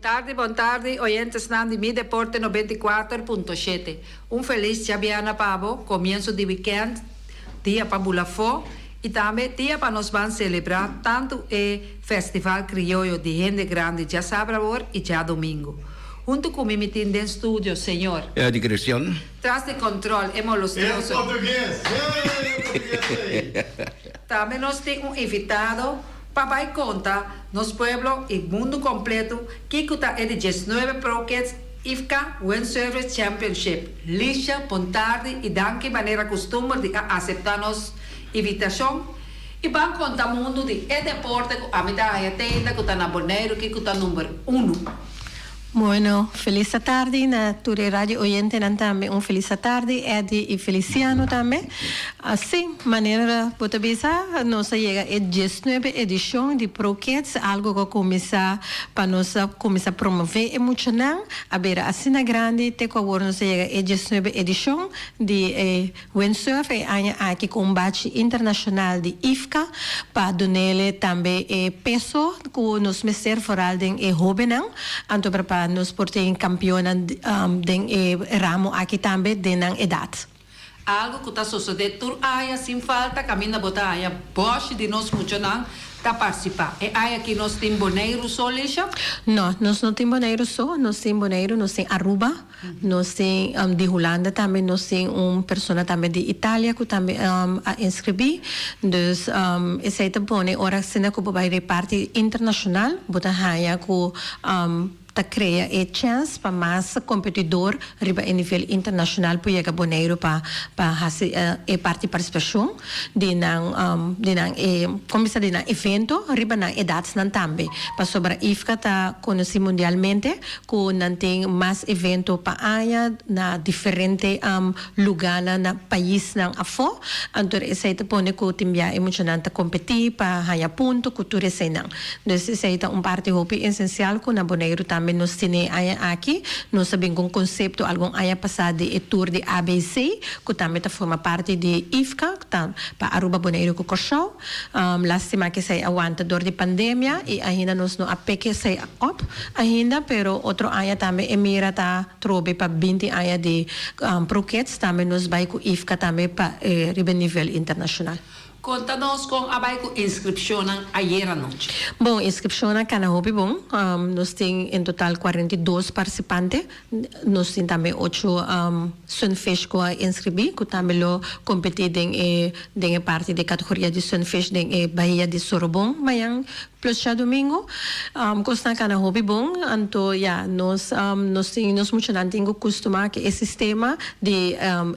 Bon tardi, bon tardi, oyentesnan di Mi Deporte 94.7. Un felis djabièrnè pa bo, komienso di wikènt, dia pa bula afó i tambe dia pa nos ban selebrá tantu e Festival Krioyo di Hende Grandi djasabra awor i djadomingu. Huntu ku mi mi tin den studio señor. Eddie Christian. Tras di kòntròl e molostroso. E portugues! Hey, e portugues ei! Tambe nos tin un invitado pa bai konta nos pueblo i mundu kompleto kiko ta e di diesnuebe Pro Kids IFCA Windsurfers Championship. Lisha, bon tardi i danki manera kustumber di a aseptá nos invitashon i ban konta mundu di e deporte ku ami ta haña teinda ku ta na Boneiru kiko ta number unu. Bueno, felis atardi na tur e radio oyentenan tambe un felis atardi, Eddy y Feliciano tambe. Si, manera bo ta bisa, nos a yega e diesnuebe edicion di Pro Kids, algo cu a cuminsa pa nos a cuminsa promove e muchanan, a bira asina grandi te cu awor nos a yega e diesnuebe edicion di e Windsurf e aña aki ku un bachi internashonal di IFCA pa dunele tambe e peso ku nos mester foral den e hóbennan, anto pa nos por tin kampionnan den e ramo aki tambe den nan edat. Algu ku ta sosodé tur aña sin falta kaminda bo ta haña bòshi di nos muchanan ta partisipá. E aña aki nos tin Boneiru so, Lisha? No, nos no tin Boneiru so, nos tin Boneiru, nos tin Aruba, Nos tin di Hulanda tambe, nos tin un persona tambe di Italia ku tambe a inskribí. Dus esei ta pone ora asina ku bo bai den parti internashonal bo ta haña ku ta krea e chèns pa mas kompetidor riba e nivel internashonal por yega Boneiru pa pa hasi e parti partisipashon di nan di nan e kon bisa di nan evento riba nan edatsnan tambe. Pasobra IFCA ta konosí mundialmente Ku nan tin mas evento pa aña na diferente lugánan na paisnan afó. Anto esei ta pone ku tin bia e muchanan ta kompetí pa haña punto ku tur eseinan. Dus esei ta un parti hopi esensial ku na Boneiru tambe nos tene e aña aki. Nos a bin ku un konsepto algun aña pasá di e tur di ABC ku tambe ta forma parti di IFCA ku ta pa Aruba, Boneiru ku Kòrsou. Lastima ku esei a wanta dor di pandemia i ainda nos no a pek esei op ainda, pero otro aña tambe e mira ta trobe pa binti aña di Pro Kids, tambe nos bai ku IFCA tambe pa riba e nivel internashonal. Konta nos kon a bai ku inskripshonnan ayer anochi. Bon, inskripshonnan kana hopi bon. Nos tin en total 42 partisipante. Nos tin tambe ocho sunfish ku a inskribí ku tambe lo kompetí den e den e parti di kategoria di sunfish den e bahia di Sorobon mañan plus djadumingu. Kosnan kana hopi bon, anto ya nos nos tin nos muchanan tin ku kustumá ku e sistema di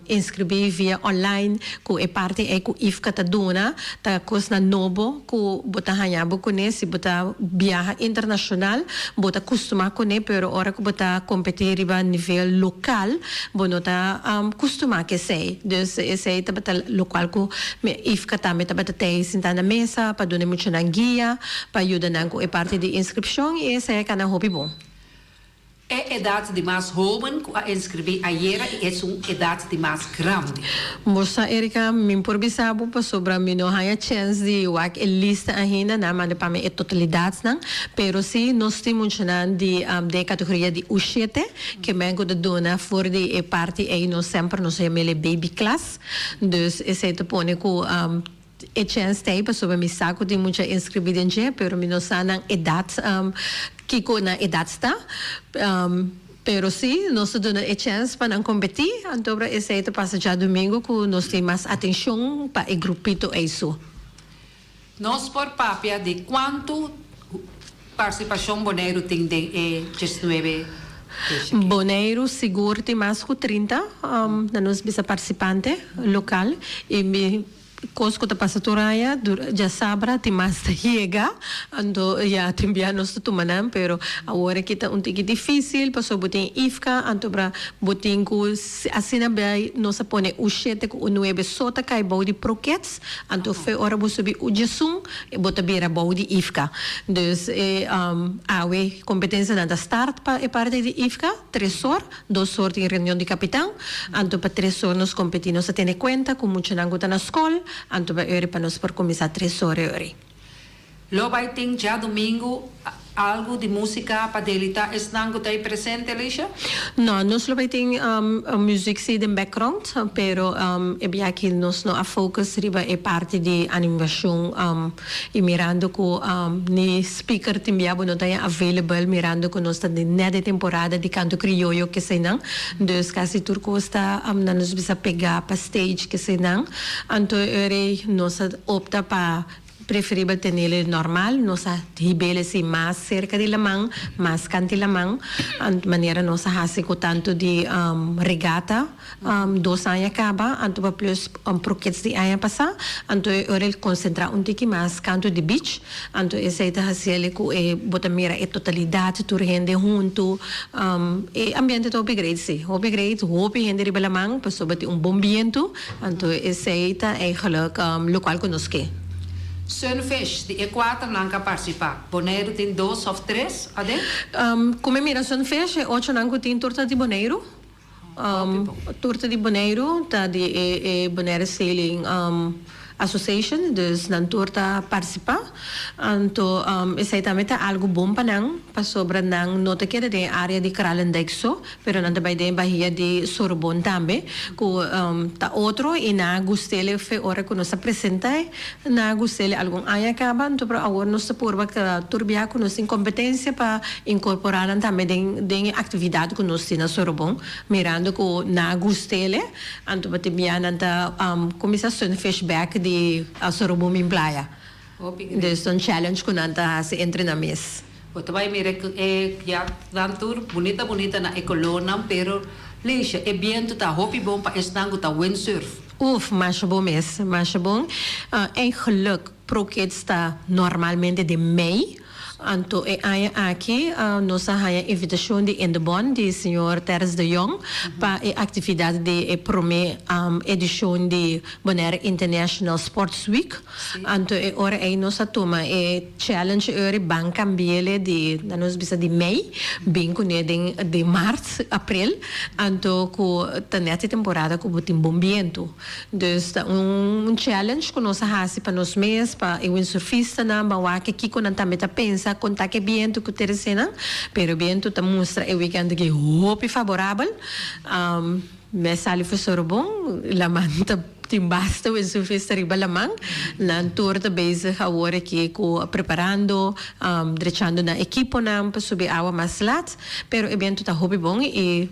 inskribí via online ku e parti ei ku IFCA ta duna ta kosnan nobo ku bo ta haña bo kuné si bo ta biaha internashonal bo ta kustumá kuné pero ora ku bo ta kompetí riba nivel lokal bo no ta kustumá ku esei. Dus esei tabata lokual ku IFCA tambe tabata tei sintá na mesa pa duna e muchanan guia pa yuda nan ku e parti di inskripshon i esei a kana hopi bon. E edat di mas hoben ku a inskribí ayera i esun edat di mas grandi. Bo sa Erika, mi por bisa bo pasobra mi no haña chèns di wak e lista ainda, nan a manda pa mi e totalidatnan, pero si nos tin muchanan di den e kategoria di U shete, ke men ku ta duna for di e parti ei nos semper nos a yam'el e baby class, dus esei ta pone ku E chèns ta ei pasobra mi sa ku tin mucha inskribí den dje, pero mi no sa nan edat, kiko nan edat sta. Pero sí, nos ta duna e chèns pa nan kompetí, anto esei ta pasa djadumingu ku nos tin mas atenshon pa e grupito ei su. Nos por papia di kuantu partisipashon Boneiru tin den e diesnuebe fecha aki? Boneiru sigur tin mas ku 30, na nos bisa partisipante lokal i mi Kos ku ta pasa tur aña, djasabra tin mas ta yega, anto ya tin bia nos ta tuma nan, pero awor aki ta un tiki difisil pasobra bo tin IFCA, anto bra bo tin ku asina bai nos a pone U shete ku U nuebe so ta kai bou di Prokets, anto fe ora bo subi U diesun bo ta bira bou di IFCA. Dus e awe kompetensianan ta start pa e parti di IFCA, tres or. Dos or tin reunion di kapitan, anto pa tres or nos kompetí. Nos a tene kuenta ku muchanan ku ta na skol, anto pa ori pa nos por kuminsá tres or e ori. Lo bai tin djadumingu Algu di músika pa deleitá esnan ku ta ei presente, Lisha? No, nos lo bai tin muzik si den background, pero e bia aki nos no a focus riba e parti di animashon i mirando ku ni speaker tin bia bo no ta available mirando ku nos ta den net e temporada di kanto krioyo keseinan, dus kasi tur kos ta nan nos bisa pega pa stage keseinan, anto e ora ei nos a opta pa Preferibel tenele normal, nos a hibele si mas serka di laman, mas kanti laman, manera nos a hasi ku tantu di regata dos aña kaba, anto pa plus prokets di aña pasá, anto e ora el konsentrá un tiki mas kantu di beach, anto esei ta hasiele ku e bo ta mira e totalidat, tur hende huntu, e ambiente ta hopi great si, hopi great, hopi hende riba laman pasobra tin un bon bientu. Anto esei ta eigenlijk lokual ku nos ke. Sunfish, di e kuaternan ku a partisipá, Boneiru tin dos òf tres aden? Ku mi mira Sunfish, e ochonan ku tin tur ta di Boneiru. Tur ta di Boneiru, ta di e Bonaire Sailing Association, dus nan tur ta partisipá. Anto esei tambe ta algu bon pa nan, pasobra nan no ta keda den e área di Kralendijk so, Pero nan ta bai den bahia di Sorobon tambe, ku ta otro i nan a gust'el fe ora ku nos a present'é, nan a gust'el algun aña kaba, anto pero awor nos ta purba tur bia ku nos tin kompetensia pa inkorporá nan tambe den den e aktividat ku nos tin na Sorobon, mirando ku nan a gust'el, anto pa tin bia nan ta kuminsá sunfish bèk di Sorobon bin playa. Dus ta un challenge ku nan ta hasi entre nan mes. Bo ta bai mira ku e yatnan tur bunita bunita na e kolornan pero Leisha e bientu ta hopi bon pa esnan ku ta windsurf. Uf, masha bon mes, masha bon. Eigenlijk Pro Kids ta normalmente den mei, anto e aña aki nos a haña invitashon di Indebon di señor Terrence de Jong pa e aktividat di e promé edishon di Bonaire International Sports Week. Anto e ora ei nos a tuma e challenge eur ban cambiele di na nos bisa di mei bin cune den den maart april anto cu ta net e temporada cu bo tin bon biento dus ta un challenge cu nos a haci pa nos mes pa e windsurfistanan ban wak kico nan tambe ta pensa con ta ke biento cu ta rece nan pero biento ta mustra e weekend aki hopi favorabel. Mes sali for Sorobon, laman ta tin basta windsurfista riba laman. Nan tur ta bezig awor aki ku preparando, drechando nan ekiponan pa subi awa mas lat. Pero e bientu ta hopi bon i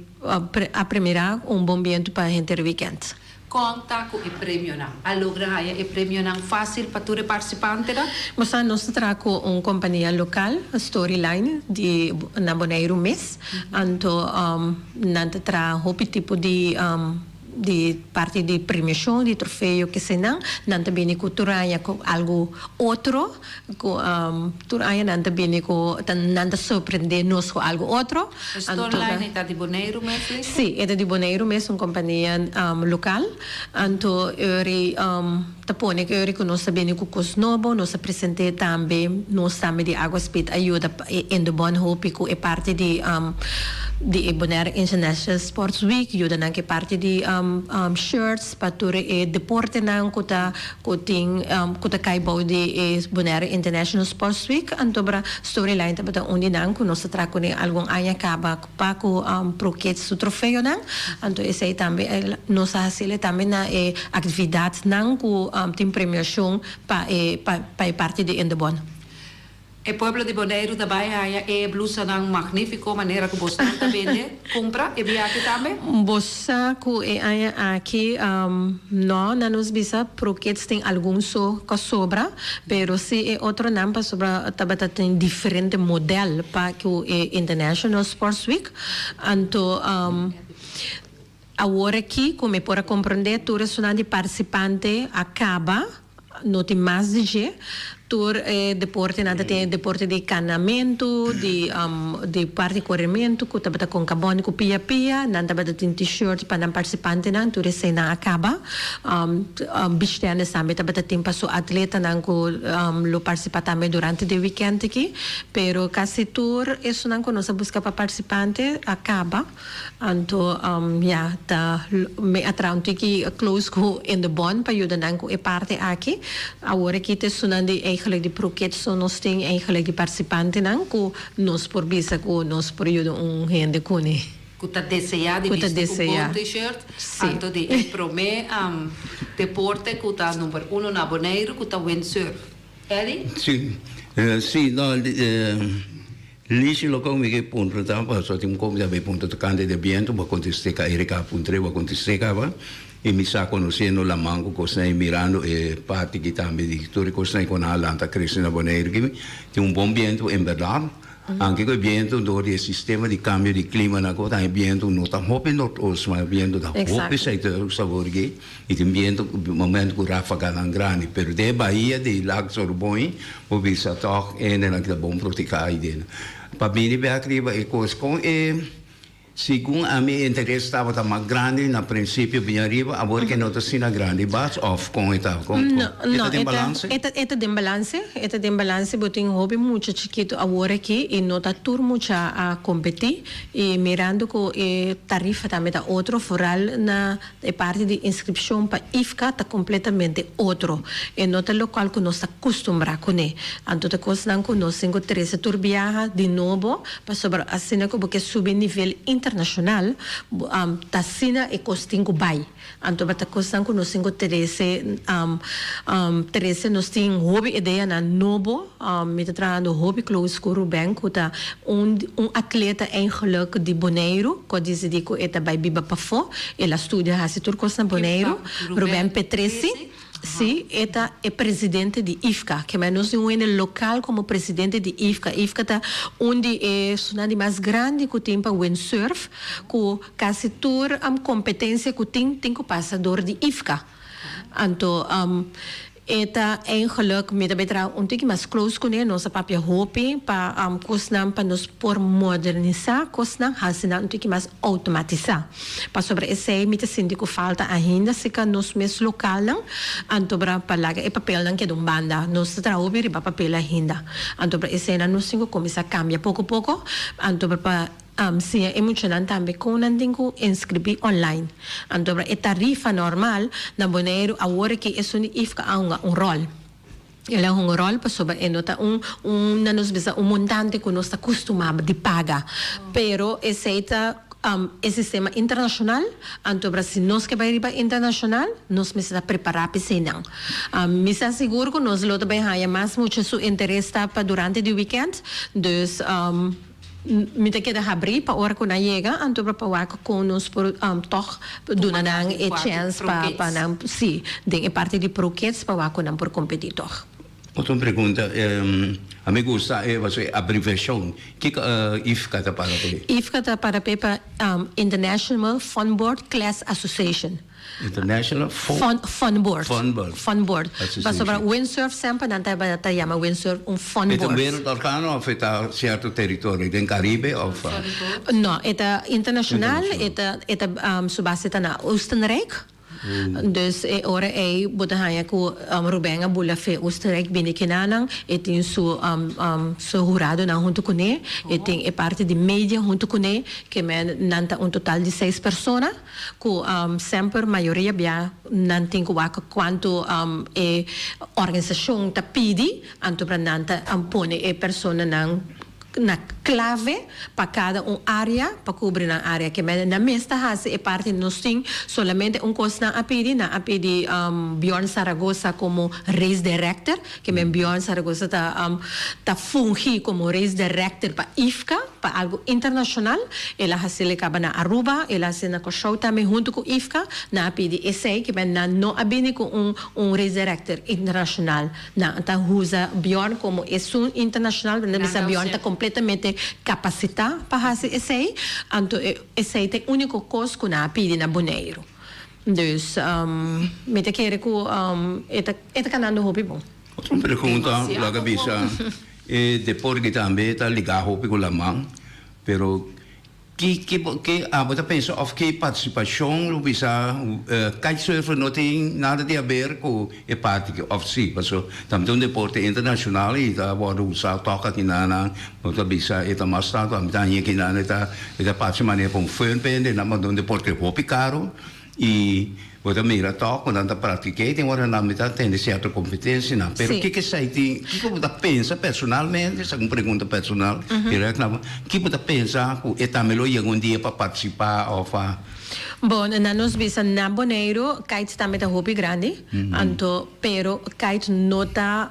a premira un bon bientu pa henter wikènt. Kon ta ku e premionan? A logra haya e premionan fásil pa tur e partisipantenan? Bo sa, nos ta traha ku un kompania lokal, Storyline, di na Boneiru mes. Anto nan ta traha hopi tipo di di parti di premiashon, di trofeo, kesenan. Nan ta bini ku tur aña ku algu otro, ku tur aña nan ta bini ku nan ta sorprende nos ku algu otro. E Storyline e ta di Boneiru mes, Lisa? Si, e ta di Boneiru mes, un kompania lokal. Anto eri ta pone ku eri ku nos ta bini ku kos nobo, nos a present'é tambe, nos tambe di Agua Speed a yuda e Indebon hopi ku e parti di di e Bonaire International Sports Week, yuda nan ku e parti di shirts pa tur e deportenan ku ta ku tin ku ta kai bou di e Bonaire International Sports Week. Anto bra Storyline tabata un di nan ku nos ta traha kuné algun aña kaba pa ku Pro Kids su trofeonan. Anto esei tambe nos a hasiel tambe na e aktividatnan ku tin premiashon pa e pa e parti di Indebon. E pueblo di Boneiru ta bai haña e blusanan magnífiko manera ku bosnan ta bende, kumpra e biahe tambe? Bo sa ku e aña aki no, nan nos bisa Pro Kids tin algun so ku a sobra, pero si e otronan pasobra tabata tin diferente modèl pa ku e International Sports Week, anto awor aki ku mi por a komprondé tur esunnan di partisipante a kaba. No tin mas di dje. Tur e deportenan ta tin e deporte di kanamentu, di di parti korementu ku tabata kon kabon ku pia pia. Nan tabata tin T-shirt pa nan partisipantenan. Tur eseinan a kaba. Beach tennis tambe tabata tin pa su atletanan ku lo partisipá tambe durante di e wikènt aki. Pero kasi tur esunnan ku nos a buska pa partisipante a kaba. Anto ya ta mi a traha un tiki close cu Indebon pa yuda nan cu e parti aki. Awor aki ta esunnan di. eigenlijk di Pro Kids so nos tin eigenlijk di participantenan ku nos por bisa ku nos por yuda un hende kuné. Ku ta deseá di Ku ta bisti un deseá. bon T-shirt. Sí. Anto di e promé deporte ku ta number uno na Boneiru ku ta windsurf. Eddy? Sí, sí, no, Lishi loke mi ke puntra ta pasobra tin un komi ta bay puntra tokante di bientu, bo a kontest'é ka Erika a puntr'é, bo a kontest'é kaba i mi sa konosiendo laman ku kosnan i mirando e parti aki tambe di tur e kosnan ku nan a lanta krese na Boneiru aki tin un bon bientu en bèrdat, anke ku e bientu dor di e sistema di kambio di klima nan ku ta e bientu no ta hopi noordoost ma e bientu ta hopi zuidoost awor aki. I tin bientu momento ku ráfaganan grandi, pero den e bahia di Lago Soroboi bo bisa tòg hendenan ki ta bon proteká aiden. Pa bini bèk riba e kos kon e segun ami e interes tabata mas grandi na prinsipio bini ariba, awor ke no ta asina grandi bas òf kon e ta? Kon No, e no, ta den e ta balanse? e ta e ta den balanse, e ta den balanse, bo tin hopi mucha chikitu awor aki i no ta tur mucha a kompetí i mirando ku e tarifa tambe ta otro foral na E parti di inskripshon pa IFCA ta kompletamente otro. E no ta lokual ku nos ta kustumbrá kuné. Anto ta kosnan ku nos tin ku trese tur biaha di nobo, pasobra asina ku bo ke subi nivel internashonal, bo ta asina e kos tin ku bai. Anto ta kosnan ku nos tin ku trese trese. Nos tin hopi ideanan nobo. Mi ta trahando hopi close ku Ruben ku ta un un atleta eigenlijk di Boneiru ku a disidí ku e ta bai biba pafó. El a studia hasi tur kos na Boneiru. Ruben Petresi, sí, e ta e presidente di IFCA. Ke mei nos tin un hende lokal komo presidente di IFCA. IFCA ta un di e esnan di mas grandi ku tin pa windsurf ku kasi tur kompetensia ku tin tin ku pasa dor di IFCA. Anto E ta eigenlijk, mi ta bay traha un tiki mas close cune, nos a papia hopi pa cosnan pa nos por modernisa cosnan, haci nan un tiki mas automatisa. Pasobra esey mi ta sinti cu falta ainda cerca nos mes localnan, antobra pa laga e papelnan keda un banda. Nos ta traha hopi riba papel ainda. Antobra eseynan nos tin cu cuminsa cambia poco poco, antobra pa. Siña e muchanan tambe kon nan tin ku inskribí online. Anto e tarifa normal na Boneiru awor aki esun di IFCA a hunga un ròl. El a hunga un ròl pasobra e no ta un un nan nos bisa un montante ku nos ta kustumá di paga. Pero esei ta e sistema internashonal, anto si nos ke bai riba internashonal nos mester ta prepará pa eseinan. Mi sa sigur ku nos lo ta bai haña mas mucha su interes ta pa durante di wikènt, dus. Mi ta keda habrí pa ora ku nan yega, anto pa wak kon nos por tòg duna nan e chèns pa pa nan, sí, den e parti di Pro Kids pa wak ku nan por kompetí tòg. Otro pregunta, a mi gusta e e abreviashon, kiko IFCA ta para p'e? IFCA ta para p'e pa International Funboard Class Association. International Fun Fun Board. Fun Board. Fun Board. Association. Pasobra windsurf semper nan ta ta yama windsurf un fun E ta un board. wereldorgano of e ta cierto territorio den Caribe of? No, e ta internacional, Internacional. e ta e ta su base ta na Oostenrijk. Dus e ora ei bo ta haña ku Ruben a bula fe Oostenrijk bini kinanan, e tin su su huradonan huntu kuné, e tin e parti di media huntu kuné, ke men nan ta un total di seis persona. Ku semper mayoria bia nan tin ku wak kuantu e organisashon ta pidi, anto pra nan ta pone e personanan na klave pa kada un área pa kubri nan área. Ke mende nan mes ta hasi e parti nos tin solamente un kos nan a pidi, nan a pidi Bjorn Saragoza komo race director, ke men Bjorn Saragoza ta ta fungi komo race director pa IFCA. Pa algu internashonal, el a hasiel e kaba na Aruba, el a hasiel na Kòrsou tambe huntu ku IFCA. Nan a pidi esei, ke men nan no a bini ku un un race director internashonal. Nan ta usa Bjorn komo esun internashonal, nan bisa Bjorn ta kompletamente kapasitá pa hasi esei. Anto esei ta e úniko kos ku nan a pidi na Boneiru. Dus mi ta kere ku e ta e ta kanando hopi bon. Otro pregunta, laga bisa. E deporte tambe ta ligá hopi ku laman, pero ki ki bo ki abo ta pensa òf ki partisipashon lo bisa kitesurfer no tin nada di haber ku e parti aki òf si? Pasobra tambe ta un deporte internashonal i ta wòrdu usá tòg aki nan bo ta bisa e ta mas tantu ami ta haña aki nan e ta e ta parse manera pa un fun pa hende nan ta un deporte hopi karo i. Bo ta mira tòg ku nan ta praktik'é i tin ora nan mi ta tende sierto kompetensianan. Pero kiko esei tin, kiko bo ta pensa personalmente, esaki un pregunta personal dirèkt na bo, kiko bo ta pensa ku e tambe lo yega un dia pa partisipá òf pa. Bon, na nos bisa na Boneiru kite tambe ta hopi grandi, anto pero kite no ta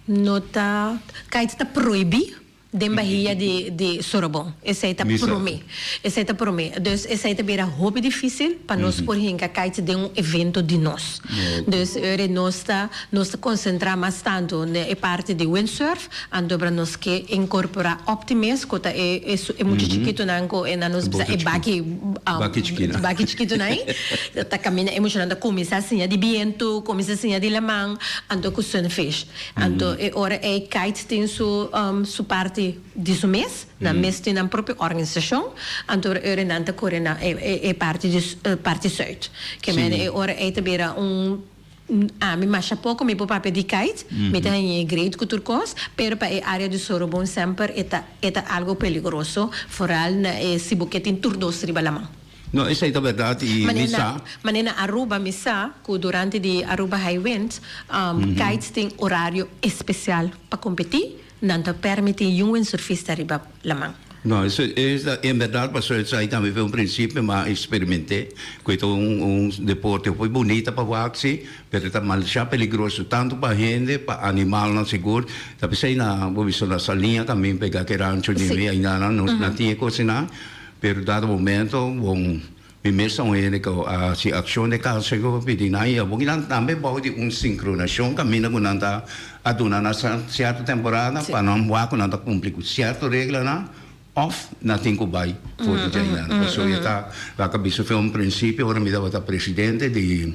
no ta kite ta prohibí Den bahia di di Sorobon. Esei ta promé. Esei ta promé. Dus esei ta bira hopi difísil pa nos por hinka kite den un evento di nos. Dus ora nos ta nos ta konsentrá mas tantu na e parti di windsurf, anto bra nos ke inkorporá Optimis ku ta e e e mucha chikitunan ku e nan nos bisa e baki baki chikitunan ei ta kaminda e muchanan ta kuminsá siña di bientu, kuminsá siña di laman, anto ku sunfish. Anto e ora ei Kite tin su su parti di su mes, nan mes tin nan propio organisashon, anto e ora nan ta kore na e e parti di parti sùit. Ke mende e ora ei ta bira un ami masha poko mi por papia di Kite, mi ta haña e great ku tur kos, pero pa e área di Sorobon semper e ta e ta algo peligroso, foral na e si bo ke tin tur dos riba laman. No, esei ta bèrdat i mi sa. Manera na Aruba mi sa ku durante di Aruba High Wind kites tin orario espesial pa kompetí, nan ta pèrmití yun windsurfista riba laman. No, eso es en bèrdat pasobra esei tambe fue un prinsipio mi a eksperiment'é ku e ta un deporte hopi bunita pa wak si, pero e ta masha peligroso tantu pa hende, pa animalnan sigur. Ta p'esei na bo bisa na Saliña tambe pega ke rancho di mi ainda nan no tin e kosnan. Pero dado momento bon mi mes ta un hende ku a hasi akshon de kanser ku a pidi nan i awor nan tambe bou di un sinkronashon kaminda ku nan ta a duna nan sierto temporada pa nan wak ku nan ta kumpli ku sierto reglanan òf nan tin ku bai for di djainan. Pasobra e ta wak a bisa fe un prinsipio ora mi tabata presidente di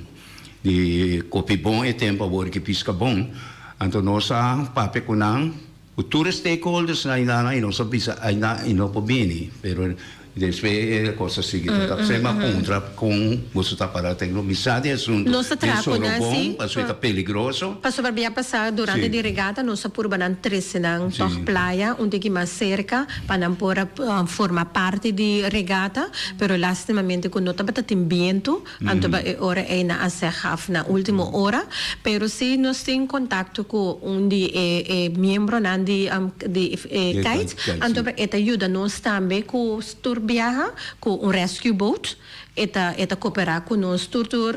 di Kopibon e tempu awor ki Piskabon anto nos a papia ku nan. Ku tur e stakeholders na ainda i nos a bisa ainda i no por bini, pero despues e kos a sigui. Ta p'esei mi a puntra kon boso ta para tecno. Mi sa di e asuntu Nos ta den traha ku nan Sorobon si. pasobra e ta peligroso. Pasobra bia pasá durante di regata nos a purba nan trese nan tòg playa un tiki mas serka pa nan por a forma parti di regata, pero lastimamente ku no tabata tin bientu. Anto ba e ora ei nan a seg af na ultimo ora. Pero si nos tin kontakto ku un di e e miembronan di di e kite, anto ba e ta yuda nos tambe ku tur biaha ku un rescue boat. E ta e ta koperá ku nos tur tur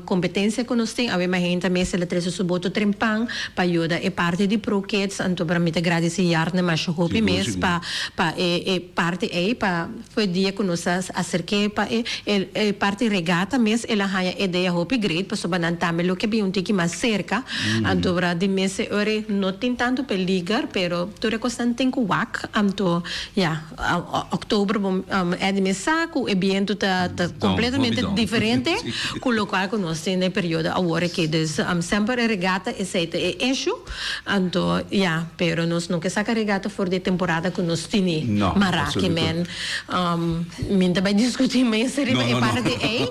kompetensia ku nos tin. Awe mahinta mes el a trese su boto trempan pa yuda e parti di Pro Kids. Anto ba mi ta gradisí Yarne masha hopi mes pa pa e e parti ei pa. Fu e dia ku nos a aserk'é pa e e parti regata mes el a haña e idea hopi great pasobra nan tambe lo ke bin un tiki mas serka. Anto ora di mes e ora no tin tantu peliger pero tur e kosnan tin ku wak. Anto ya oktober bo Eddy mes sa ku e bientu ta ta kompletamente diferente ku lokual ku nos tin den e periodo awor aki. Dus semper e regata esei ta e issue. Anto ya pero nos no ke saka regata for di e temporada ku nos tini No, mará ke absoluto. men mi ta bai diskutí mes riba No, e no, no. parti ei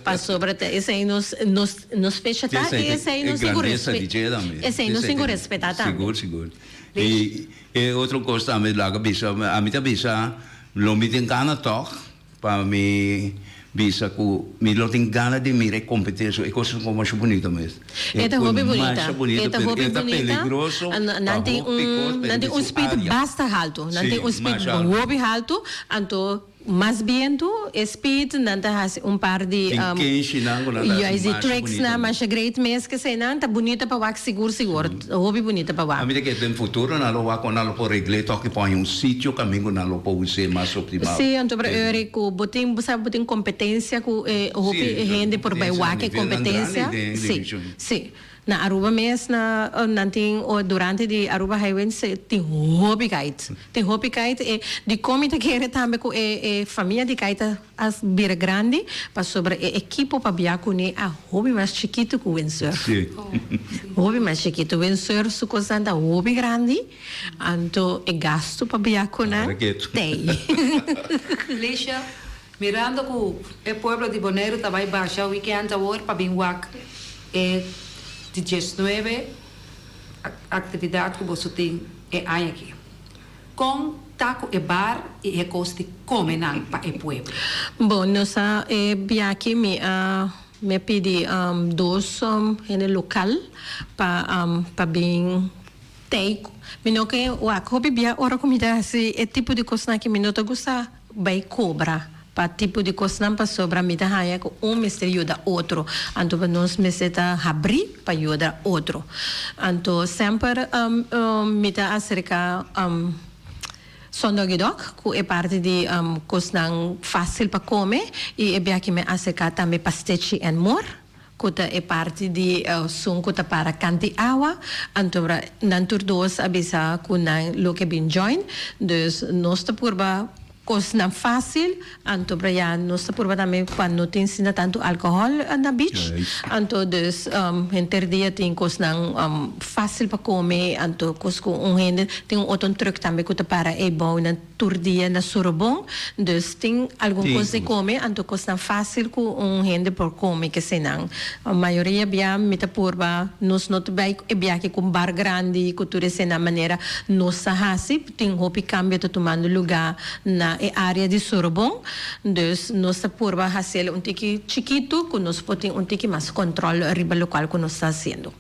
pasobra ta esei nos nos nos fecha ta Esei i ta esei e nos tin ku grandesa respe di dje tambe. esei nos Esei tin ku ta respetá tambe. Sigur, sigur. I e otro kos tambe laga bisa ami ta bisa lo mi tin gana tòg Pa mi bisa ku mi lo tin gana di mira e kompetensia, e kos ta masha bunita mes. E ta hopi bunita, Masha bunita, e ta pero hopi e ta bunita. peligroso Nan pa tin hopi kos, un, pero nan tin di un su speed área. basta haltu, nan Sí, tin un speed masha haltu. hopi haltu, anto mas bientu e speed nan ta hasi un par di Tin kenshinan ku nan ta hasi juist di masha tricks bunita nan mes. masha great mes, keseinan ta bunita pa wak sigur sigur. Hopi bunita pa wak. A mi ta kere den futuro nan lo wak con nan lo por regle toch y pon un sitio camin cu nan lo por use mas optimal. Sí, anto pero Eury cu bo tin bo sa bo tin competencia cu e hopi hende por bay wak e competencia. Sí, sí. Na Aruba mes na nan tin durante di Aruba Highway tin hopi kite. Tin hopi kite e dicon mi ta kere tambe cu e e famia di kite ta A bira grandi pasobra e ekipo pa bia kuné a hopi mas chikitu ku windsurf. Hopi mas chikitu. Windsurf su kosnan ta hopi grandi, anto e gastu pa bia ku nan tei. Lisha, mirando ku e pueblo di Boneiru ta bai basha weekend awor pa bin wak e di diesnuebe aktividat ku boso tin e aña aki. Kon ta ku e bar i e kos di kome nan pa e pueblo? Bon, nos a e biaha aki mi a. Mi a pidi dos hende lokal pa pa bin tei. Mi no ke wak hopi bia ora ku mi ta hasi e tipo di kosnan aki mi no ta gusta bai kobra pa tipo di kosnan pasobra mi ta haña ku un mester yuda otro. Anto pa nos mester ta habrí pa yuda otro. Anto semper mi ta aserka. Son Doggy Dog ku e parti di kosnan fásil pa kome i e biaha ki mi a aserká tambe Pastechi and More ku ta e parti di esun ku ta para kanti awa. Anto nan tur dos a bisa ku nan lo ke bin join. Dus nos ta purba kosnan fásil. Anto bra ya nos ta purba tambe pa no tin asina tantu alcohol na beach. Anto dus henter dia tin cosnan facil pa come, anto cos cu un hende tin un otro truck tambe cu ta para ey bou nan tur dia na Sorobon. Dus tin algun cos di come, anto cosnan facil cu un hende por come kesenan. Mayoria bia mi ta purba nos no ta bay e biahe cu un bar grandi cu tur esenan manera nos ta haci. Tin hopi cambio ta tumando luga na e area di Sorobon, dus nos ta purba haciel un tiki chikito cu nos por tin un tiki mas control riba locual cu nos ta haciendo.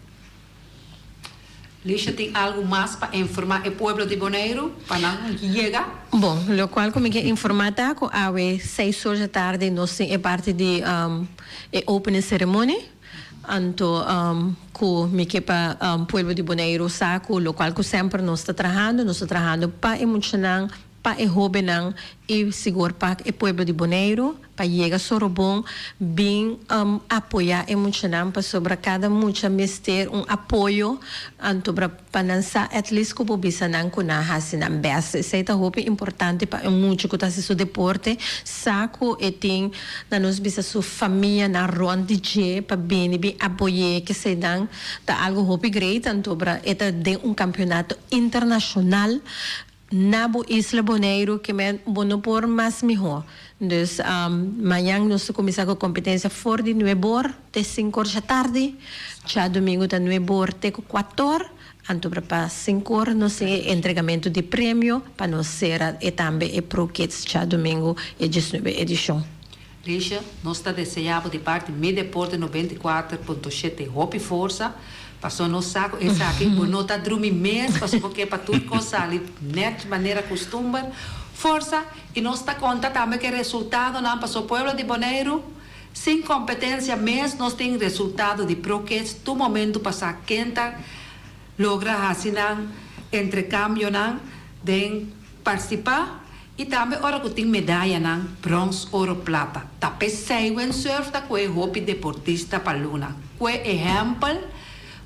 Lisha tin algo mas pa informa e pueblo di Boneiru pa nan yega? Bon, locual cu mi ke informa ta cu awe seis or dje tardi nos tin e parti di e opening ceremony. Anto ku mi ke pa pueblo di Boneiru sa ku lokual ku semper nos ta trahando, nos ta trahando pa e muchanan, pa e hóbennan i sigur pa e pueblo di Boneiru pa yega Sorobon bin apoyá e muchanan pasobra kada mucha mester un apoyo anto Pa nan sa at least ku bo bisa nan ku nan hasi nan best. Esei ta hopi importante pa e mucha ku ta hasi su deporte sa ku e tin na nos bisa su famianan rond di dje pa bini bin apoy'é kesei nan ta algo hopi great anto bra e ta den un kampionato internashonal Na bo isla Boneiru ke men bo no por mas mihó. Dus mañan nos ta kuminsá ku kompetensia for di nuebor te sinkor djatardi. Djadumingu ta nuebor te ku kuator. Anto pa sinkor nos tin e entregamentu di premio pa nos sera e tambe e Pro Kids djadumingu e diesnuebe edishon. Lisha, nos ta desea bo di parti Mi Deporte 94.7 hopi forsa, paso nos sa ku esaki bo no ta drumi mes paso bo ke pa tur kos sali nèt manera kustumber. Forsa i nos ta konta tambe ku e resultadonan paso pueblo di Boneiru sin kompetensia mes nos tin resultado di Pro Kids tur momentu pasa ken ta logra hasi nan entrekambionan den partisipá I tambe ora ku tin medayanan, brons, oro, plata. Ta p'esei windsurf ta kue hopi deportista pa luna. Kue ehèmpel,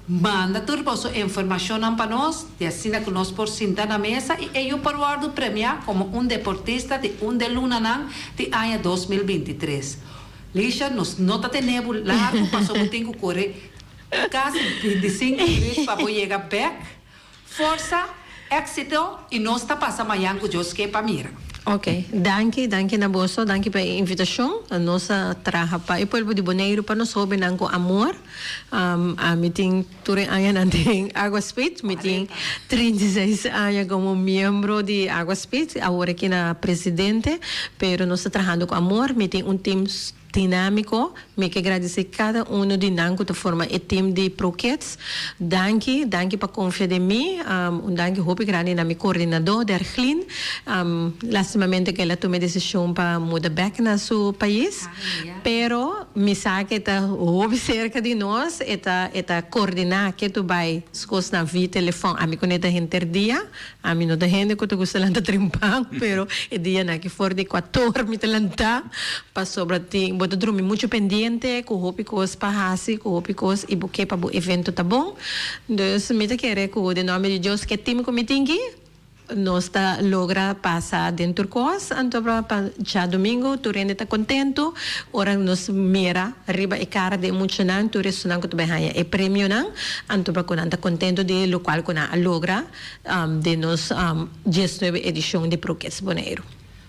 manda tur boso informashonnan pa nos, di asina ku nos por sinta na mesa i e yu por wòrdu premiá komo un deportista di un de lunanan di aña 2023. Lisha, nos no ta tene bo largu pasobra bo tin ku kore kasi 25 minüt pa bo yega bèk. Forsa, éxito y nos ta pasa mañan cu Dios ke pa mira. Ok, danki, danki na boso, danki pa e invitacion. Nos a traha pa e pueblo di Boneiru, pa nos hobennan cu amor. Ami tin tur e añanan den Agua Speed, mi tin 36 aña como miembro di Agua Speed, awor aki na presidente, pero nos ta trahando cu amor, mi tin un team Dinámiko, Mi ke gradisí kada unu di nan ku ta forma e tim di Pro Kids. Danki, danki pa konfia den mi. Un danki hopi grandi na mi koordinadó, Derglin. Lastimamente ku el a tuma e desishon pa muda bèk na su pais. Pero mi sa ku e ta hopi serka di nos. E ta e ta koordiná ke tu bai skosnan via telefòn. Ami kuné ta henter dia. Ami no ta hende ku ta gusta lanta trempan, pero e dianan aki for di kuator mi ta lanta pasobra tin bo ta drumi muchu pendiente ku hopi kos pa hasi, ku hopi kos i bo ke pa bo evento ta bon. Dus mi ta kere ku den nomber di Dios ke tim ku mi tin ki nos ta logra pasa den tur kos anto pa djadumingu tur hende ta kontentu ora nos mira riba e kara di e muchanan tur esunnan ku ta bai haña e premionan anto pa ku nan ta kontentu di lokual ku nan a logra. Den nos diesnuebe edishon di Pro Kids Boneiru.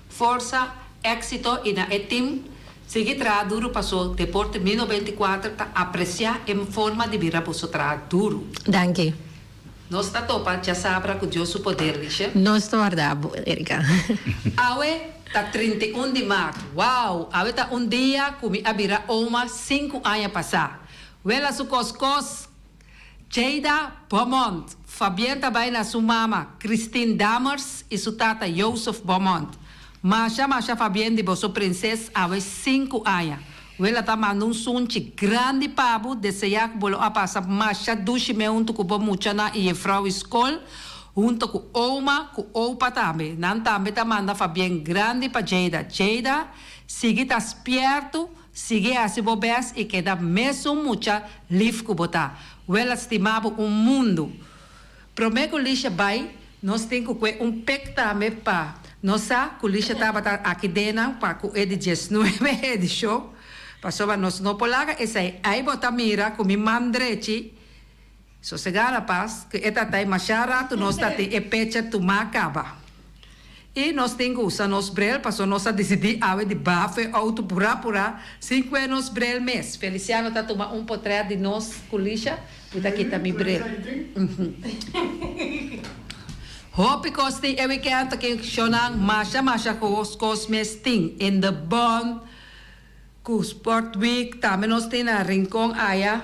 Forsa, éksito i na e tim, sigui traha duru paso Deporte 1094 ta apresiá e forma di bira boso traha duru. Danki. Nos ta topa djasabra ku Dios su poder, Lisha. Nos ta warda bo, Erika. Awe ta 31 di mart. Wow! Awe ta un dia ku mi a bira oma sinku aña pasá. Wela su kos kos Jada Beaumont. Fabien ta bai na su mama Christine Dammers i su tata Joseph Beaumont. Masha masha Fabien di boso prinses awe sinku aña. Wela ta manda un sunchi grandi pa bo, deseá ku bo lo a pasa masha dushi me huntu ku bo muchanan i jefrou i skol, hunto ku oma ku opa tambe. Nan tambe ta manda Fabien grandi pa Jada. Jada, sigui ta spiertu, sigui hasi bo bes i keda mesun mucha lif ku bo ta. Wela stima bo un mundu. Promé ku Lisha bai, nos tin ku kue un pek tambe pa nos sa ku Lisha tabata aki denan pa ku e di diesnuebe edishon, pasobra nos no por laga esei. Ai bo ta mira ku mi man drechi sosegá na pas ku e tatay mashá ratu nos ta tin e pecha tumá kaba. I nos tin ku usa nos brel pasobra nos a disidí awe di baha fu e outo purá purá sin kue nos brel mes. Feliciano ta tuma un potrèt di nos ku Lisha. Mi ta kita mi bril. Hopi kos tin e weekend ta ken shownan masha masha kos mes tin in the bond ku sport week tambe nos tin na Rincon aya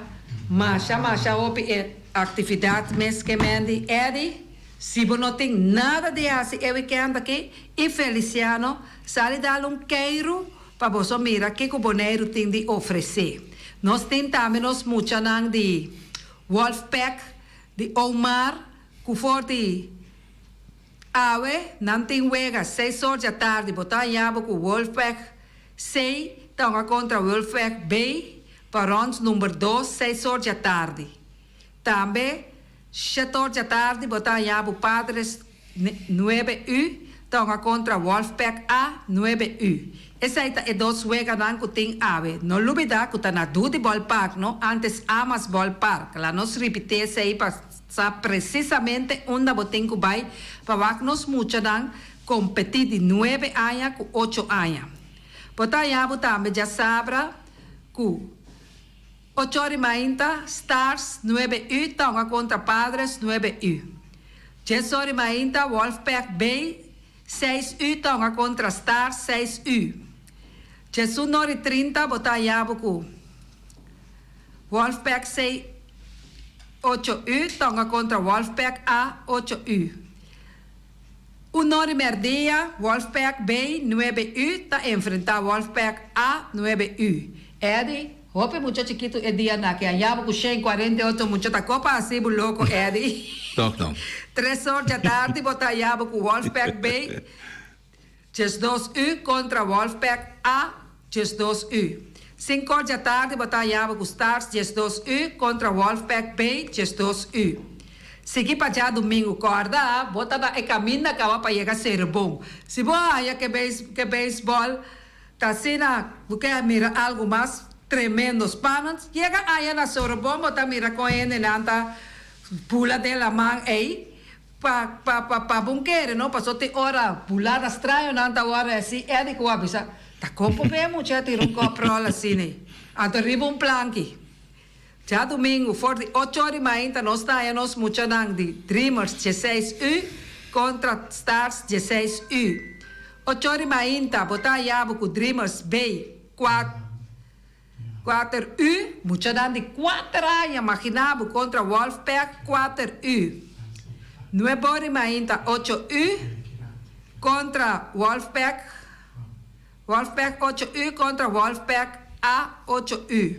masha masha hopi e actividad mes ke Mandy Eddy si bo no tin nada di hasi e weekend aki y Feliciano sali dal un keiru Pa boso mira kiko Boneiru tin di ofresé. Nos tin tambe nos muchanan di Wolfpack di Omar ku for di awe nan tin wega seis or djatardi. Bo ta haña bo ku Wolfpack C ta hunga kontra Wolfpack B pa rond number dos seis or djatardi. Tambe shete or djatardi bo ta haña bo Padres Nuebe U ta hunga kontra Wolfpack A nuebe U. Esei ta e dos weganan ku tin awe. No lubida ku ta na Dudi Ballpark, no antes Amas Ballpark. La nos ripiti esei pa sa presisamente unda bo tin ku bai pa wak nos muchanan kompeti di nuebe aña ku ocho aña. Bo ta haña bo tambe djasabra ku. Ocho ori mainta, Stars nuebe U ta hunga kontra Padres nuebe U. Djes ori mainta, Wolfpack B seis U ta hunga kontra Stars seis U. Djesun ori 30 bo ta haña bo ku Wolfpack C ocho U ta hunga kontra Wolfpack A ocho U. Un ori merdia, Wolfpack B nuebe U ta enfrentá Wolfpack A nuebe U. Eddie, hopi mucha chikitu e dianan aki. A yaba ku shen 48 mucha ta kopa hasi bo loko, Eddie. Tòg no. Tres or djatardi bo ta yaba ku Wolfpack B 12 U kontra Wolfpack A 12 U. Sinku or djatardi bo ta haña bo ku Stars 12 U kontra Wolfpack B 12 U. Sigui pa djadumingu, kòrda bo ta na e kaminda kaba pa yega Serebon. Si bo haña ke ke beisbòl ta asina bo ke mira algu mas tremendo spannend, yega aña na Serebon bo ta mira kon hendenan ta bula den laman ei. Pa pa pa pa bon kere no paso tin ora bulada strañonan ta wòrdu hasi Eddie ku a bisa ta kon por be mucha a tira un kòp ròl asina ei anto riba un planki djadumingu for di ocho ora di mainta nos ta haña nos muchanan di Dreamers dieseis u kontra Stars dieseis u ocho ora di mainta bo ta haña bo ku Dreamers bay kuat Kuater u, muchanan di kuater aña, magina bo kontra Wolfpack kuater u. Nuebor di mainta ocho u kontra Wolfpack, Wolfpack ocho u kontra Wolfpack A ocho u.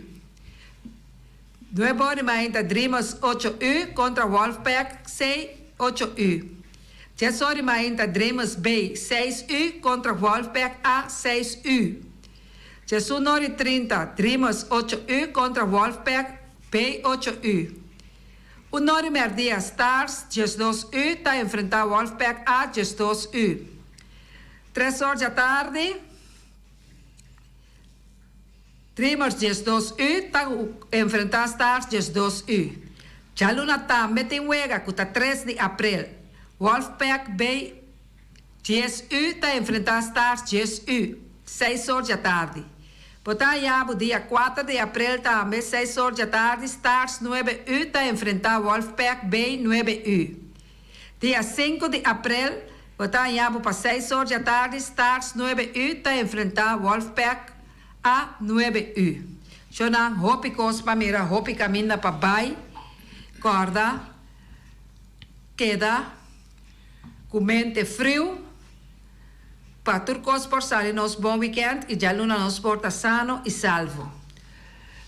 Nuebor di mainta Dreamers ocho u kontra Wolfpack C ocho u. Diesor di mainta Dreamers B seis u kontra Wolfpack A seis u. 11 or i 30, Dreamers ocho U kontra Wolfpack B ocho U. Un or i mèrdia, Stars 12 U ta enfrentá Wolfpack A 12 U. Tres or djatardi, Dreamers 12 U ta enfrentá Stars 12 U. Djaluna tambe tin wega ku ta tres di aprel, Wolfpack B. 10 U ta enfrentá Stars 10 U, seis or djatardi. Bo ta haña bo dia kuater di aprel tambe seis or djatardi Stars nuebe u ta enfrentá Wolfpack B nuebe u. Dia sinku di aprel bo ta haña bo pa seis or djatardi Stars nuebe u ta enfrentá Wolfpack A nuebe u. Shownan hopi kos pa mira hopi kaminda pa bai kòrda keda ku mente friu. Pa tur kos por sali nos bon weekend y djaluna nos por ta sano y salvo.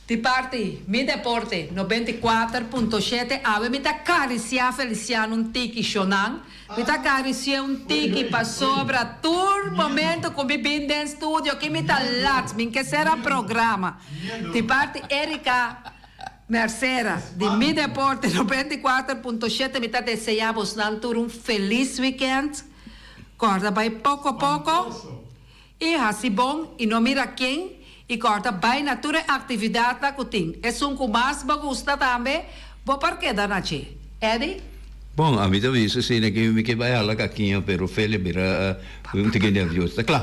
Di parti Mi Deporte 94.7 awe mi ta cariciá Feliciano un tiki shonan. Mi ta caricié un tiki pasobra tur momento cu mi bin den studio aki mi ta lat mi ke cera programa. Di parti Erika Mercera di Mi Deporte 94.7 mi ta desea bosnan tur un feliz weekend. Kòrda bai poko poko i hasi bon i no mira ken i kòrda bai na tur e aktividatnan ku tin. Esun ku mas bo gusta tambe bo por keda na dje. Eddie? Bon, ami ta bisa asina ke mi ke bai hala kakiña pero Feli a bira un tiki nervioso. Ta kla.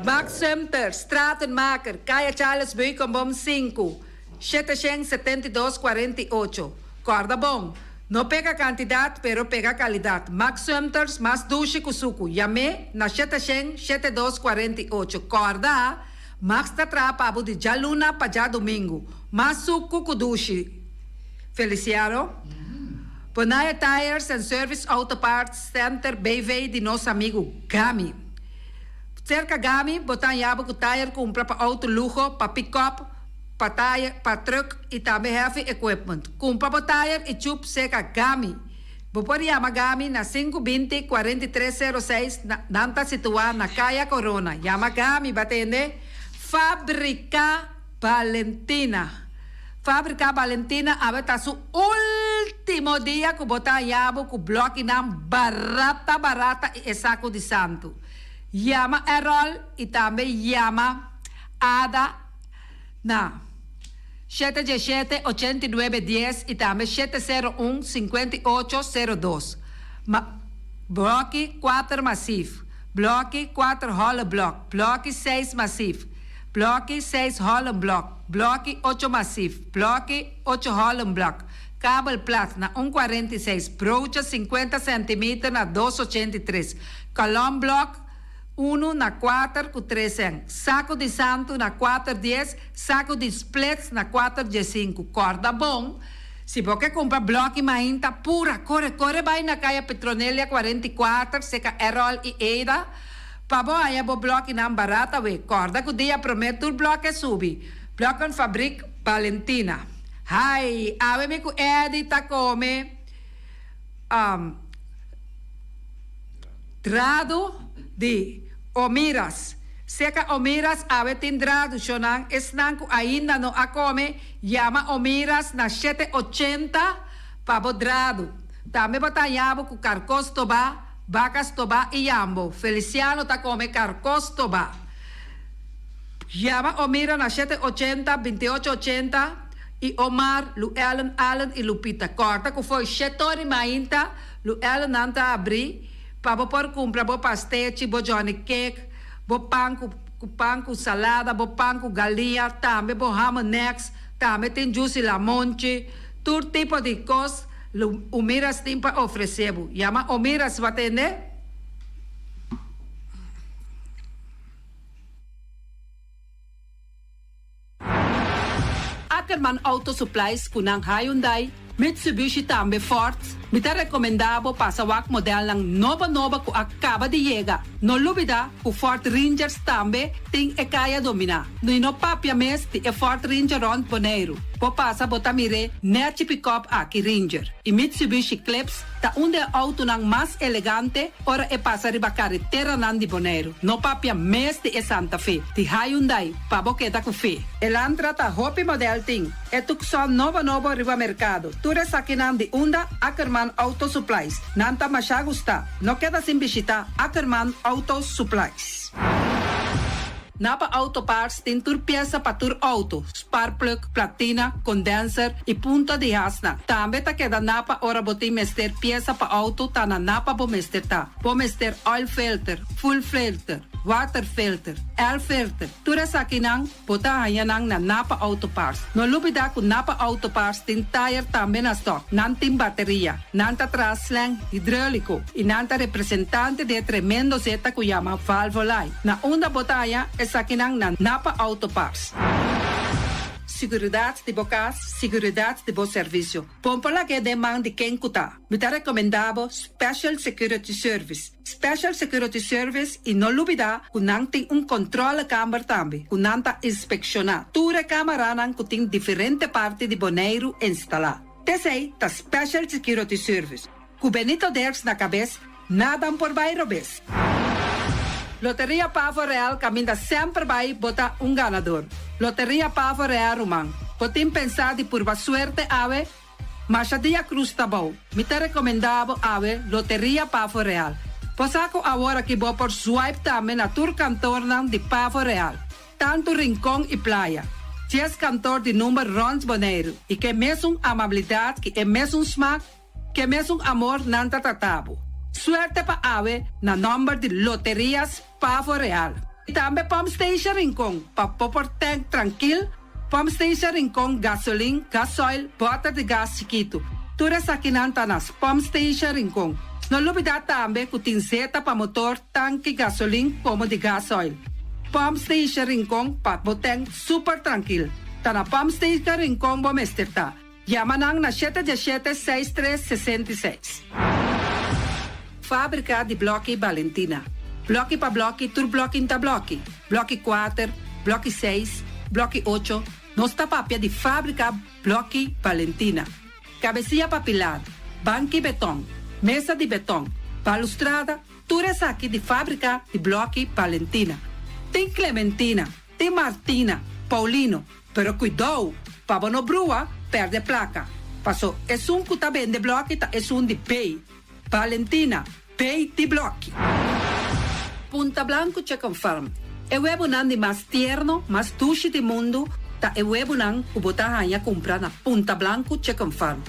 Max Sumter, Stratenmaker, Kaya Charles Beukenboom sinku, 772 48. Kòrda bon, no pega kantidat pero pega kalidat. Max Sumters mas dushi ku suku. Yam'é na 700 72 48. Kòrda, Max ta traha pa bo di djaluna pa djadumingu. Mas suku ku dushi. Feliciano. Bonaya Tires and Service Auto Parts Center BV di nos amigu Gami. Serka Gami bo ta haña bo ku tayer kumpra pa outo luho, pa pikòp, pa tayer, pa trùk i tambe heavy equipment. Kumpra bo tayer i chup serka Gami. Bo por yama Gami na sinku 20 43 06 na nan ta situá na Kaya Corona. Yama Gami, ba tende? Fabrika Valentina. Fabrika Valentina awe ta su ultimo dia ku bo ta haña bo ku blòkinan barata barata i e saku di santu. Yama Errol i tambe yama Ada na shete dieshete 89 dies i tambe 701 58 02. Ma blòki kuater masif, blòki kuater holle blòk, blòki seis masif. Blòki seis hòlenblòk, blòki ocho masif, blòki ocho hòlenblòk, kabel plat na un 46, brocha 50 sèntimeter na dos 83, kolòmblòk unu na kuater ku tres sèn, saku di santu na kuater dies, saku di splits na kuater diesinku. Kòrda bon, si bo ke kumpra blòki mainta pura, kore kore bai na Kaya Petronelia 44, seka Errol i Eida, Pa bo haña bo blòkinan barat awe, kòrda ku dia promé tur blòki a subi. Blokkenfabriek Balentina. Hai, awe mi ku Eddie ta kome dradu di Omiras. Seka Omiras awe tin dradu, shonnan. Esnan ku ainda no a kome, yama Omiras na shete 80 pa bo dradu. Tambe bo ta haña bo ku karkos tobá. Baka stobá i yambo. Feliciano ta kome karkó stobá. Yama Omira na shete 80, 28 80 i Omar, Luellen, Allen i Lupita. Kòrta ku fo'i shet'or i mainta Luellen nan ta abrí pa bo por kumpra bo pastechi, bo johnny cake, bo pan ku ku pan ku salada, bo pan ku galiña, tambe bo hamoneks, tambe tin juice lamonchi, tur tipo di kos. Lo Omiras tin pa ofresé bo. Yama Omiras pa tende. Ackerman Auto Supplies ku nan Hyundai, Mitsubishi tambe Ford. Mi ta rekomendá bo pasa wak modelnan nobo nobo ku a kaba di yega. No lubidá ku Ford Rangers tambe tin e kaya dominá. I no papia mes di e Ford Ranger rònt Boneiru. Bo pasa bo ta mir'é nèchi pikòp aki Ranger. I Mitsubishi Eclipse ta un di e outonan mas elegante ora e pasa riba kareteranan di Boneiru. No papia mes di e Santa Fe di Hyundai pa bo keda ku fe. Elantra ta hopi modèl tin. E Tucson nobo nobo riba merkado. Tur esakinan di unda Ackerman Auto Supplies. Nan ta masha gusta. No keda sin bishita Ackerman Auto Supplies. Napa Auto Parts tin tur piesa pa tur auto, sparkplug, platina, condenser y punta di hasnan. Tambe ta keda Napa ora bo tin mester piesa pa auto ta na Napa bo mester ta. Bo mester oil filter, fuel filter, water filter, air filter, tur esakinan Bo ta haña nan na Napa Auto Parts. No lubidá ku Napa Auto Parts tin tayer tambe na stòk. Nan tin bateria, nan ta traha slang hidróliko i nan ta representante di e tremendo zeta ku yama Valvoline. Na unda bo ta haña esakinan na Napa Auto Parts. Siguridat di bo kas, siguridat di bo servisio. Bon por lag'é den man di ken ku ta. Mi ta rekomendá bo Special Security Service. Special Security Service i no lubidá ku nan tin un kontrolekamber tambe ku nan ta inspekshoná tur e kamaranan ku tin diferente parti di Boneiru instalá. T'esei ta Special Security Service. Ku Benito Dirks na kabes, nada por bai robes. Loteria Pavo Real kaminda semper bai bo ta un ganador. Loteria Pavo Real ruman, bo tin pensá di purba suerte awe? Masha dia Cruz ta bou. Mi ta recomenda bo awe Loteria Pavo Real. Bo sa cu awor aki bo por swipe tambe na tur kantoornan di Pavo Real, tanto Rincon y Playa. Dies kantoor di number rond Boneiru y ke mesun amabilidad ki e mesun smaak, ke mesun amor nan ta trata bo. Suerte pa awe na nomber di Loterias Pavo Real. Y tambe Pump Station Rincon pa bo por tank trankil. Pump Station Rincon, gasolin, gasoil, bòter di gas chikitu. Tur esakinan ta na Pump Station Rincon. No lubidá tambe ku tin zeta pa motor, tanki gasolin komo di gasoil. Pump Station Rincon pa bo tèn super trankil. Ta na Pump Station Rincon bo mester ta. Yama nan na shete diesshete seis tres 66. Fábrika di blòki Balentina. Blòki pa blòki tur blòki n'ta blòki. Blòki kuater, blòki seis, blòki ocho, nos ta papia di fábrika blòki Balentina. Kabesia pa pilar, banki betòn, mesa di betòn, balustrada, tur esaki di fábrika di blòki Balentina. Tin Clementina, tin Martina, Paulino, Pero kuidou, pa bo no brua, pèrdè plaka. Paso esun ku ta bende blòki ta esun di Bay. Valentina, Bay di blòki. Punta Blanco Chicken Farm, E webunan di mas tierno, mas dushi di mundu ta e webunan ku bo ta haña kumpra na Punta Blanco Chicken Farm.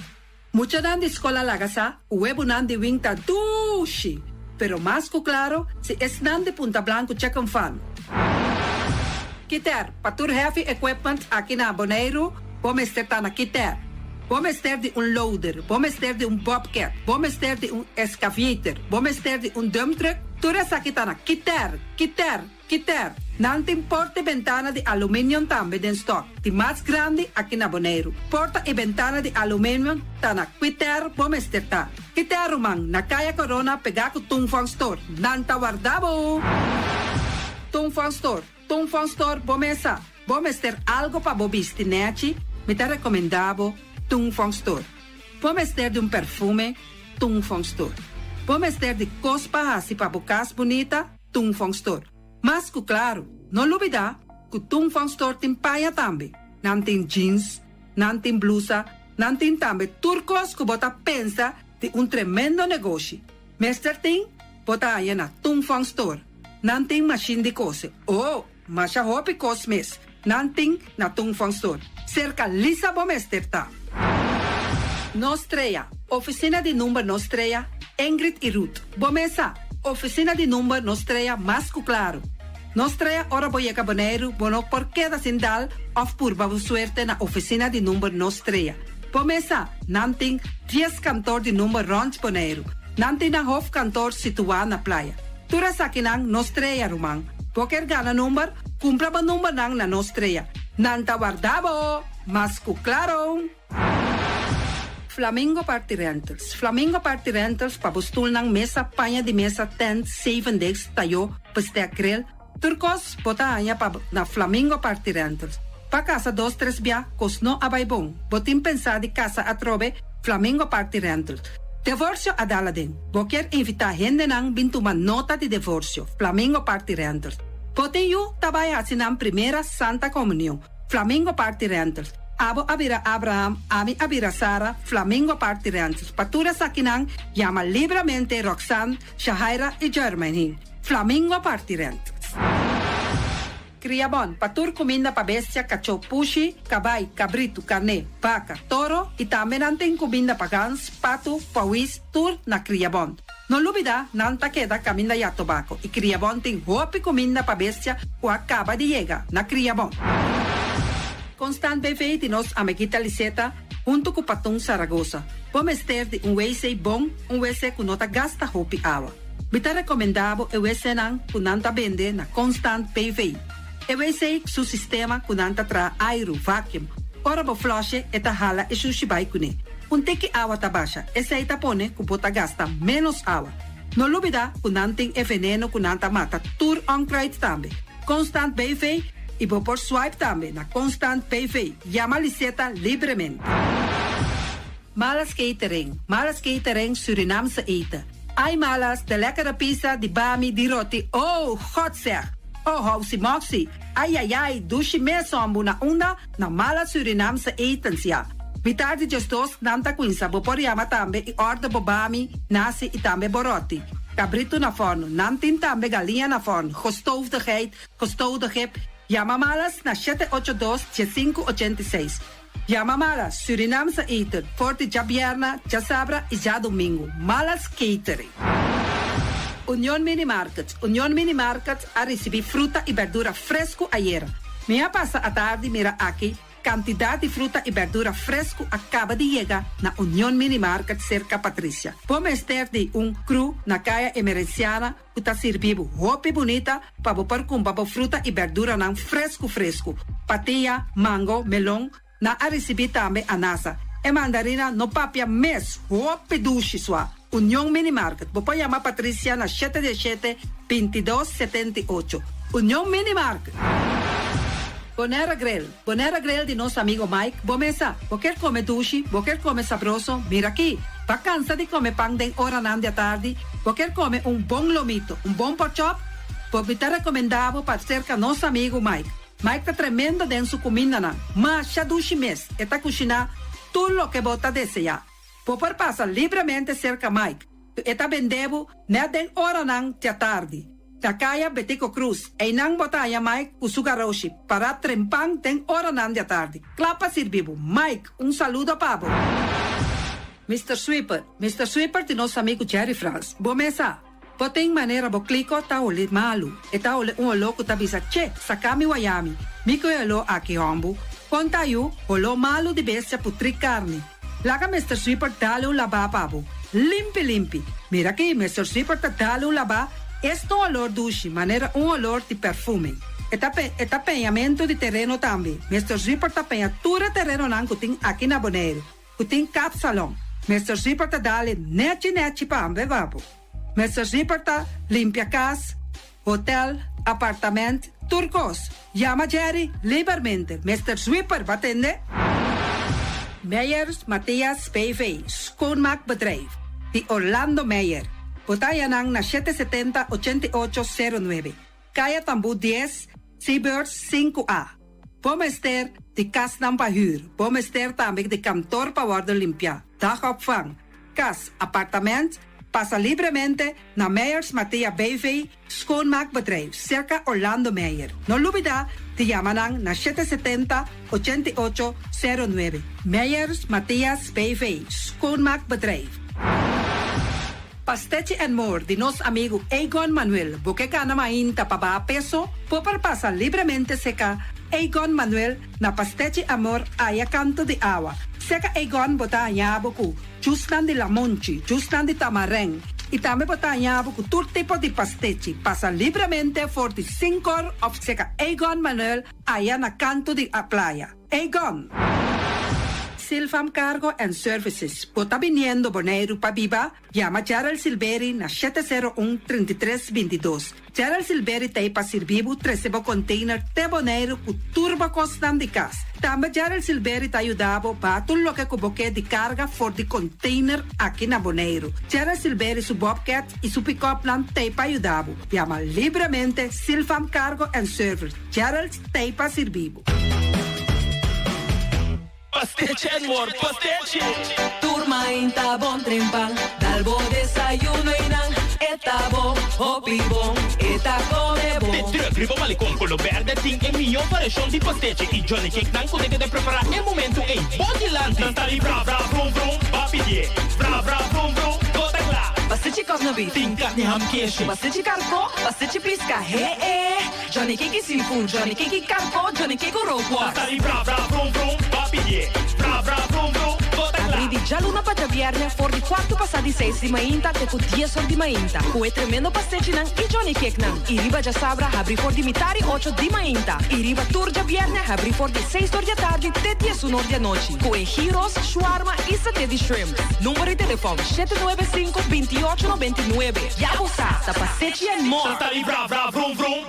Muchanan di skol a laga sa ku webunan di wing ta dushi, pero mas ku klaro si esnan di Punta Blanco Chicken Farm. Kiter, pa tur heavy equipment aki na Boneiru, bo mester ta na Kiter. Bo mester di un loader, bo mester di un bobcat, bo mester di un excavator, bo mester di un dump truck, tur esaki ta na Kiter, Kiter, Kiter, nan tin porta i bentana di aluminium tambe den stock, di mas grandi aki na Boneiru. Porta i bentana di aluminium ta na Kiter bo mester ta. Kiter ruman, na Kaya Corona pegá ku Tung Fong Store. Nan ta warda bo! Tung Fong Store, Tung Fong Store bo mesa. Bo mester algo pa bo bisti nechi, mi ta rekomendá bo Tung Fong Store. Bo mester di un perfume, Tung Fong Store. Bo mester di kos pa hasi pa bo kas bunita, Tung Fong Store. Mas ku klaru, no lubidá ku Tung Fong Store tin paña tambe. Nan tin jeans, nan tin blusa, nan tin tambe tur kos ku bo ta pensa di un tremendo negoshi. Mester tin, bo ta haña na Tung Fong Store. Nan tin mashin di kose. Oh, masha hopi kos mes nan tin na Tung Fong Store. Serka Lisa bo mester ta. Nostrea, Ofisina di number Nostrea, Ingrid i Ruth. Bo mesa, Ofisina di number Nostrea mas ku klaru. Nostrea ora bo yega Boneiru bo no por keda sin dal òf purba bo suerte na ofisina di number Nostrea. Bo mesa, nan tin dies kantor di number rònt Boneiru. Nan tin nan hofkantor situá na Playa. Tur esakinan Nostrea, ruman. Bo ker gana number? Kumpra bo numbernan na Nostrea. Nan ta warda bo! Mas ku klaro! Flamingo Party Rentals Flamingo Party Rentals pa bo stulnan, mesa, paña di mesa, tent, zeven desk, tayó, bestek, grill, tur kos bo ta haña pa na Flamingo Party Rentals. Pa kasa dos tres bia kos no a bai bon, bo tin pensá di kasa atrobe? Flamingo Party Rentals. Devorsio a dal aden. Bo kier invitá hendenan bin tuma nota di devorsio? Flamingo Party Rentals. Bo tin yu ta bai hasi nan primera Santa Komunion? Flamingo Party Rentals. Abo a bira Abraham, ami a bira Sara, Flamingo Party Rentals. Pa tur esakinan, yama libramente Roxanne, Shahaira i Jermaine. Flamingo Party Rentals. Kriabon, pa tur kuminda pa bestia, kachó, pushi, kabai, kabritu, karné, baka, toro i tambe nan tin kuminda pa gans, patu, pawis, tur na Kriabon. No lubidá, nan ta keda kaminda ya tobako i Kriabon tin hopi kuminda pa bestia ku a kaba di yega na Kriabon. Constant BV di nos amiguita Liseta huntu ku Patun Saragosa. Bo mester di un wc bon, un wc ku no ta gasta hopi awa. Mi ta rekomendá bo e wcnan ku nan ta bende na Constant BV. E wc su sistema ku nan ta traha airu, vacuum. Ora bo flush'e e ta hala e shushi bai kuné. Un tiki awa ta basha, esei ta pone ku bo ta gasta ménos awa. No lubidá ku nan tin e veneno ku nan ta mata tur onkruid tambe. Constant BV i bo por swipe tambe na Constant BV. Yama Liseta libremente. Malas Catering, Malas Catering Surinaamse eten. Ai Malas, de lekkere pizza, di bami, di roti, oh, God zeg! Oh, housi moxi, ai ai ai, dushi mes hombu na unda? Na Malas Surinaamse etens ya. Mitar di 12 nan ta cuinsa, bo por yama tambe y order bo bami, nasi y tambe bo roti. Cabrito na forno, nan tin tambe galiña na forno, gestoofde geit, gestoofde kip. Yama Malas na 782 1586. Yama Malas, Surinaamse eten, for di djabierna, djasabra y djadomingo. Malas Catering. Union Mini Market Union Mini Market a ricibi fruta y berdura fresco ayera. Mi a pasa atardi mira aki cantidad di fruta y berdura fresco a caba di yega na Union Mini Market cerca Patricia. Bo mester di un crew na Caya Emerenciana cu ta sirbi bo hopi bunita pa bo por cumpra bo fruta y berduranan fresco fresco. Patia, mango, melon, nan a ricibi tambe anasa. E mandarina no papia mes, hopi dushi sua. Union Mini Market, bo por yama Patricia na 717 22 78. Union Mini Market. Bonaire Grill, Bonaire Grill di nos amigo Mike, bo mesa, bo kier come dushi, bo kier come sabroso, mira aki. Bo a cansa di come pan den oranan di atardi, bo kier come un bon lomito, un bon porkchop, bo mi ta recomenda bo pa cerca nos amigo Mike. Mike ta tremendo den su cumindanan, masha dushi mes, e ta cushina tur loke bo ta desea. Bo por pasa libremente cerca Mike, e ta bende bo net den oranan di atardi. Na Caya Betico Croes, einan bo ta haya Mike cu su garoshi, para trempan den oranan di atardi. Cla pa sirbi bo. Mike, un saludo pa bo. Mr. Sweeper, Mr. Sweeper di nos amigo Jerry Frans. Bo mesa, bo tin manera bo kliko ta hole malu. E ta hole un oló ku ta bisa, Che, saka mi wayami. Mi ku e oló aki hombu. Konta yu, oló malu di bestia putri karni. Laga Mr. Sweeper dale un labá pa bo. Limpi limpi. Mira aki, Mr. Sweeper ta dale un labá, esta un olor dushi, manera un olor di perfume. E ta pe, e ta peñamentu di tereno tambe. Mr. Sweeper ta peña tur e terenonan ku tin aki na Boneiru, ku tin kapsalon. Mr. Sweeper ta dale nechi nechi pa bo pa bo. Mr. Sweeper ta limpia kas, hotel, apartamento, tur kos. Yama Jerry libermente. Mr. Sweeper, bo a tende? Meyers Matthias BV, Schoonmaakbedrijf, di Orlando Meyer. Bo ta haya nan na 770 8809. Kaya Tambu 10, Seabirds 5A. Bo mester di kasnan pa huur. Bo mester tambe di kantor pa wordo limpia. Dagopvang, kas, apartamento, pasa libremente na Meyers Matthias BV, Schoonmaakbedrijf, cerca Orlando Meyer. No lubida di yama nan na 770 8809. Meyers Matthias BV, Schoonmaakbedrijf. Pastechi and More di nos amigo Egon Manuel. Bo ke kana mainta pa baha peso, por pasa libremente serka Egon Manuel na Pastechi Amor aya kanto di awa. Serka Egon bo ta haña bo ku juicenan di lamunchi, juicenan di tamarijn. I tambe bo ta haña bo ku tur tipo di pastechi. Pasa libremente for di 5 òf serka Egon Manuel aya na kanto di playa. Egon. Silvam Cargo and Services. Bo ta biniendo Boneiru pa biba? Yama Gerald Silberi na 701 33 22. Gerald Silberi t'ei pa sirbi bo trese bo container te Boneiru ku tur bo kosnan di kas. Tambe Gerald Silberi ta yuda bo baha tur loke ku bo ke di karga for di container aki na Boneiru. Gerald Silberi su bobcat i su pick-upnan t'ei pa yuda bo. Yama libremente Silvam Cargo and Service. Gerald t'ei pa sirbi bo. Pastechi and more pastechi! Tur mainta bon trempan, dal bo desayuno y nan e ta bon, hopi bon, e ta come bon. De truck riba malecon color berde tin e miyo variacion di pastechi y Johnny Cake nan cu ta keda prepara e momento ey bo dilanti. Nan ta di bra bra brum brum, ba pidie bra bra brum brum, bo ta cla. Pastechi cosna beef. Tin carni ham keshi. Pastechi carco, pastechi pisca, he e. Johnny Cake seafood, Johnny Cake carco, Johnny Cake rookworst. Nan ta di bra bra brum brum, ba pidie bra bra brum brum, bo ta cla. Abri di djaluna pa djabierne for di kuartu pasá di seis di mainta te ku dies or di mainta ku e tremendo pastechinan i Johnny Cakenan. I riba djasabra habri for di mitar i ocho di mainta i riba tur djabierne habri for di seis or di atardi te diesun or di anochi ku e gyros, shawarma i saté di shrimp. Number di telefòn, 795 28 99. Ya bo sa, ta pastechi and more! Nan ta di bra bra brum brum.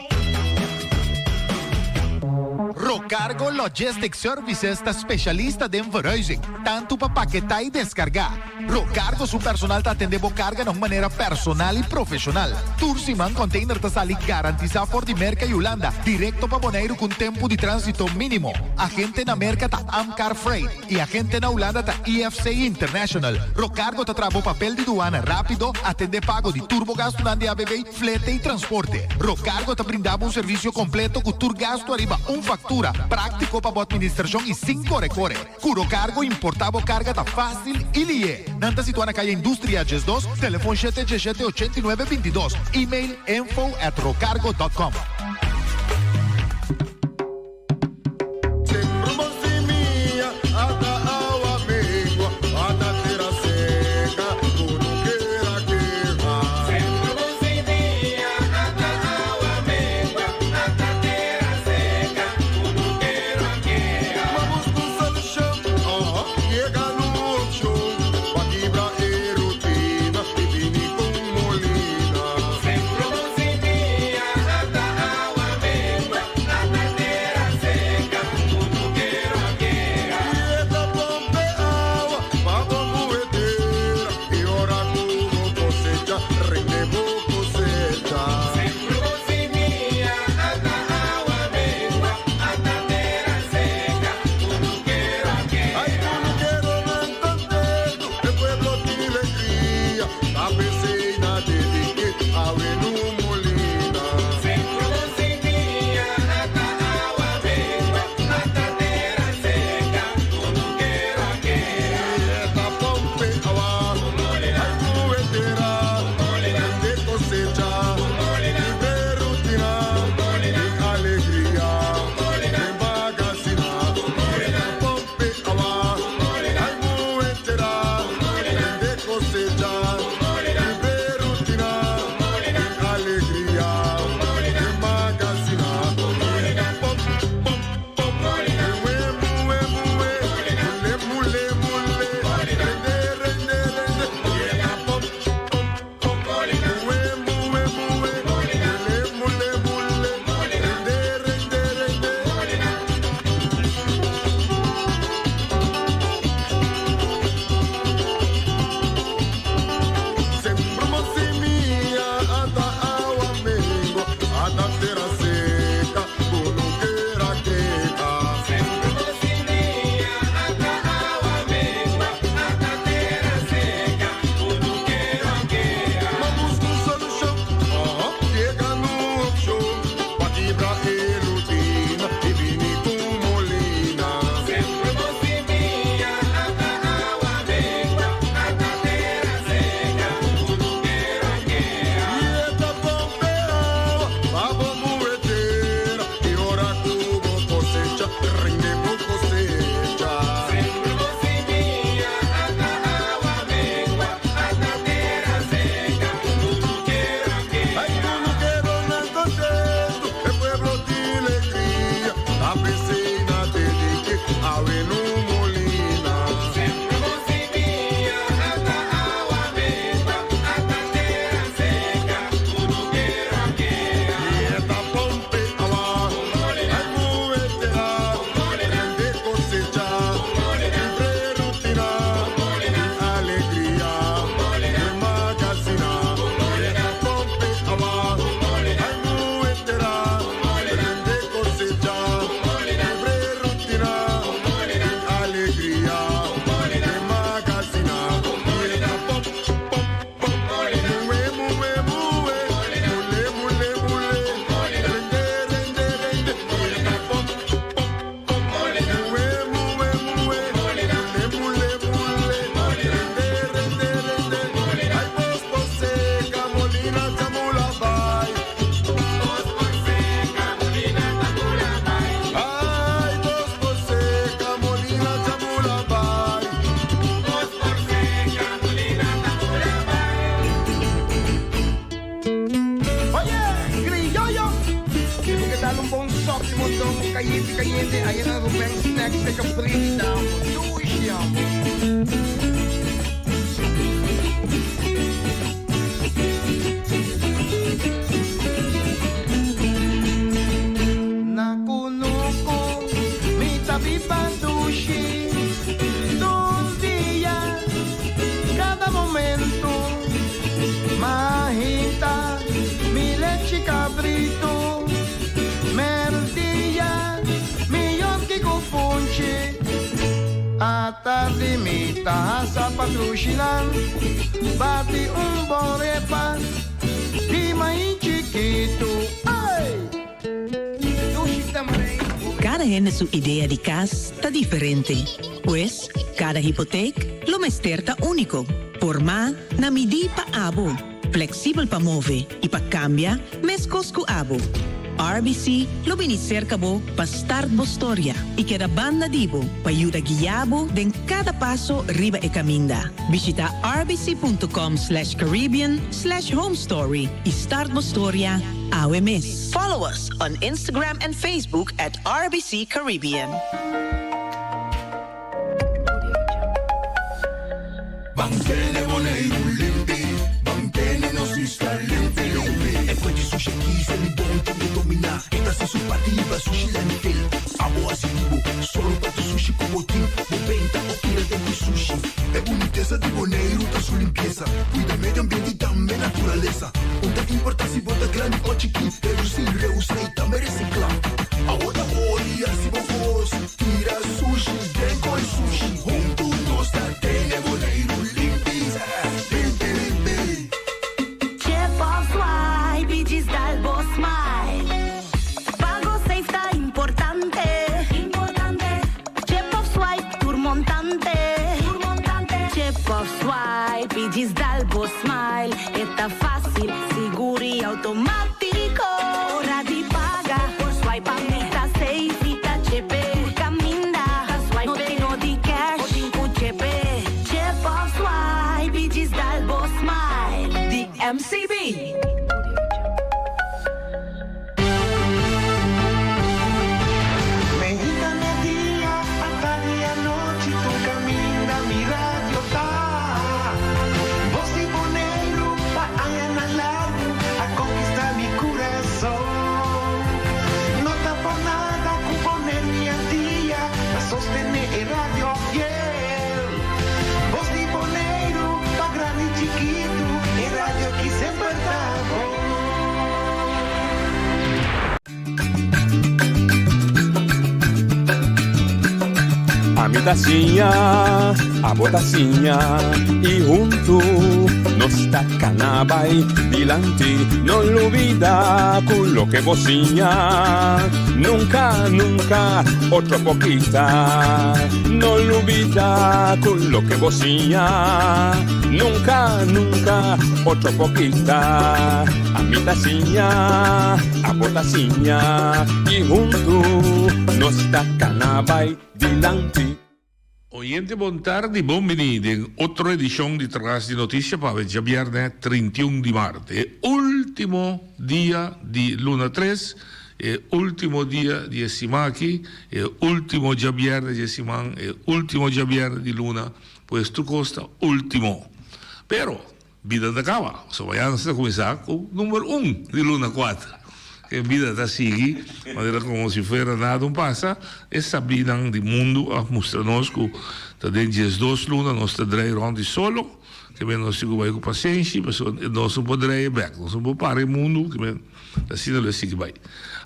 Rocargo Logistic Services ta specialista den verhuizing, tanto pa paketá i deskargá. Rocargo su personal ta atendé bo karga na un manera personal i profeshonal. Tur siman container ta sali garantisá for di Merka i Hulanda direkto pa Boneiru ku un tempu di tránsito mínimo. Agente na Merka ta Amcar Freight. I agente na Hulanda ta IFC International. Rocargo ta traha bo papel di duana rápido, atendé pago di tur bo gastunan di ABV, flete i transporte. Rocargo ta brinda bo un servisio kompleto ku tur gastu ariba un faktura, práktiko pa bo atministrashon i sin kore kore. Ku Rocargo importá bo karga ta fásil i lié. Nan ta situá na Kaya Industria 12, telefon shete djeshete 89 22, email info at rocargo dot com. Kayente kayente aya na Ruben Snacks te Caprivi ta amo dushi amo. Na kunuku mi ta biba dushi tur dia kada momento Mahinta mi lechi kabritu Merdia mi yonki ku funchi Atardi mi ta hasa patrushinan Bati un bon repa di mai chikitu Ay! Dushi tamarijn. Kada hende su idea di kas ta diferente. Pues, kada hipotek lo mester ta úniko, formá na midí pa abo, fleksibel pa move i pa kambia meskos ku abo. RBC lo bini serka bo pa start bo storia i keda banda di bo pa yuda guia bo den kada paso riba e kaminda. Bishita rbc punto com slash caribbean slash homestory i start bo storia awe mes. Follow us on Instagram and Facebook at RBC Caribbean. Ban tene Boneiru limpi, ban tene nos isla limpi limpi. E kue di sushi aki se mi bon tin ke dominá. E ta hasi su parti liba sushi lentil. Abo hasi di bo, solo pa tu sushi ku bo tin. Bo benta o tira den ku sushi. E bunitesa di Boneiru ta su limpiesa. Kuida medio ambiente i tambe naturalesa. Un ta importá si bo ta grandi o chikí, redusí, reusá i tambe resiklá. Awor ta ora di hasi bo kos, tira sushi den koi sushi. Huntu nos ta tene Boneiru limpi, limpi, limpi. Chip of swipe i djis dal bo smile. Pago safe ta importante. Chip of swipe tur montante. Chip of swipe i djis dal bo smile. E ta fácil, sigur i automátiko. Ora di paga por swipe a mi ta safe i ta chepe. Tur kaminda ta swipe no tin no di cash bo tin ku chepe. Chip of swipe i djis dal bo smile. Di MCB. Meinta media, atardi anochi tur caminda mi radio ta. Bos di Boneiru pa añanan largu a conquista mi curason. No ta por nada cu Boneiru i Antia ta sostene e radio fiel. Bos di Boneiru pa grandi i chikitu e radio aki semper ta bon. Ami ta siña, abo ta siña y huntu nos ta cana bay dilanti. No lubida cu loke bo siña nunca, nunca otro por kita. No lubida cu loke bo siña nunca, nunca otro por kita. Ami ta siña, abo ta siña i huntu nos ta kana bai dilanti. Oyente bon tardi, bon bini den otro edishon di Tras di Noticia pa awe djabièrnè 31 di mart, e ultimo dia di luna tres, e ultimo dia di e siman aki, e ultimo djabièrnè di e siman, e ultimo djabièrnè di luna, pues tur kos ta ultimo. Pero Bida ta kaba. So mañana nos ta kuminsá ku number un di luna kuater. E bida ta sigui manera komo si fuera nada un pasa. E sabinan di mundu a mustra nos ku ta den diesdos luna nos ta drei rònt di solo. Ke men nos tin ku bai ku pasenshi pasobra nos no por drei e bèk. Nos no por para e mundu. Ke men asina lo e sigui bai.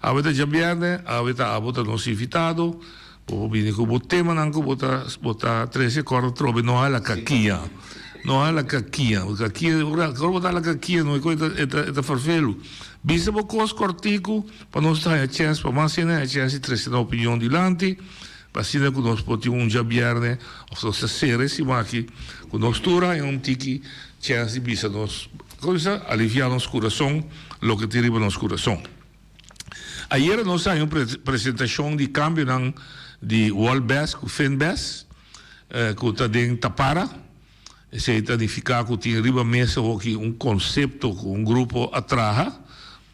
Awe ta djabièrnè, awe ta abo ta nos invitado. Bo por bini ku bo temanan ku bo ta bo ta trese kòrda trobe no hala kakia no hala kakia kakia ora bo ta hala kakia no e kos e ta e ta ferfelu bisa bo kos kòrtiku pa nos ta haña chèns pa mas hende haña chèns di trese nan opinion dilanti pa asina ku nos por tin un djabièrnè òf nos ta sera e siman aki ku nos tur haña un tiki chèns di bisa nos kosa aliviá nos kurason loke tin riba nos kurason. Ayera nos a haña un presentashon di kambionan di Walbes ku Finbes ku ta den Tapara. Esei ta nifiká ku tin riba mesa hoki un konsepto ku un grupo a traha,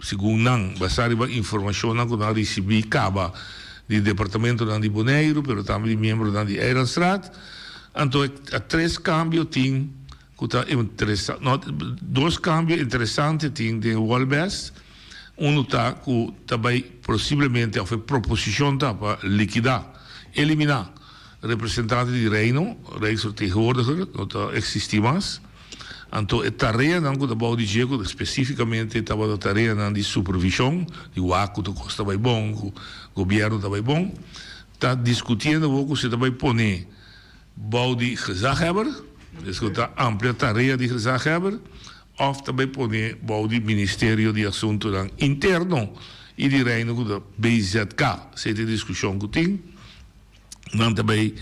segun nan, basá riba informashonnan ku nan a risibí kaba. di departamentonan di Boneiru, pero tambe di miembronan di Eilandsraad. Anto e tres kambio tin ku ta interesa, no, dos kambio interesante tin den Wolbes. Unu ta ku ta bai posiblemente òf e proposishon ta pa likidá, eliminá, representante di Reino, Rijksvertegenwoordiger, no ta eksistí mas. Anto e tareanan ku ta bou di dje, ku spesífikamente tabata tareanan di supervishon, di wak ku ta kos ta bai bon, ku gobièrnu ta bai bon, ta diskutiendo awor ku si ta bai pone bou di gezaghebber, es ku ta amplia tarea di gezaghebber, òf ta bai pone bou di Ministerio di Asuntunan Interno i di Reino ku ta BZK. Esei ta e diskushon ku tin. Nan ta bai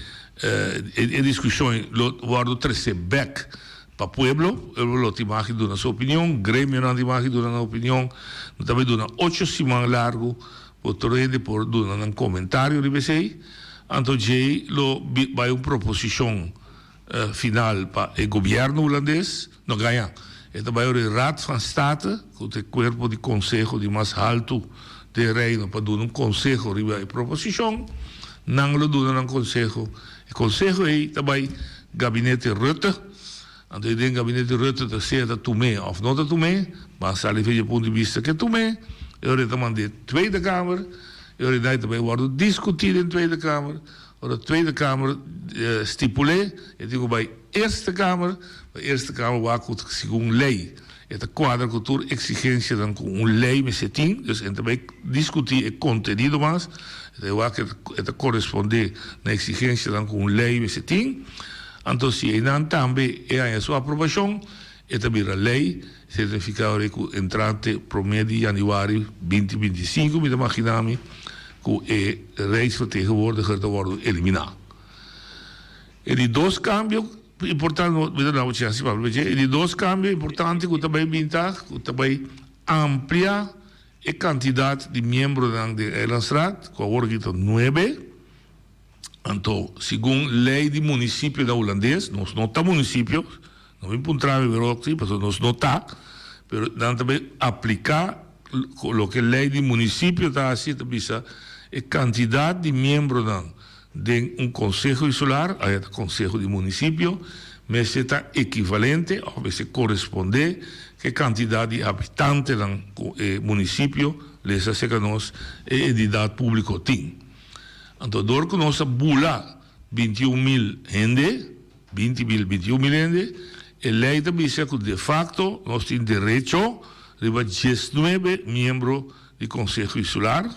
e diskushon lo wòrdu tresé bèk pa pueblo. Pueblo lo tin mag di duna su opinion, gremionan tin mag di duna nan opinion. Nan ta bai duna ocho siman largu pa tur hende por duna nan komentario riba esei. Anto djei lo bai un proposishon final pa e gobièrnu hulandes. No gaña. E ta bai ora e Raad van State, ku ta e kuerpo di konseho di mas haltu den Reino pa duna un konseho riba e proposishon. Nan lo duna nan konseho. E konseho ei ta bai Gabinete Rutte. Anto ei den Gabinete Rutte ta sea ta tum'é òf no ta tum'é. Mas sali for dje punto di bista ke tum'é. E ora e ta mand'é Tweede Kamer. E ora ei ta bai wòrdu diskutí den Tweede Kamer. Ora Tweede Kamer stipul'é, e tin ku bai Eerste Kamer, pa Eerste Kamer wak ku segun lei e ta kuadra ku tur eksigensianan ku un lei mester tin, dus e ta bai diskutí e kontenido mas, e ta wak e ta korespondé na eksigensianan ku un lei mester tin, anto si einan tambe e haña su aprobashon, e ta bira lei, esei ta nifiká ora ku entrante promé di yanüari binti 25 mi ta maginá mi ku e Rijksvertegenwoordiger ta wòrdu eliminá. E di dos kambio importante, mi ta duna bo chèns di papia pa dje, e di dos kambio importante ku ta bai bin ta ku ta bai amplia e kantidat di miembronan den Eilandsraad, ku awor aki ta nuebe, anto segun lei di munisipio na hulandes, nos no ta munisipio, no bin puntra mi pero si, pasobra nos no ta, pero nan ta bai apliká loke lei di munisipio ta hasi, ta bisa e kantidat di miembronan Den un konseho insular, aya ta konseho di munisipio, mester ta ekivalente òf mester korespondé ku e kantidat di habitantenan ku e munisipio, lesa serka nos, e entidat públiko tin. Anto dor ku nos a bula 21 mil hende, 20 mil, 21 mil hende, e lei ta bisa ku de fakto nos tin derecho riba 19 miembro di konseho insular.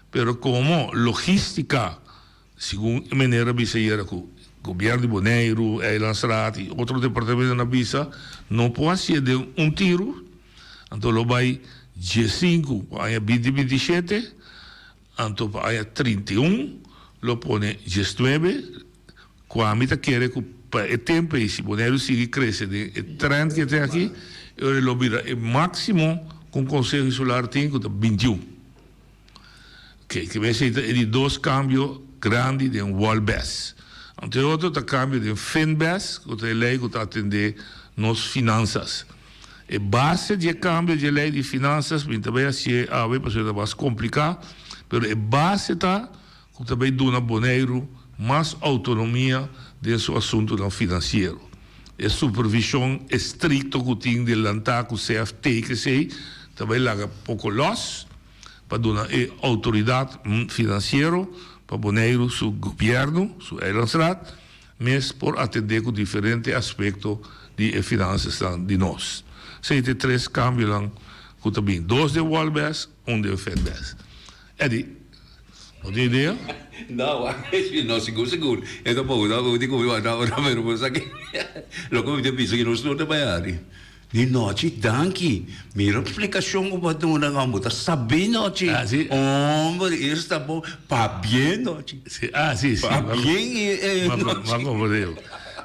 Pero komo logístika, segun e meneer a bisa ayera ku gobièrnu di Boneiru, Eilandsraad i otro departamentonan a bisa, no por hasié den un tiru, anto lo bai diesinku pa aña binti 27, anto pa aña 31 lo pone diesnuebe, kua mi ta kere ku pa e tempu ei si Boneiru sigui krese den e trend ku e tin aki, e ora lo bira e máksimo ku un konseho insular tin ku ta 21. Ke ke mester ta e di dos kambio grandi den Wolbes. Anto e otro ta kambio den Finbes, ku ta e lei ku ta atendé nos finansas. E base di e kambio di e lei di finansas, mi ta bai hasié awe pasobra e ta mas kompliká, pero e base ta ku ta bai duna Boneiru mas outonomia den su asuntunan finansiero. E supervishon estrikto ku tin den lantá ku CFT kesei ta bai laga poko lòs. pa duna e outoridat finansiero pa Boneiru su gobièrnu, su Eilandsraad, mes por atendé ku diferente aspekto di e finansasnan di nos. Esei ta e tres kambionan ku ta bin, dos den Wolbes, un den Fedbes. Eddy, bo tin idea? No, no, sigur sigur. E ta poko, no, di ku mi wak tabata, pero bo sa ke loke mi ta bisa ku nos no ta bai hari. Di nochi danki. Mira splikashon ku bo a duna nan bo ta sabí nochi. Ah, si. Homber esta bo pabien nochi. Si, ah, si, si. Pabien e nochi. Bo a komprendé.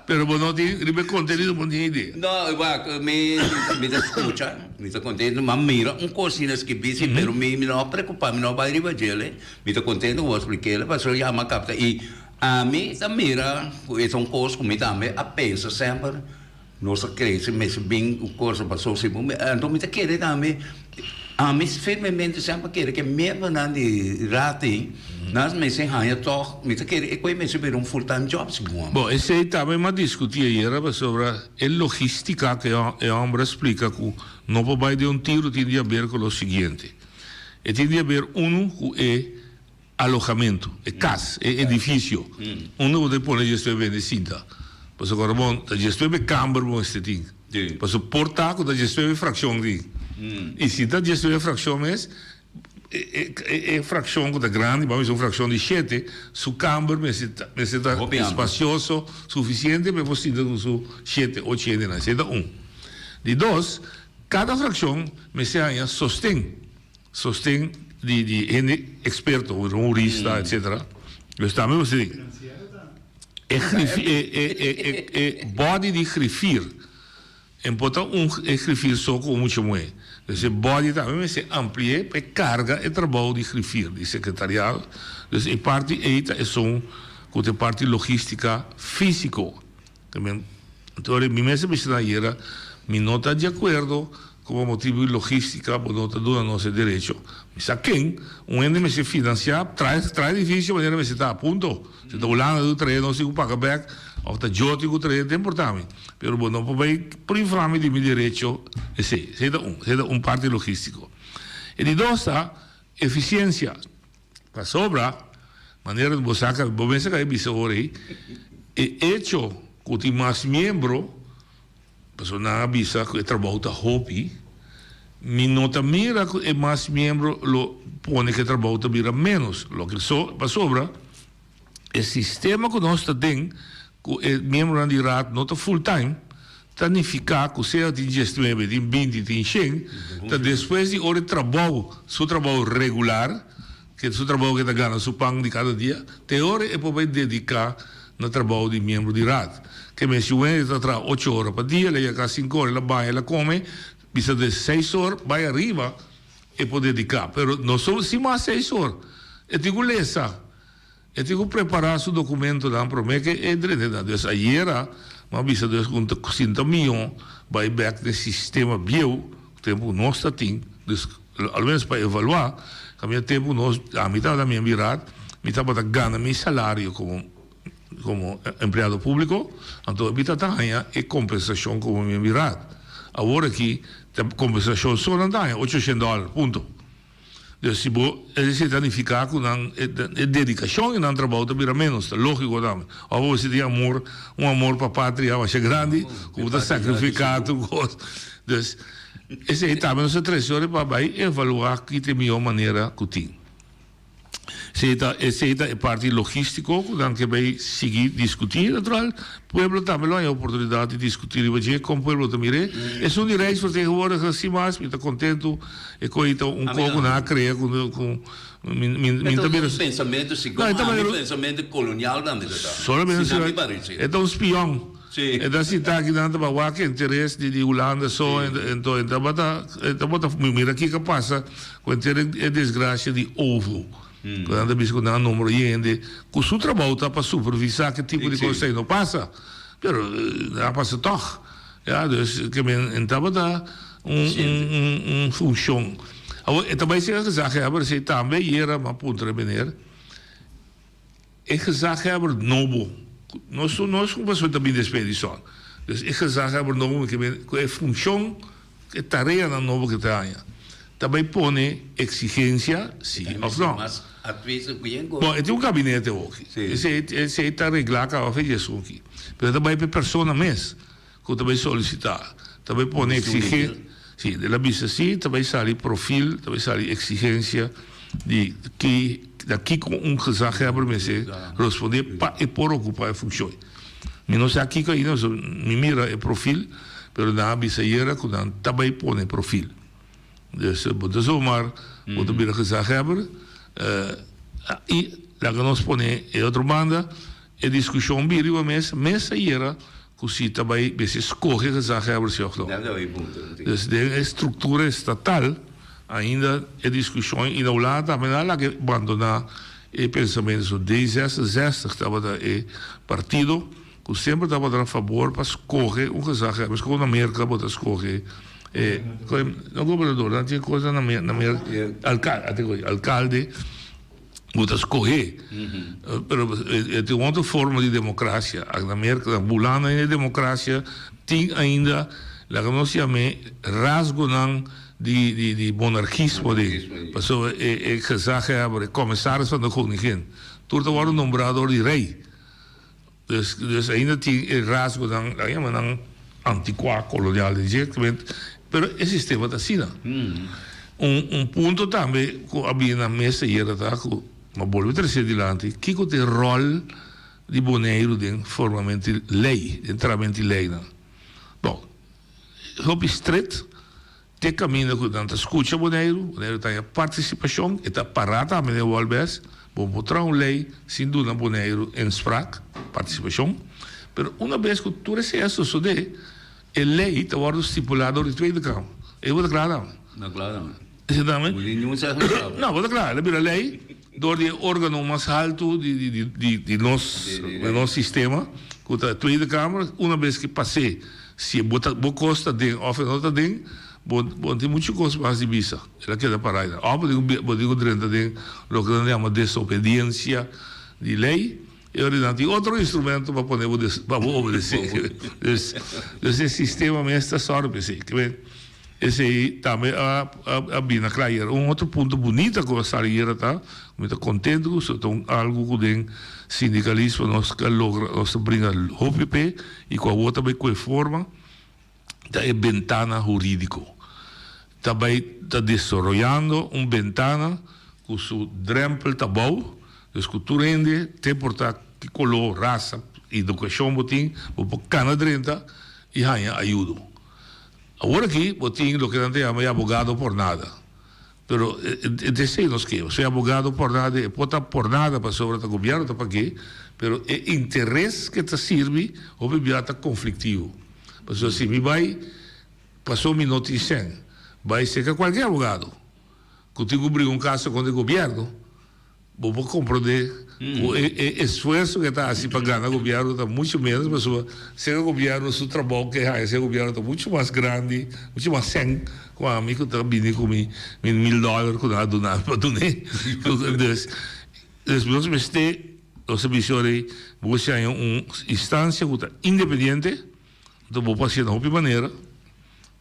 Pero bo no tin riba e kontenido bo no tin idea. No, wak, mi mi ta skucha, mi ta kontento, m'a mira un kos asina skibí si, pero mi mi no a preokupá, mi no a bai riba djele. Mi ta kontento ku bo a splik'é, pasobra ya m'a kapta i ami ta mira ku e ta un kos ku mi tambe a pensa semper. Nos a crece mester bin un cosa paso si bo anto mi ta kere tambe. Ami firmemente semper a kere ku e miembronan di Raad ei, nan mester haña tòg, mi ta kere e koe mester bira un full time job segun ami. Bon, esei tambe mi a diskutí ayera pasobra e logístika ku e hòmber a splika ku no por bai den un tiro tin di haber ku lo siguiente. E tin di haber unu ku e Alojamento, e cas, e edificio, unda bo ta pone djespe bende sinta. Pasobra ora bo ta djespe be camber bo mester tin. Pasobra por ta cu ta djespe be fraccion tin. Y si ta djespe be fraccion mes, e fraccion cu ta grandi, bo a bisa un fraccion di shete, su camber mester ta mester ta espacioso suficiente pa e por sinta cu su shete, ocho hendenan. Esey ta un. Di dos, cada fraccion mester haña sosten. Sosten di di hende experto, un hurista etcetera. Dus tambe bo si e grif e e e e body di griffier en por ta un e griffier so cu un mucha muhe. Dus e body tambe mester ampli'e pa e carga e trabou di griffier, di secretariado. Dus e parti ey ta esun cu ta e parti logistica fisico. Anto mi mes a bisa nan ayera, mi no ta di akuerdo ku pa motibu di logistika bo no ta duna nos e derecho. Mi sa ken, un hende mester finansiá, traha traha edifisio manera mester ta, punto. Si ta Hulanda tin ku trahe nos tin ku paga bèk òf ta yo tin ku trahe, ta importá mi. Pero bo no por bai privá mi di mi derecho esei. Esei ta un, esei ta un parti logístiko. E di dos ta efisiensia. Pasobra, manera bo sa ka, bo mester ka bisa ora ei, e echo ku tin mas miembro, pasobra nan a bisa ku e trabou ta hopi, mi no ta mira ku e mas miembro lo pone ku e trabou ta bira ménos. Loke so, pasobra e sistema ku nos ta den, ku e miembronan di raad no ta full time, ta nifiká ku sea tin diesnuebe, tin binti, tin shen, ta despues di ora e trabou, su trabou regular, ke su trabou ke ta gana su pan di kada dia, te ora e por bai dediká na trabou di miembro di raad. Ke men si un hende ta traha ocho ora pa dia, el a yega sinku ora, el a baña, el a kome, bisa de seis or bai ariba e por dediká. Pero no so si mas seis or, e tin ku lesa. E tin ku prepará su dokumentonan promé ke e drenta nan. Dus ayera mi a bisa dus ku ta sinta mihó bai bèk den sistema bieu tempu ku nos ta tin, dus al menos pa evaluá kaminda tempu nos, ami tabata mi biraat, mi tabata gana mi salario komo komo empleado públiko, anto mi ta haña e kompensashon komo mi biraat. Awor aki ta kompensashon so nan ta haña, ocho shen dòler, punto. Dus si bo esei ta nifiká ku nan e dedikashon di nan trabou ta bira ménos, ta lógiko tambe. Òf bo mester tin amor, un amor pa patria masha grandi ku bo ta sakrifiká tur kos. Dus esei tambe nos ta trese ora pa bai evaluá ki ta e mihó manera ku tin. Esei ta esei ta e parti logístiko ku nan ke bai sigui diskutí. Natural pueblo tambe lo haña oportunidat di diskutí riba dje kon pueblo ta mir'é. Esun di Rijksvertegenwoordiger sin mas mi ta kontentu e koe ta un kos ku nan a krea ku ku mi mi mi ta mira. Un pensamentu segun ami pensamentu kolonial tambe ta ta. Solamente Si nan mi parece. E ta un spion. E ta sinta aki nan ta ba wak interes di di Hulanda so ento e tabata e tabata mi mira kiko a pasa ku henter e desgracia di OVO ku nan ta bisa ku nan a nombra hende ku su trabou ta pa supervisa ke tipo di kos ei no pasa pero a pasa tog ya dus ke men e tabata un un un funcion awor e ta bai ser gezaghebber esei tambe ayera mi a puntra e meneer. E gezaghebber nobo, nos tur nos ku pasobra ta bin despues di Sol. Dus e gezaghebber nobo ke bin ku e funshon, e tareanan nobo ke ta haña, ta bai pone eksigensia si òf no. Bon, e tin un gabinete hoki. Esei esei ta reglá kaba fe di esun aki. Pero e ta bai pa e persona mes. Ku ta bai solisitá, ta bai pone eksigen, si, el a bisa si, ta bai sali profil, ta bai sali eksigensia di ki, na kiko un gezaghebber mester respondé pa e por okupá e funkshon. Mi no sa kiko ainda, pasobra mi mira e profil, pero nan a bisa ayera ku nan ta bai pone profil. Dus bo ta zomaar bo ta bira gezaghebber, i laga nos pone e otro banda, E diskushon bin riba mes mes ayera ku si ta bai mester skohe gezaghebber si òf no. Dus den e struktura estatal ainda e diskushon i na Hulanda tambe nan a laga bandoná e pensamentu. So D 66 tabata e partido ku semper tabata na fabor pa skohe un gezaghebber. Meskos na Merka bo ta skohe. E, no gobernador, nan tin cosa na na mer, alcalde, alcalde bo ta scoge. Pero e tin un otro forma di democracia. Na Merca, na Hulanda ainda e democracia tin ainda, laga nos yam'e, rasgonan di di di monarchismo aden. Pasobra e e gezaghebber, e commissaris van de koningin, tur ta wòrdu nombrá dor di rei. Dus dus ainda tin e rasgonan, laga yama nan anticuá, kolonial den dje, pero e sistema ta asina. Un un punto tambe ku a bini na mesa ayera ta ku m'a bolbe trese dilanti, kiko ta e ròl di Boneiru den formamento di lei, den trahamentu di leinan? Bon, hopi stret. Te kaminda ku nan ta skucha Boneiru, Boneiru ta haña partisipashon, e ta pará tambe den Wolbes, bo por traha un lei sin duna Boneiru inspraak, partisipashon, pero una bes ku tur esei a sosodé, e lei ta wòrdu stipulá dor di Tweede Kamer. Ei bo ta kla tambe? No kla tambe. Esei tambe? Bo tin niun zeggenschap. No, bo ta kla, el a bira lei dor di e órgano mas haltu di nos di nos sistema, ku ta Tweede Kamer, una bes ku pas'é Si bo ta bo kos ta den òf e no ta den, bo bo no tin muchu kos mas di bisa. El a keda pará einan. Òf bo tin ku bo tin ku drenta den loke nan ta yama desobediensia di lei, e ora nan tin otro instrumento pa pone bo des pa bo obedesé. Dus dus e sistema mes ta sòru pa esei. Ke men esei tambe a a bini kla ayera. Un otro punto bunita ku a sali ayera ta, ku mi ta kontentu ku ta un algu ku den sindikalismo nos a logra nos ta bringa hopi p'e, I ku awor ta bai ku e forma ta e bentana hurídiko. Ta bai ta desaroyando un bentana ku su drèmpel ta bou, dus ku tur hende, te importá ki koló, rasa, edukashon bo tin, bo por kana drenta i haña ayudo. Awor aki bo tin loke nan ta yama e abogado por nada. Pero e ta esei nos ke. Osea abogado por nada, e por ta por nada pasobra ta gobierno ta pag'é, pero e interes ke ta sirbi hopi bia ta konfliktivo. Pasobra si mi bai paso mi no tin sèn, bai serka kualke abogado ku tin ku bringa un kaso kontra e gobierno, Bo por comprende cu e esfuerzo cu e ta haci pa gana gobierno ta mucho menos pasobra ser gobierno su trabou cu e haya ser gobierno ta mucho mas grandi, mucho mas cen cu ami cu ta bini cu mi mil dollar cu nan a duna mi pa dun'e. Dus, dus nos mester, nos a bisa ora ei, bo mester haña un instancia cu ta independiente, Anto bo por hacié na hopi manera.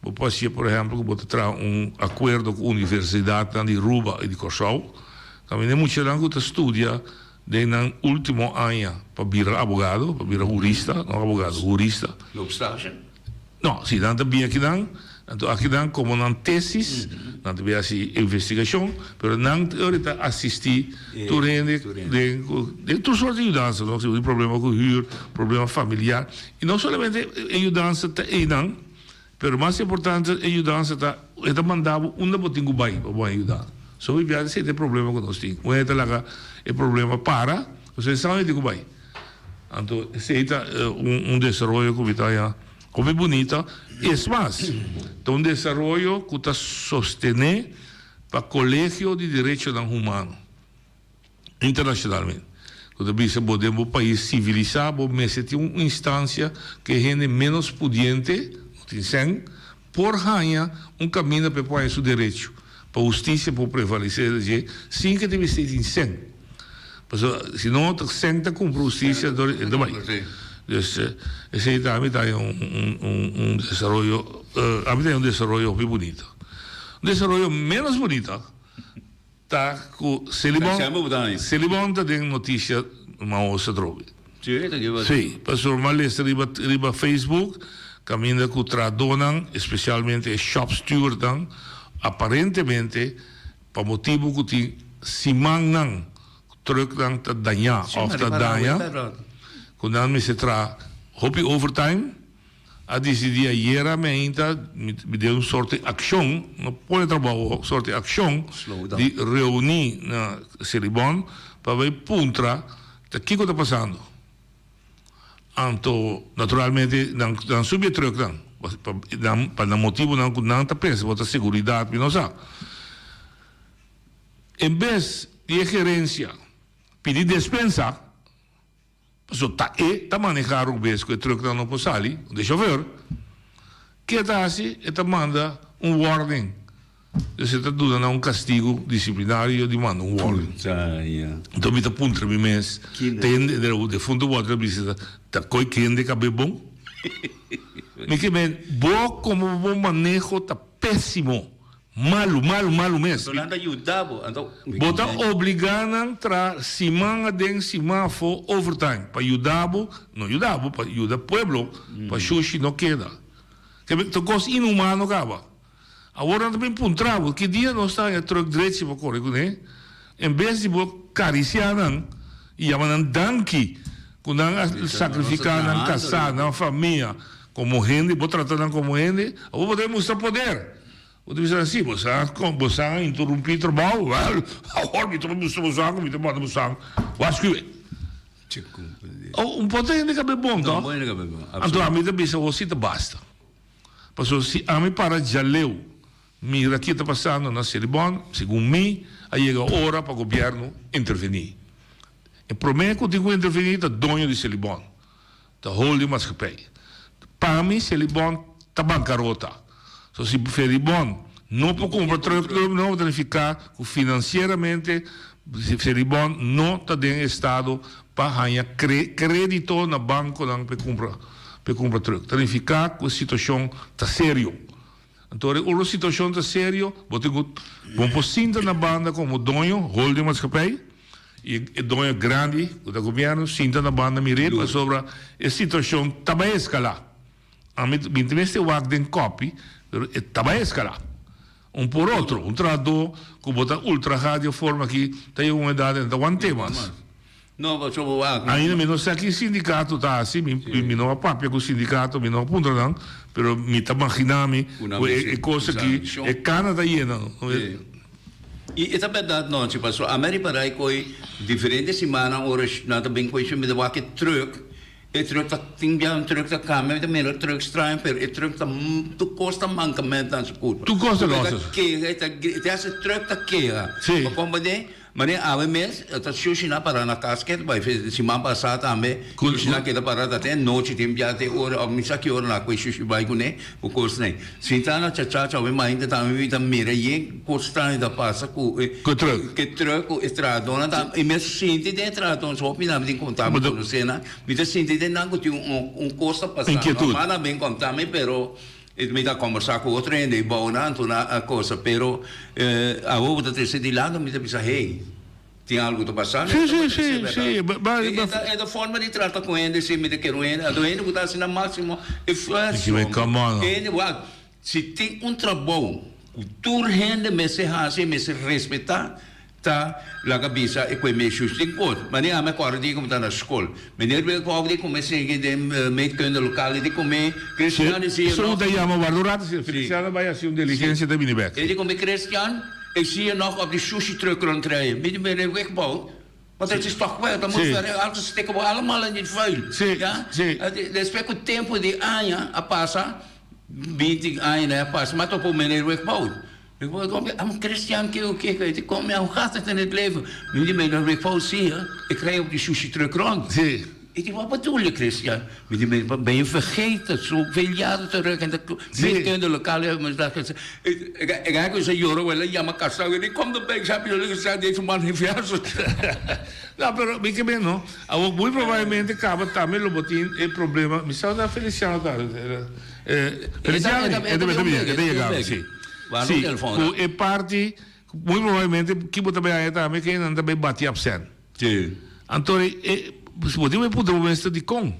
Bo por hacié, por ehempel, cu bo ta traha un acuerdo cu universidadnan di Ruba y di Corsou. Caminda e muchanan cu ta studia den nan ultimo aña pa bira abogado, pa bira hurista, no abogado, hurista. Loop stage? No, si nan ta bin akinan, anto akinan como nan tesis, nan ta bin haci investigacion, pero nan ora ta asisti tur hende den den tur soort di yudansa, no? Si bo tin problema cu huur, problema familiar, y no solamente e yudansa ta eynan, pero mas importante e yudansa ta e ta manda bo unda bo tin cu bay pa bo haña yudansa. So hopi biaha esey ta e problema cu nos tin, un hende ta laga e problema para, pasobra e sa unda e tin cu bay. Anto esey ta un desaroyo cu mi ta haña hopi bunita. Es mas, ta un desaroyo cu ta sostene pa Colegio di Derechonan Humano internacionalmente, cu ta bisa bo den bo pais civilisa bo mester tin un instancia cu e hende menos pudiente, no tin cen, por haña un caminda pa e por haña su derecho, pa husticia por prevalece dje sin cu e ta mester tin cen. Pasobra si no ta cen ta cumpra husticia dor e ta bay. Dus esey tambe ta un un desaroyo, ami ta haña un desaroyo hopi bunita. Un desaroyo menos bunita ta cu Selibon, Selibon ta den noticia maos atrobe. Sí, pasobra mi a lesa riba riba Facebook caminda cu trahadornan, especialmente e shop stewardnan, aparentemente pa motibo cu tin simannan cu trucknan ta daña of ta daña, cu nan mester traha hopi overtime. A disidí ayera mi ainda mi den un sorte akshon, no pone trabou, un sorte akshon di reuní na Selibon pa bai puntra ta kiko ta pasando. Anto naturalmente nan nan subi e trùknan pa nan pa nan motibunan ku nan ta pensa bo ta seguridat mi no sa. En bes di e gerensia pidi despensa. Pasobra ta e ta maneha rubes ku e trùknan no por sali, de shofèr. Ke e ta hasi? E ta manda. un warning. Dus e ta duna nan un kastigu disiplinario di manda un warning. Anto mi ta puntra mi mes, ta hende defuntu Walter a bisa ta koe kende kabe bon? Mi ke men, bo komo bo maneho ta pesimo. Malu, malu, malu mes. Anto nan ta yuda bo. Anto. Bo ta obligá nan tra siman aden, siman afó overtime pa yuda bo, no yuda bo, pa yuda pueblo pa shushi no keda. Ta kos inhumano kaba. Awor nan ta bin puntra bo, ki dia nos ta haña truck drechi pa kore kuné? En bes di bo karisiá nan i yama nan danki ku nan a sakrifiká nan kasá, nan famia komo hende, bo trata nan komo hende, awor bo ta mustra poder. Bo ta bisa nan, sí, bo sa bo sa interumpí trabou, wèl, awor mi ta mustra bo sa ku mi ta manda bo sa warskuwe. Un por ta hende kabe bon, tò? Anto ami ta bisa bo si ta basta. Pasobra si ami para djaleu mira ki ta pasando na Selibon, segun mi a yega ora pa gobièrnu intervení. E promé ku tin ku intervení ta doño di Selibon, ta holding maatschappij. Pa mi Selibon ta bankarota. So si Selibon no por kumpra truck no ta nifiká ku finansieramente Selibon no ta den estado pa haña kredito na bankonan pa e kumpra pa e kumpra truck. Ta nifiká ku e situashon ta serio. Anto ora e situashon ta serio, bo tin ku bo por sinta na banda komo doño, holding maatschappij, i e doño grandi ku ta gobièrnu sinta na banda mir'é pasobra e situashon ta bai eskalá. Ami mi ta mester wak den kòpi, pero e ta bai eskalá. Un por otro, un trahadó ku bo ta ultrahá di e forma aki ta yega un edat e no ta want'é mas. No, pasobra bo wak. Ainda mi no sa ki sindikato ta hasi, mi mi no a papia ku sindikato, mi no a puntra nan, pero mi ta maginá mi ku e kos aki, e kana ta yena. I e ta bèrdat nòchi, pasobra ami a ripará e koi diferente simannan ora nan ta bin ku mi ta wak e trùk, E truck ta tin bia un truck ta cambia mi ta mira truck straño pero e truck ta tur cos ta mancament na su curpa. Tur cos ta losa. E ta keha e ta te haci truck ta keha. Si. Pa comprende manera awe mes e ta shushina para na cas ke ta bay siman pasa tambe shushina keda para ta te anochi tin bia te ora of mi sa ki ora na cu e shushi bay cune cu cosnan. Sinta na chachacha awe mainta tambe mi ta mira yen cos straño ta pasa cu e Cu e truck. Cu e truck cu e trahadornan ta y mi a sinti den e trahadornan so hopi nan mi tin conta mi conoce nan mi ta sinti den nan cu tin un un cos ta pasa Inquietud. Normal nan bin conta mi pero mi ta combersa cu otro hende y bou nan anto nan a cosa pero awo bo ta trece dilanti mi ta bisa hey. Tin algu ta pasando Sí, sí, sí, sí. E ta forma di trata ku hende si mi ta kere un hende. Anto hende ku ta hasi nan máksimo esfuerso. Hende wak, si tin un trabou ku tur hende mester hasi i mester respetá, ta laga bisa e ku e mes tin kos. Manera ami a kòrda di ku mi ta na skol. Meneer Wilkhof di kume sigui den meetkunde lokal di kume Christian di si Su ta yama warda un rato si Feliciano bai hasi un diligencia ta bini bek. E di kume Christian. Ik zie je nog op die sushi truck rondrijden. Met die meneer Wigbold. Want het is toch wel, dan moet je altijd stikken we allemaal in die vuil. Ja? Despues cu tempo di aña a pasa, 20 aña a pasa, maar toch meneer Wigbold. Ik am Christian, kiko, kiko, ik kom, ja, hoe gaat het in het leven? Meneer Wigbold, zie je, ik rij op die sushi truck rond. Sí. Ik denk, wat bedoel je, Christian? Ben je vergeten? Zoveel jaren terug. En dat meetkunde lokaal. Ik ik zei, Joro, wel, ja, maar kassa, ik kom erbij. Ik heb jullie gezegd, deze man heeft hersens. No, pero mi ke men, no. Awor, muy probablemente kaba tambe lo bo tin e problema. Mi sa na Feliciano ta. Feliciano, e ta e ta yegando, si. Si, ku e parti, muy probablemente, ki bo ta bay haña tambe, ke nan ta bay bati absent. Sí. Anto e bo tin ku puntra bo mes ta dikon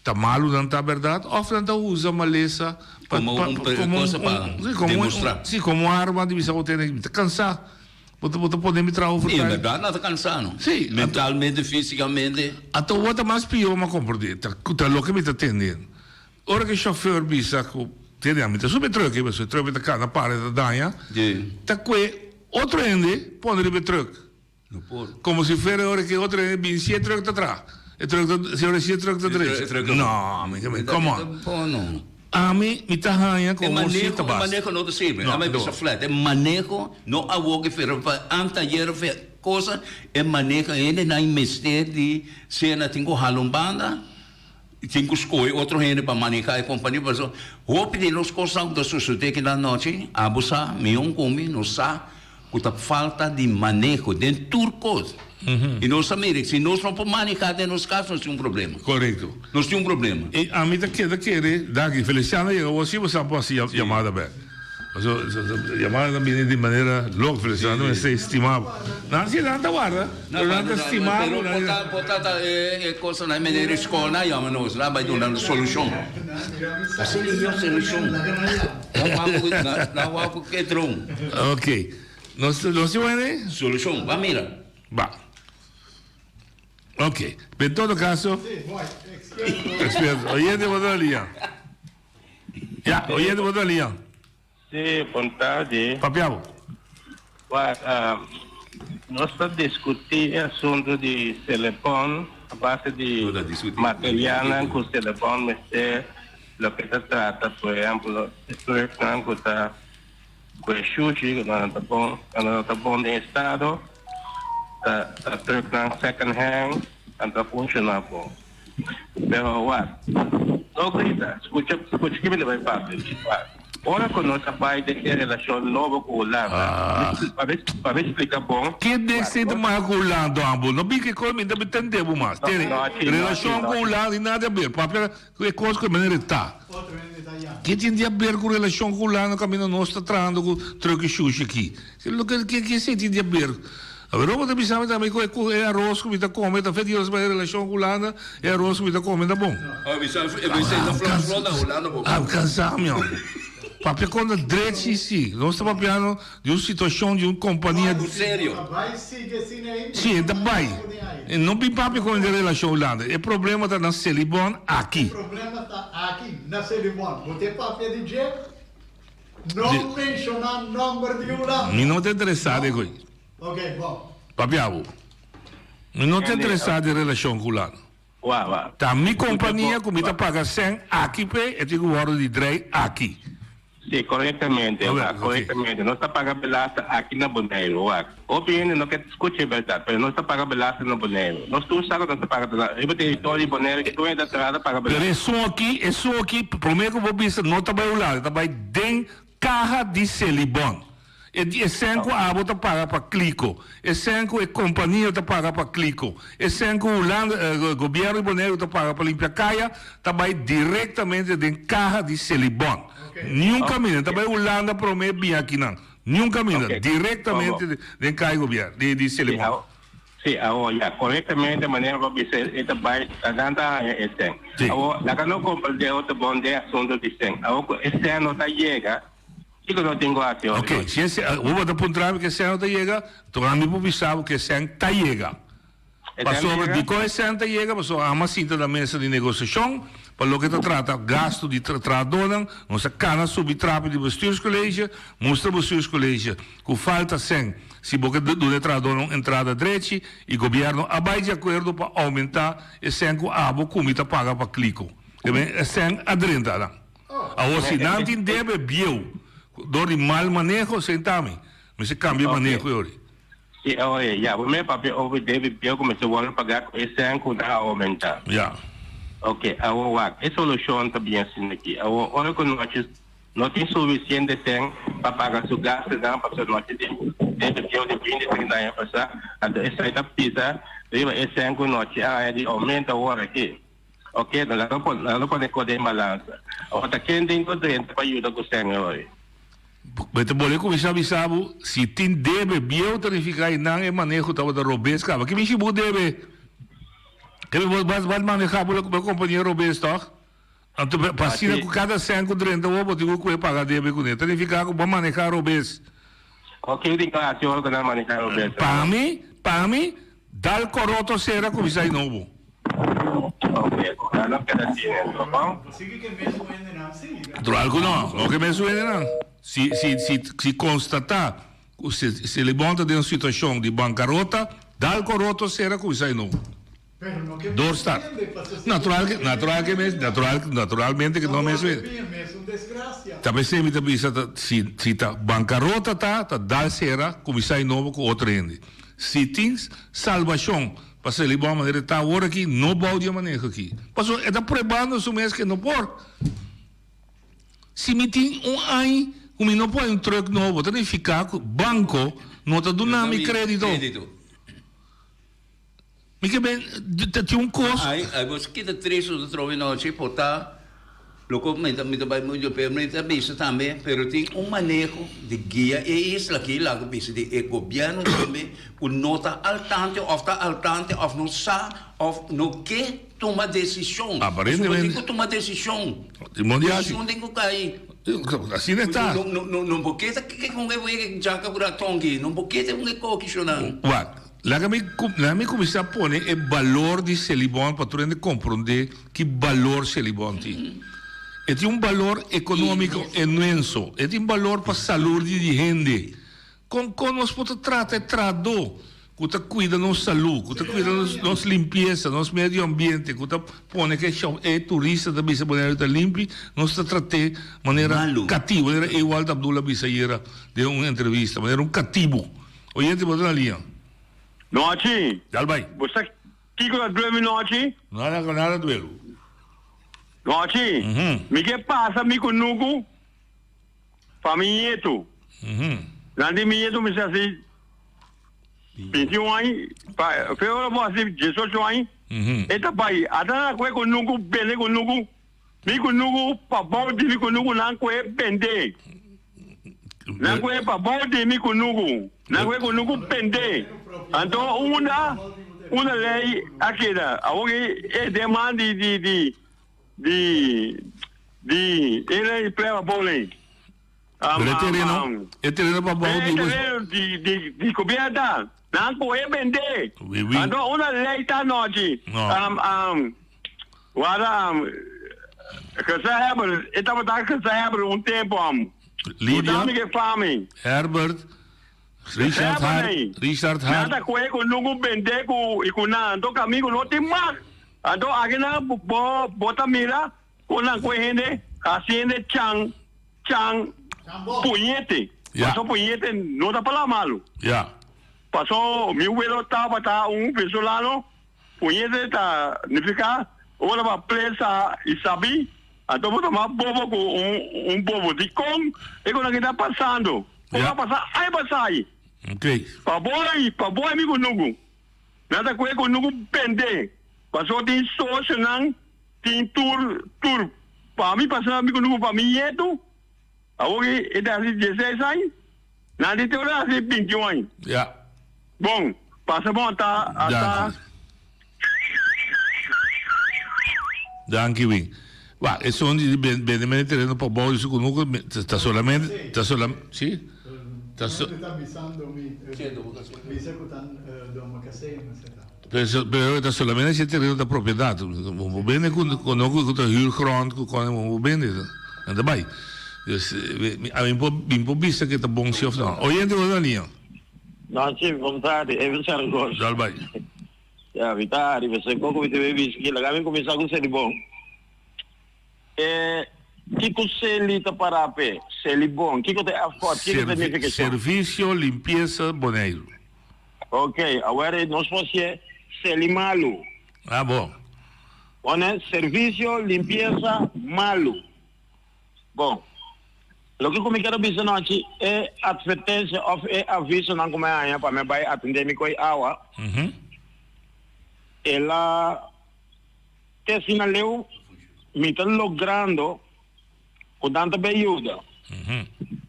ta malu nan ta bèrdat òf nan ta usa malesa pa komo un kosa pa demostrá. Sí, komo arma di bisa bo tene mi ta kansá. Bo ta bo ta pone mi traha overtime. I en bèrdat nan ta kansá no. Sí. Mentalmente, físikamente. Anto bo ta mas pió mi a komprendé. Ta ta loke mi ta tende. Ora ku e shofèr bisa ku tene ami ta subi e trùk ei pasobra e trùk mi ta kana para e ta daña. Ta kue otro hende pone riba e trùk. No por. Como si fuera ora que otro hende bin si e truck ta traha. E truck ta si ora si e truck ta drecha. No, mi ke come on. Ami mi ta haña como si ta basta. E maneho no ta sirbi. Ami bisa flat. E maneho no awor ke fera pa anteayer of cosa. E maneho hende nan mester di sea nan tin ku hala un banda. Tin ku skohe otro hende pa manehá e kompania pasobra hopi di nos kosnan ku ta sosodé keda anochi, abo sa, mi un ku mi, nos sa ku ta falta di maneho den tur kos. I nos ta mira, si nos no por manehá den nos kas, nos tin un problema. Korekto. Nos tin un problema. I ami ta keda kere, danki. Feliciano yega awor si bo sa por hasi yamada bek. Pasobra yamada ta bini di manera loko, Feliciano mester estima bo. Nan si nan ta warda, pero nan ta stima bo. Pero por ta ta e kosanan e manera e skolnan a yama nos, nan a bai duna nos solushon. Asina e yon solushon. Nan wak ku e dron. Ok. Nos nos tin wende? Solushon, ba mira. Ba. Ok. En todo caso. Experto. Oyente bo ta lia. Ya, oyente bo ta lia. Sí, bon tardi. Papia bo. Wak, nos ta diskutí e asuntu di Selebon a base di materialnan ku Selebon mester loke ta trata, por ehèmpel, e trucknan ku ta ku e shushi ku nan ta bon, nan ta bon den estado, ta ta trucknan second hand, nan ta funshoná bon. Pero wak, no grita, skucha, skucha ki mi ta bai papia. Wak, ora ku nos a bai den e relashon nobo ku Hulanda, pa mi, pa mi splika bon. Ke dexte ta maha ku Hulanda ambo? No bin ke kos mi ta tende bo mas. Tene, relashon ku Hulanda tin nada di aber. Papia ku e kos ku e manera e ta. Ke tin di aber ku relashon ku Hulanda kaminda nos ta trahando ku truck i shushi aki? Ke ke esei tin di aber? Awe bo ta bisa mi tambe ku e ku e aros ku mi ta kome ta fe Dios pa e relashon ku Hulanda e aros ku mi ta kome ta bon. Alkansa mi homber. Papia konta drechi si. Nos ta papiando di un situashon di un kompania. Si e ta bai. No bin papia kon di relashon Hulanda. E problema ta na Selibon aki. No menshoná nòmber di Hulanda. Mi no ta interesá den koe. Ok, bon. Papia bo. Mi no ta interesá den relashon ku Hulanda. Wa, wa. Ta mi kompania ku mi ta paga sèn aki p'e, e tin ku wòrdu di drei aki. Si, korektamente, wa, korektamente. Nos ta paga belasting aki na Boneiru, wak. Hopi hende no ke skucha e bèrdat, pero nos ta paga belasting na Boneiru. Nos tur sa ku nos ta paga belasting. Riba teritorio di Boneiru ki tur hende ta traha ta paga Pero belasting. esun aki, esun aki, promé ku bo bisa no ta bai Hulanda, e ta bai den kaha di Selibon. E di e sèn ku abo ta paga pa kliko, e sèn ku e kompania ta paga pa kliko, e sèn ku Hulanda, gobièrnu di Boneiru ta paga pa limpia kaya, ta bai direktamente den kaha di Selibon. Niun kaminda, ta bai Hulanda promé bin akinan. Niun kaminda, direktamente den kaha di gobièrnu, di Selibon. Sí, awor ya, korektamente manera bo bisa e ta bai, nan ta haña e sèn. Awor, laga no komprendé otro bon den asuntu di sèn. Awor ku e sèn no ta yega, Kiko no tin ku hasi ora? Ok, si e sèn, bo bo ta puntra mi ku e sèn no ta yega, toka mi por bisa bo ku e sèn ta yega. Pasobra dikon e sèn ta yega? Pasobra amo a sinta na mesa di negosiashon pa loke ta trata gastu di trahadónan, nos a kana subi trapi di bestuurscollege, mustra bestuurscollege ku falta sèn si bo ke duna e trahadónan un entrada drechi i gobièrnu a bai di akuerdo pa oumentá e sèn ku abo ku mi ta paga pa kliko. E sèn a drenta nan. Awor si nan tin debe bieu dor di mal maneho senta mi mester cambia e maneho e ori. Si oye ya bo me papia over debe bieu cu mester wordo paga cu e cen cu ta aumenta. Ya. Ok awor wak e solucion ta bien asina aki awor ora cu nochi no tin suficiente cen pa paga su gastonan pasobra nochi tin debe bieu di binti trinta aña pasa anto esai ta pisa riba e cen cu nochi a haña di aumento awor aki. Ok, nan lo pone, nan lo pone kos den balansa. Awor ta ken den ku drenta pa yuda ku sèn hoy? Bo ta bole kuminsá bisa bo, si tin debe bieu ta nifiká i nan e maneho tabata robes kaba. Ki mishi bo debe? Ke bo bo a manehá bo bo kompania robes tòg? Anto pa asina ku kada sèn ku drenta bo, bo tin ku kue paga debe kuné. Ta nifiká ku bo a manehá robes. Ok, tin ku hasi ora ku nan manehá robes. Pa mi, pa mi, Dal coroto sera cuminsa di nobo. Natural cu no, no ke mesun hendenan. Si si si si constata cu Selibon ta den un situacion di bancarota, dal coroto sera cuminsa di nobo. Doorstart. Natural ke natural ke mes natural naturalmente ke no mesun hende. Ta pesey mi ta bisa ta si si ta bancarota ta ta dal sera cuminsa di nobo cu otro hende. Si tin salbashon pa Selibon manera e ta awor aki, no bou di e maneho aki. Pasobra e ta pruebando su mes ku e no por. Si mi tin un añ ku mi no por hay un truck nobo, ta nifiká ku banko no ta duna mi krédito. Mi ke ben, ta tin un kos. Ai, ai bo kita tristu ta trobe nochi por ta loko mi ta mi ta bai mucho pero mi ta bisa tambe pero tin un maneho di guia e isla aki laga bisa di e gobierno tambe ku no ta al tante of ta al tante of no sa of no ke tuma desishon. Aparentemente. Pasobra tin ku tuma desishon. Timon di hasi. Desishon tin ku kai. Asina ta. No no no no por ke ta ke kon e wega djaka ku raton aki no por ke ta un e koki shonnan. Wak. Laga mi laga mi kuminsá pone e balor di Selibon pa tur hende komprondé ki balor Selibon tin. E tin un balor ekonómiko inmenso. E tin balor pa salur di di hende. Kon kon nos por ta trata e trahadó ku ta kuida nos salú, ku ta kuida nos nos limpiesa, nos medio ambiente, ku ta pone ku e shò e turista ta bisa Boneiru ta limpi, nos ta trat'é manera katibu, manera Ewald Abdul a bisa ayera den un entrevista, manera un katibu. Oyente bo ta na liña. Nochi. Dal bai. Bo sa kiko ta duel mi nochi? Nada nada duelu. Nochi. Mi ke pasa mi kunuku pa mi ñetu. Nan di mi ñetu mi sa hasi 21 aña, pa fe ora bo hasi 18 aña, e ta bai. Ata nan a kue kunuku, bende kunuku. Mi kunuku pa bou di mi kunuku nan kue bende. Nan kue pa bou di mi kunuku, nan kue kunuku bende. Anto unda unda lei a keda? Awor ki e den man di di di di di e lei pleba bou lei. Pero e tereno, e tereno pa bou di. E tereno di di di gobierno nan kue bende. Anto unda lei ta anochi? Wara, gezaghebber, e tabata gezaghebber un tempo am. Lydia. Bo ke fami. Herbert, Richard Hart, Richard Hart. Nan ta kohe ku nuku bende ku i ku nan. Anto kamigu no tin mag. Anto aki nan bo bo ta mira ku nan kohe hende hasi hende chan chan puñete. Ya. Paso puñete no ta palabra malu. Ya. Paso mi welo tabata un venezolano. Puñete ta nifiká ora bo a presa i sabí, anto bo ta mas bobo ku un bobo. Dikon e kosnan aki ta pasando? Kon a pasa? Ai pasa ai! Pa bo i pa bo ami kunuku. Nan ta kohe kunuku bende. Pasobra tin sosionan, tin tur tur. Pa mi pasa mi kunuku pa mi nietu, awor ki e ta hasi dieseis aña. Nan di te ora hasi 21 aña. Ja. Bon, pasa bon ata ata. Danki. Danki Win. Wak, e son di bende mene tereno pa bou di su kunuku ta solamente ta solam si? Ta so Ta bisando mi bisa ku ta doma kasé mester ta. Pero pero ta solamente si e tereno ta propiedat. Bo por bende ku kunuku ku ta huurgrond ku kòne bo por bende. Nan ta bai. Dus mi por mi por bisa ke ta bon si of no. Oyente bo ta na liña. Nochi, bon tardi, even Sargos. Dal bai. Ya, mi ta ari, pasobra poko mi ta bay bisa aki. Laga mi kuminsá ku Selibon. E, kiko Seli ta pará p'e? Selibon, kiko ta e afkòrt? Kiko ta e nifikashon? Servisio Limpiesa Boneiru. Ok, awor nos por hasié Seli Malu. Ah, bon. Pone Servisio Limpiesa Malu. Bon, loke ku mi ker a bisa nochi, e atvertensia òf e avisonan ku mi a haña pa mi a bai atendé mi koi awa, el a te asina leu mi ta logrando ku nan ta bai yuda.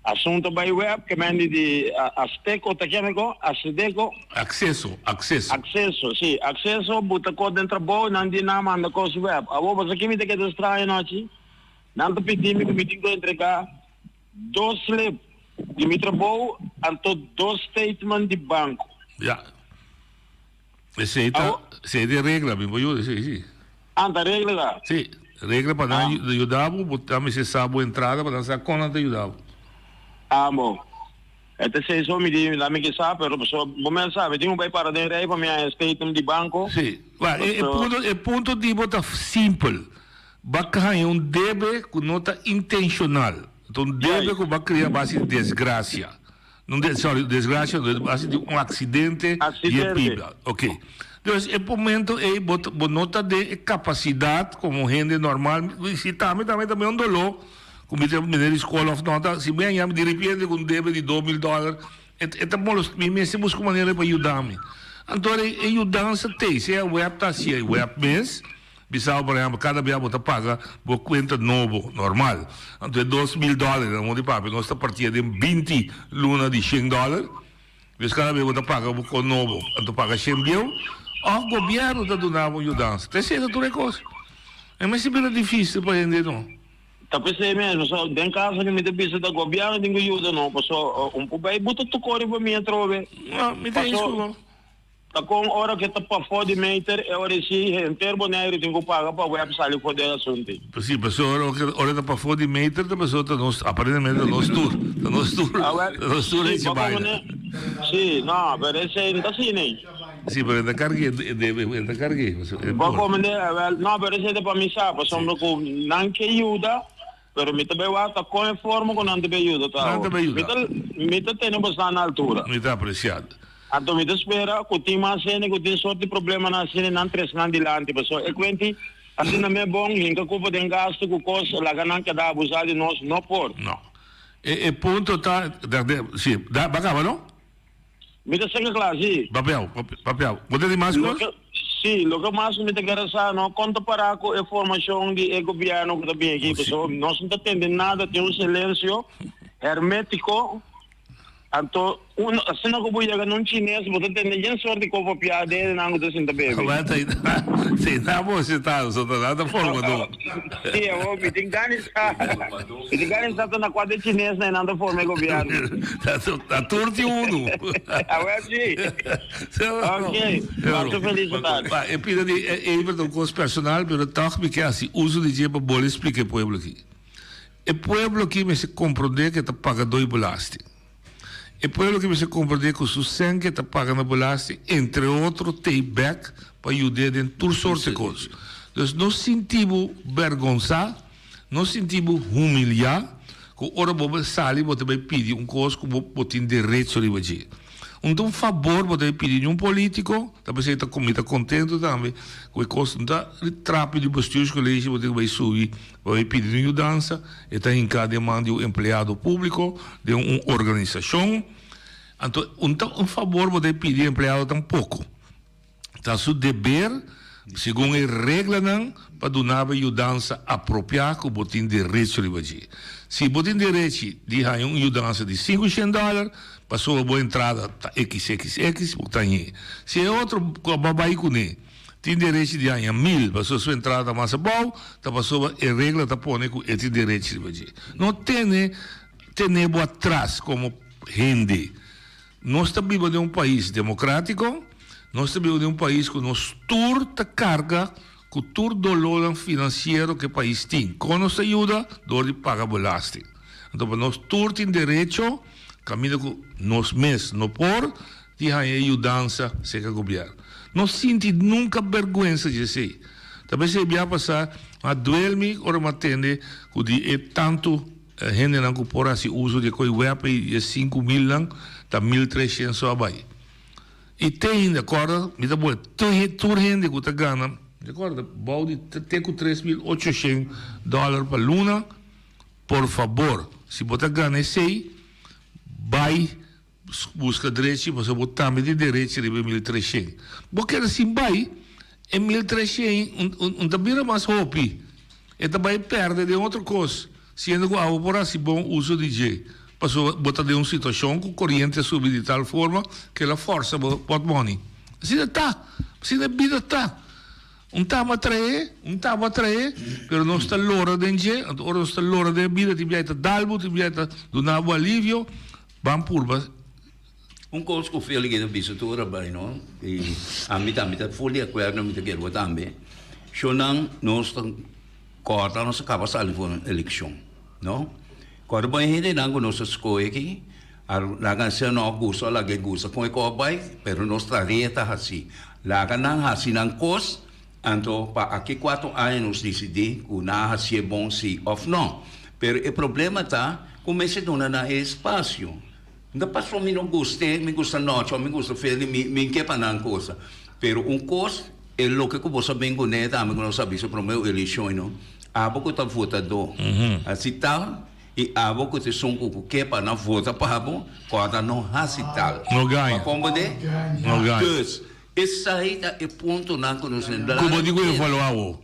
Asunto bai web ke men di di Azteco ta kende ko? Asedeco? Akseso, akseso. Akseso, si. Akseso buta kos den trabou, nan di nan manda kos web. Awor bo sa ki mi ta keda straño nochi? Nan ta pidi mi ku mi tin ku entregá dos slip di mi trabou anto dos statement di banko. Ya. Esei ta, esei ta e regla, mi por yuda, si, si. Ah, ta regla ta? Si, regla pa nan yuda bo, bo ta mester sa bo entrada pa nan sa kon nan ta yuda bo. Ah, bo. E ta esei so mi di, la mi ke sa, pero pasobra bo mes sa, mi tin ku bai para den rei pa mi haña statement di banko. Si. Wak, e punto, e punto di bo ta simpel. Bo a haña un debe ku no ta intenshonal. Ta un debe ku bo a kria a base di desgrasia. Un de, sorry, desgracia, a base di un accidente di e pipa. Ok. Dus e momento ei bo, bo no ta den e capacidad como hende normal, si tambe tambe tambe un dolor, cu mi ta meneer di school of no ta, si mi a yama di repente cu un debe di 2000 dollar, e, e ta molest, mi mester busca un manera pa yuda mi. Anto e, e yudansa t'ei, sea web ta hacié web mes, Bisa bo, por ehempel, kada bia bo ta paga bo kuenta nobo, normal. Anto e 2000 dòler, na modo di papia, nos ta partié den 20 luna di shen dòler. Dus kada bia bo ta paga bo kon nobo, anto paga shen bieu. Òf gobièrnu ta duna bo yudansa. Ta esei ta tur e kos. E mester bira difísil pa hende no. Ta p'esei mes, pasobra den kaso ku mi ta bisa ta gobièrnu tin ku yuda no, pasobra un por bai buta tukó riba mi atrobe. No, mi ta eens ku bo. Ta kon ora ke ta pafó di meter e ora si henter Boneiru tin ku paga pa web sali for di e asuntu. Si, pasobra ora ora ta pafó di meter ta pasobra ta nos aparentemente ta nos tur, ta nos tur, ta nos tur echi baina. Si, no, pero esei no ta asina. Si, pero e ta karg'é, e ta karg'é. Bo komende, awel, no, pero esei ta pa mi sa, pasobra ku nan ke yuda, pero mi ta bai wak ta kon e forma ku nan ta bai yuda ta. Nan ta bai yuda. Mi ta, mi ta tene boso na altura. Mi ta apresiá. Anto mi ta spera ku tin mas hende ku tin sort di problemanan asina nan trese nan dilanti pasobra e kuenti asina me bon hinka kupa den gastu ku kos laga nan keda abusá di nos no por. No. E e punto ta si da ba kaba no? Mi ta seka kla si. Papiau papiau bo ta di mas kos? Loke si loke mas ku mi ta kere sa no kon ta para ku e formashon di e gobièrnu ku ta bin aki pasobra nos no ta tende nada tin un silensio hermetiko. Anto, un, asina ku bo yega na un chines, bo ta tende yen sort di kos papiá den nan ku ta sinta bebe. Awor ta si na bo sentado, so ta nada formadó. Sí, awor mi tin gana di sa, mi tin gana di sa ta na kua de chines nan nan ta forma e gobièrnu. Ta tur tin unu. Awor sí. Ok, pasa felis tardi. Pa e pida di Evert ta un kos personal, pero tòg mi ke hasi uso di dje pa bole splika e pueblo aki. E pueblo aki mester komprondé ku e ta paga doi belasting. E pueblo aki mester komprondé ku su sèn ku e ta paga na belasting, entre otro, t'ei bèk pa yud'é den tur sorte kos. Dus no sinti bo bèrgonsá, no sinti bo humiliá ku ora bo bai sali bo ta bai pidi un kos ku bo bo tin derecho riba dje. Un ta un fabor bo ta bai pidi di un polítiko, ta p'esei ta mi ta kontentu tambe ku e kos no ta trapi di bestuurscollege bo tin ku bai subi Pa e pidi un yudansa, e ta hinká den man di un empleado públiko den un organisashon. Anto un ta un fabor bo ta e pidi e empleado tampoko. Ta su deber, segun e reglanan, pa duna bo e yudansa apropiá ku bo tin derecho riba dje. Si bo tin derechi di haña un yudansa di 500 dòler, pasobra bo entrada ta xxx, bo ta hañ'é. Si e otro ku a bai kuné, Tin derechi di haña mil, pasobra su entrada ta mas abou, ta pasobra e regla ta pone ku e tin derechi riba dje. No tene tene bo atras komo hende. Nos ta biba den un pais demokratiko, nos ta biba den un pais ku nos tur ta karga ku tur dolónan finansiero ku e pais tin. Kon nos ta yuda? Dor di paga belasting. Anto pa nos tur tin derecho, kaminda ku nos mes no por, Di haña e yudansa serka gobièrnu. No sinti nunka bèrgwensa di esei. Ta p'esei bia pasá a duel mi ora mi a tende ku di e tantu hendenan ku por hasi uso di e koi wèp ei, di e 5000 nan, ta 1300 so a bai. I te ainda, kòrda, mi ta pone tur hende ku ta gana, mi ta kòrda, bou di te ku 3800 dòler pa luna, por fabor, si bo ta gana esei, bai Buska drechi pasobra bo tambe tin derechi riba e 1300. Bo keda sin bai, e 1300 un ta bira mas hopi. E ta bai perde den otro kos, siendo ku abo por hasi bon uso di dje. Pasobra bo ta den un situashon ku koriente a subi di tal forma ku el a forsa bo pòtmòni. Asina ta, asina e bida ta. Un taba trae, un taba trae, pero nos ta lora den dje, anto ora nos ta lora den e bida tin bia e ta dal bo, tin bia e ta duna bo alivio. Ban purba. Un kos ku Felix a bisa tur a bai no, i ami tambe ta ful di akuerdo, mi ta kere bo tambe. Shownan nos ta kòrda nos a kaba sali for un elekshon, no. Kòrda bo e hendenan ku nos a skohe aki, a laga nan no a gusta, a laga e gusta kon e kos a bai, pero nos tarea ta hasi. Laga nan hasi nan kos, anto pa aki kuatro aña nos disidí ku nan a hasié bon si òf no. Pero e problema ta ku mester duna nan e espasio. No paso mi no gust'é, mi gusta Nochi of mi gusta Feli, mi mi ke pa nan cosa. Pero un cos, e loke cu bo sa bin cune tambe cu nos a bisa prome eleccion no, abo cu ta votador, haci tal y abo cu ta esun cu cu ke pa nan vota pa bo, corda no haci tal. No gaña. Pa comprende? No gaña. Dus, esai ta e puntonan cu nos Cu bo di cu evalua awo?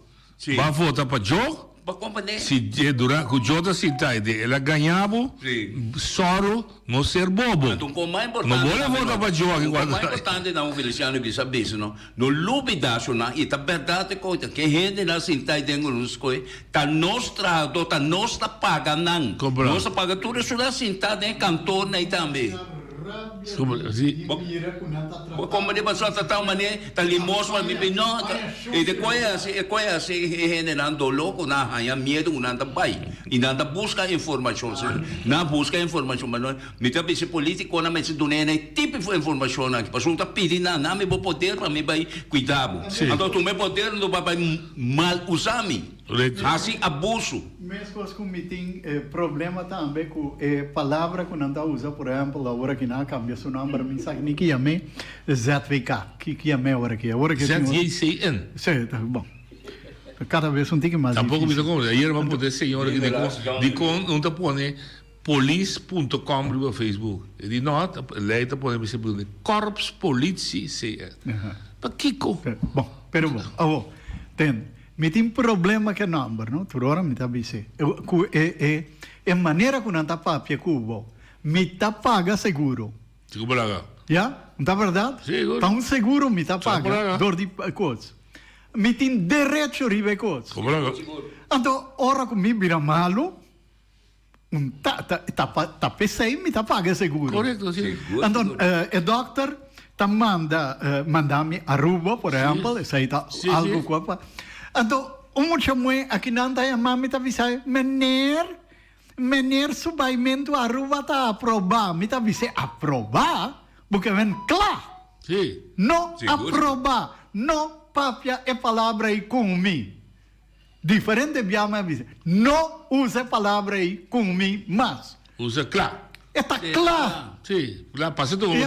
Ba vota pa Joe? Bo comprende? Si e dura cu Joe ta sinta e de el a gaña bo, soro no ser bobo. Anto un con mas importante No bo le vota pa Joe aki Un con cuando mas importante na un Feliciano bisa bisa no, no lubida su nan y ta berdad e coita ke hende nan sinta ahi den nos coe ta nos trahador ta nos ta paga nan. Nos ta paga tur esun nan sinta den e kantoor nan tambe. Bo comprende pasobra ta ta un manera ta limosna mi bi no e de koe hasi e koe hasi e hendenan doló ku nan haña miedu ku nan ta bai i nan ta buska informashon si nan buska informashon ma no mi ta bisa e politikonan mester duna e nan tipo informashon aki pasobra ta pidi nan nan mi bo poder pa mi bai kuida bo anto tuma e poder anto bo bai mal usa mi. Hasi abusu. Meskos ku mi tin e problema tambe ku e palabra ku nan ta usa, por ehèmpel awor aki nan a kambia su nòmber, mi sa ni ki yam'é, ZVK, ki ki yam'é awor aki? Awor aki tin un. ZJCN. Sí, ta bon. Kada bes un tiki mas Tampoco mi ta difísil. komprende. Ayer mi a puntra e señor aki dikon, dikon un ta pone polis punto com riba Facebook. E di no, lei ta pone mester pone Korps Politie CN. Pakiko? Bon, pero bon, awor, ten. Mi tin problema ku e nòmber, no? Tur ora mi ta bis'é. Ku e, e, e manera ku nan ta papia ku bo. Mi ta paga seguro. Sigur balaga. Ya? No ta bèrdat? Sigur. Ta un seguro mi ta Sigur paga balaga. dor di kos. Mi tin derecho riba e kos. Sigur balaga. Anto, ora ku mi bira malu, Un ta ta ta pa ta p'esei mi ta paga e seguro. Korekto, si. Anto e dòkter ta manda manda mi Aruba, por ehèmpel, esei ta algu ku a pa. Anto un mucha muhé akinan ta yama mi ta bisa, Meneer, meneer su baimentu Aruba ta aprobá. Mi ta bis'é, Aprobá? Bo ke wen kla. Si. No aprobá. No papia e palabra ei ku mi. Diferente bia mi a bisa, no usa e palabra ei ku mi mas. Usa kla. E ta kla. Sí, kla. Pasa tur. E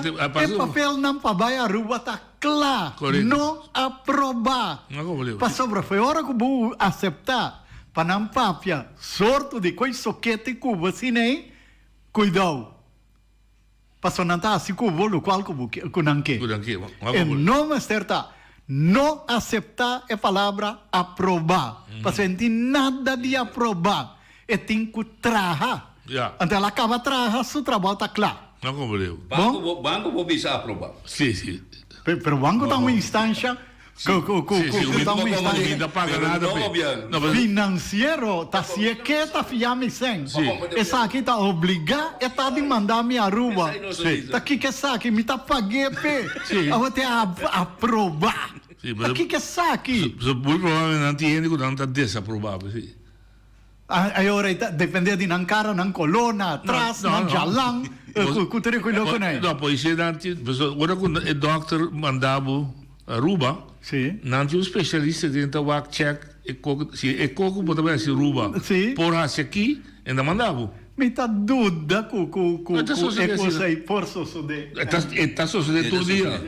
papelnan pa bai Aruba ta kla. Korekto. No aprobá. No komo liu. Pasobra for e ora ku bo aseptá pa nan papia sorto di koi sokete ku bo asina ei, kuidou. Pasobra nan ta hasi ku bo lokual ku bo ku nan ke. Ku nan ke. E no mester ta no aseptá e palabra aprobá. Pasobra e no tin nada di aprobá. E tin ku traha. Ya. Anto el a kaba traha, su trabou ta kla. No komprendé. Banko bo banko bo bisa aprobá. Sí, sí. Pero banko ta un instansha Ku ku ku Sí, sí, ku ta un mi instancia ta paga nada pe. No, pero financiero ta si e ke ta fia mi sen. Sí. Esaki ta obliga e ta di manda mi Aruba. Sí. Ta kiko esaki? Mi ta pag'é p'e. Sí. Awor te a aproba. Sí, Ta pero kiko esaki? So, muy probablemente nan tin hende ku nan ta desaproba, pues sí. Ay ora ta depende di nan cara, nan color, nan atras, nan jalan, cu tur e cu loco nan. No, poisie nan tin, pasobra ora cu e dokter manda bo Aruba, nan tin un specialista den ta wak check e coco, si e coco bo ta bay haci Aruba, por haci aki, e ta manda bo. Mi ta duda cu cu cu e cosa ey por sosode. E ta sosode tur dia.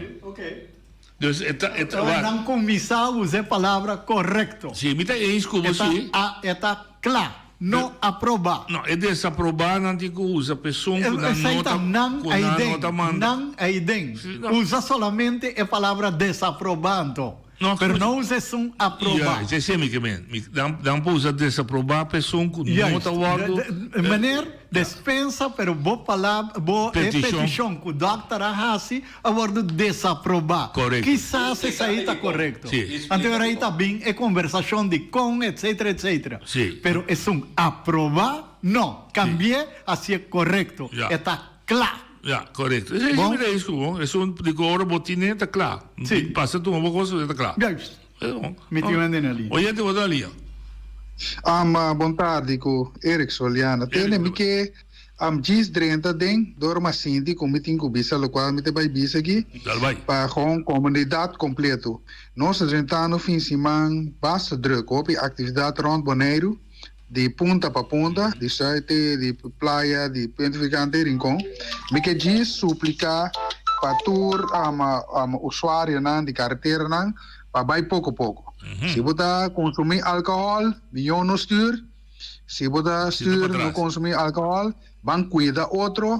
Dus e ta, e ta, Ora nan kuminsá usa e palabra korekto. Sí, mi ta eens ku bo, E ta sí. a, e ta kla, no aprobá. No, e desaprobá nan tin ku usa p'esun ku nan Esei no ta ta, nan ku nan no aiden, ta manda. nan aiden. Sí, no. Usa solamente e palabra desaprobá anto. No, Pero no usa esun aprobá. Ja, esei mi ke men. Mi, nan, nan por usa desaprobá p'esun ku no Juist. ta wòrdu, De, de, meneer, despensa, pero bo palabra, bo e Petishon. petishon ku dòkter a hasi a wordo desaproba. Korekto. Kisas esei ta korekto. Sí. Anto ora ei ta bin e kombersashon di kon etsetera etsetera. Sí. Pero esun aproba no. Kambi'é hasié korekto. Ja. E ta kla. Ja, korekto. Esei Bon. mi ta eens ku bo. Esun di ku ora bo tine ta kla. Sí. Pasa tuma bo kos e ta kla. Juist. E bon. Mi tin wende na liña. Oyente bo ta na liña. Am, bon tardi ku Eric Soliana. Tene mi ke Am djis drenta den dor ma sinti ku mi tin ku bisa lokual mi ta bai bisa aki pa gewoon komunidat kompleto. Nos ta drentando fin siman basta druk, hopi aktividat rònt Boneiru. Di punta pa punta, di Zuid te di Playa, di Puente Vierkante te Rincon. Mi ke djis supliká pa tur usuarionan di kareteranan pa bai poko poko. Si bo ta konsumí alkohòl, mihó no stür. Si bo ta stür no konsumí alkohòl, ban kuida otro,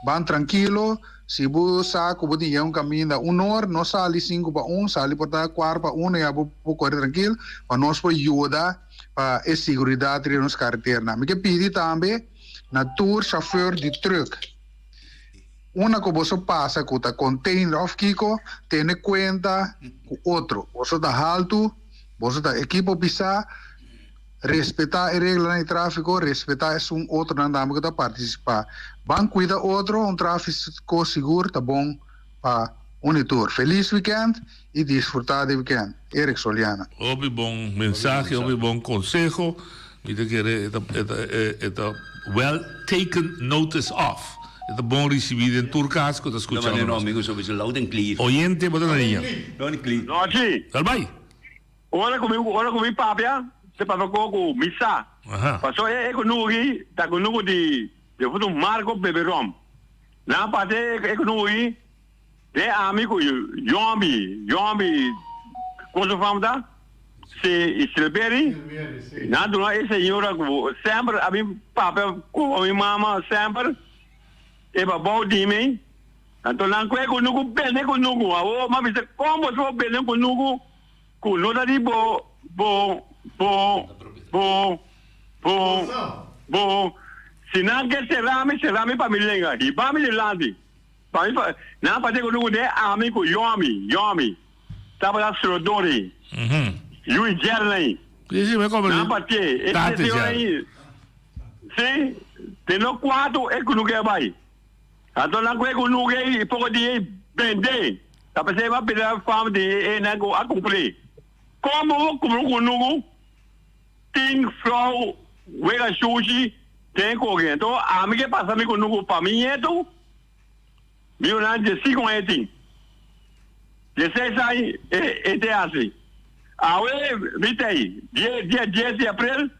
ban trankilo. Si bo sa ku bo tin yega un kaminda un or, no sali sinku pa un, sali por ta kuar pa uno ya bo por kore trankil pa nos por yuda. pa e siguridat riba nos kareternan. Mi ke pidi tambe na tur shofèr di trùk, unda ku boso pasa ku ta container òf kiko, tene kuenta ku otro. Boso ta haltu, boso ta ekipo pisá, respetá e reglanan di tráfiko, respetá esun otronan tambe ku ta partisipá. Ban kuida otro, un tráfiko sigur ta bon pa un i tur. Felis wikènt i disfrutá di wikènt. Eric Soliana. Hopi bon mensahe, hopi bon conseho. Mi ta kere e ta e ta e ta well taken notice of. E ta bon ricibi den tur cas cu ta scuchando nos. No amigo so bisa loud and clear. Oyente bo ta na liña. Loud and clear. Nochi. Dal bai. Ora cu mi ora cu mi papia, te papia cu cu mi sa. Paso e e cunugi ta cunugu di defunto Marco bebe rom. Nan pase e cunugi. Den ami ku Yombi, Yombi, kon su fam ta? Si Silberi, nan duna e señora ku semper a bin papia ku mi mama semper, e babou di mi, anto nan kue kunuku bende kunuku, awor mi a bisa kon bo por bende kunuku ku no ta di bo, bo, bo, bo, bo, bo, si nan ke sera mi, sera mi pa mi lenga, hiba mi dilanti. Pa mi pa nan pa te ku den ami ku yomi yomi tabata srodori yu i jerney nan pa te e te si te no kuatu e kunuke a bai anto nan ku e kunuke i poko dia i bende ta p'esei bo a pida fam di e nan ku a kumpli komo bo kumpra un kunuku tin flou wega shushi den koke anto ami ke pasa mi kunuku pa mi ñetu. Mi yunan diesinku aña e tin. Dieseis aña e te hasi. Awe mi tei, dia dies di aprel,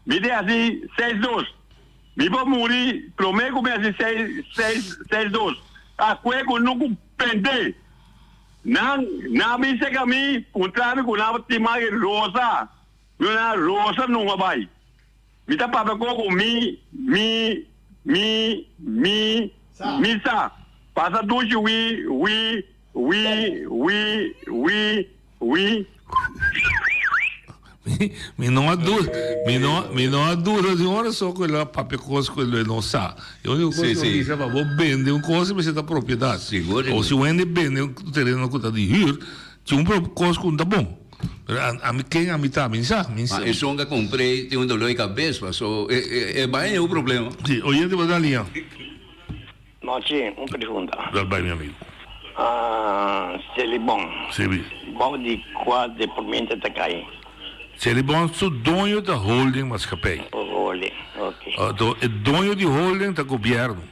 mi te hasi seis dos. Mi por muri prome ku mi hasi seis, seis, seis dos. A kue ku nuku bende. Nan, nan a bin seka mi, puntra mi ku nan tin magi rosa. Mi yunan rosa nunka bai. Mi ta papia ko ku mi, mi, mi, mi, mi sa. Pasa dushi wi, wi, wi, wi, wi, wi. Mi no a duda, mi no, mi no a duda di un ora so ku el a papia kos ku el no sa. E úniko kos ku a bisa pa bo bende un kos mester ta propiedat. O si un hende bende un tereno ku ta di hür, tin un kos ku no ta bon. Pero ami ken ami ta? Mi sa, mi sa. Ma esun ka compr'é tin un dolor di cabes paso e bai un problema. Si, oyente bo ta liña. Nochi, un pregunta. Dal bai mi amigo. Selibon. Si. Bou di kua departamento ta kai? Selibon su doño ta holding maatschappij. Holding, ok. Anto e doño di holding ta gobierno.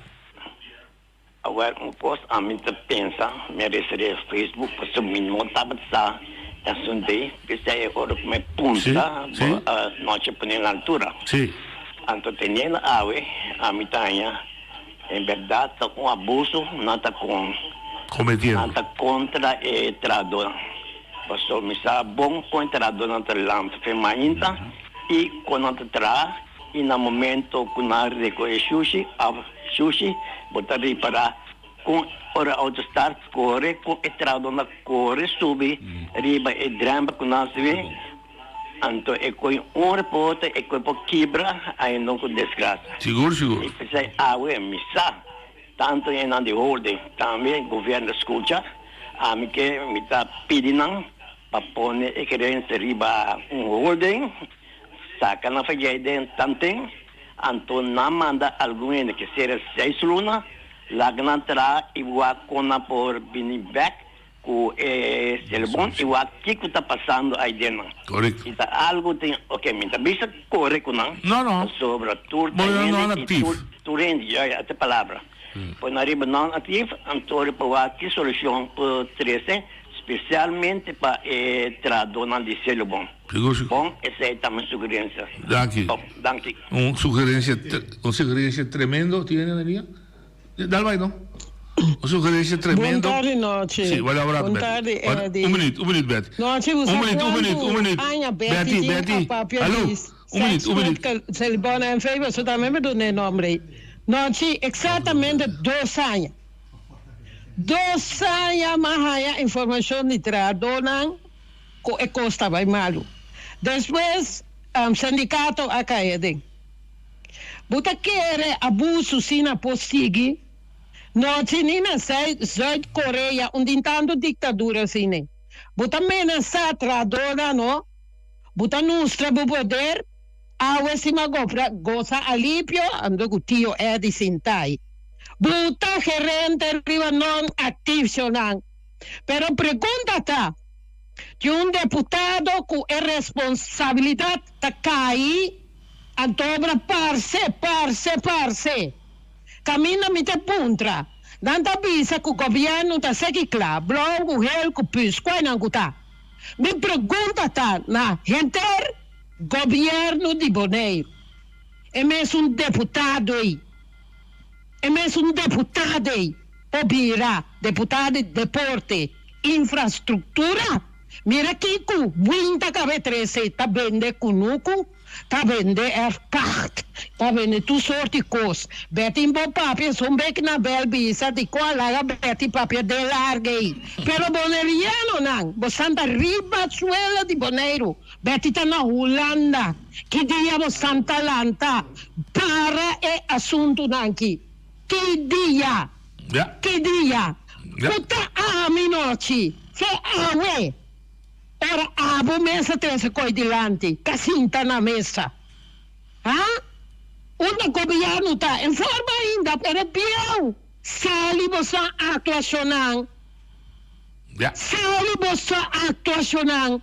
Awor un kos ami ta pensa, mi a recibi Facebook pasobra mi no tabata sa esun dei, p'esei e ora ku mi puntra bo a nochi pone na altura. Anto teniendo awe ami ta haña en berdad ta un abuso nan ta kon nan ta kontra e trahadónan pasobra mi sa bon kon e trahadónan ta lanta fe mainta i kon nan ta traha i na momento ku nan rekohe shushi òf Shushi, bo ta ripará kon ora outo start kore kon e trahadónan kore subi riba e drèmpel ku nan subi, anto e koi un reporte e koi por kibra ainda ku desgrasa. Sigur, sigur. I p'esei awe mi sa tantu esnan di holding tambe gobièrnu skucha ami ke mi ta pidi nan pa pone e gerensia riba un holding saka nan fayei den tanten. Anto nan manda algun hende ke sera seis luna, laga nan traha i wak kon nan por bini bek ku e selbon i wak kiko ta pasando ai den nan. Korekto. I ta algu tin, oke, mi ta bisa kore ku nan, No, no. pasobra tur ta Bo hende i non-actief. tur tur hende, ja, ja, esta e palabra. Pone ariba non-actief, anto ora por wak ki solushon por trese. Spesialmente pa e trahadónan di Selobon. Bon, esei ta mi sugerensia. Danki. Bon, danki. Un sugerensia, un sugerensia tremendo. Tin hende na liña? Dal bai no. Un sugerensia tremendo. Bon tardi Nochi. Si, wak un rato Bon Betty. tardi Eddy. Un minuut, un minuut Betty. Nochi, bo Un sa minuut, un minuut, un kuantu minuut. aña Betty Betty, tin Betty. a papia Hallo. di Un minuut, sex un minuut. met Selibon NV, boso tambe mi duna e nomber ei. Nochi, exactamente dos aña. Dos aña m'a haña informashon di trahadónan ku e kos ta bai malu. Despues sindikato a kai aden. Bo ta kere abusu sina por sigui? No tini na Zuid Korea un tin tantu diktadura asina. Bo ta menasá trahadónan no? Bo ta nustra bo poder? Awe si m'a gosa alipio ando ku tio Eddie sintai. Buta gerente riba non activcionan. Pero pregunta ta, tin un deputado cu e responsabilidad ta cay anto obra parce, parce, parce. Caminda mi ta puntra, nan ta bisa cu gobierno ta seki cla, blauw cu geel cu pus, cual nan cu ta? Mi pregunta ta na henter gobierno di Boneiru, e mesun deputado ey. E mesun deputado ei por bira deputado di deporte, infrastruktura. Mira kiko winta kabe trese, ta bende kunuku, ta bende erfpacht, ta bende tur sort di kos. Betty bo papia son bek na bel bisa di kua laga Betty papia den larga ei. Pero bonerianonan, bo santa riba suelo di Boneiru. Betty ta na Hulanda. Ki dia bo santa lanta para e asuntunan ki? Ki dia? Ki dia? Ku ta ami nochi? Fe awe! Ora abo mes a trese koi dilanti, ta sinta na mesa. Ha? Unda gobierno ta? En forma ainda, pero bieu! Sali bo sa aktuashonnan. Sali bo sa aktuashonnan.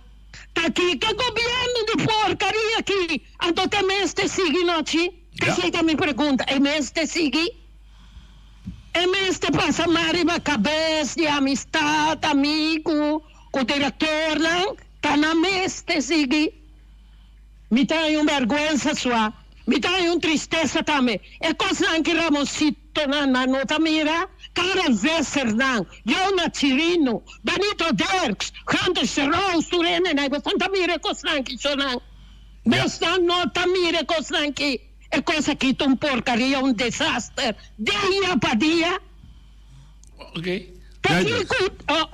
Ta kiko gobierno di porcaria aki anto ta mester sigui nochi? Esey ta mi pregunta, e mester sigui? E mester pasa mas riba cabes di amistad, amigo cu directornan? Ta nan mester sigui? Mi ta haña un berguensa sua, mi ta haña un tristesa tambe. E kosnan ki Ramonsitonan nan no ta mira, Karel Vissernan, Jona Chirino, Benito Dirks, Gunther Serous, tur hendenan ei boso ta mira e kosnan ki shonnan. Bosnan no ta mira e kosnan ki. E kos aki ta un porkaria, un desaster, dia pa dia. Pakico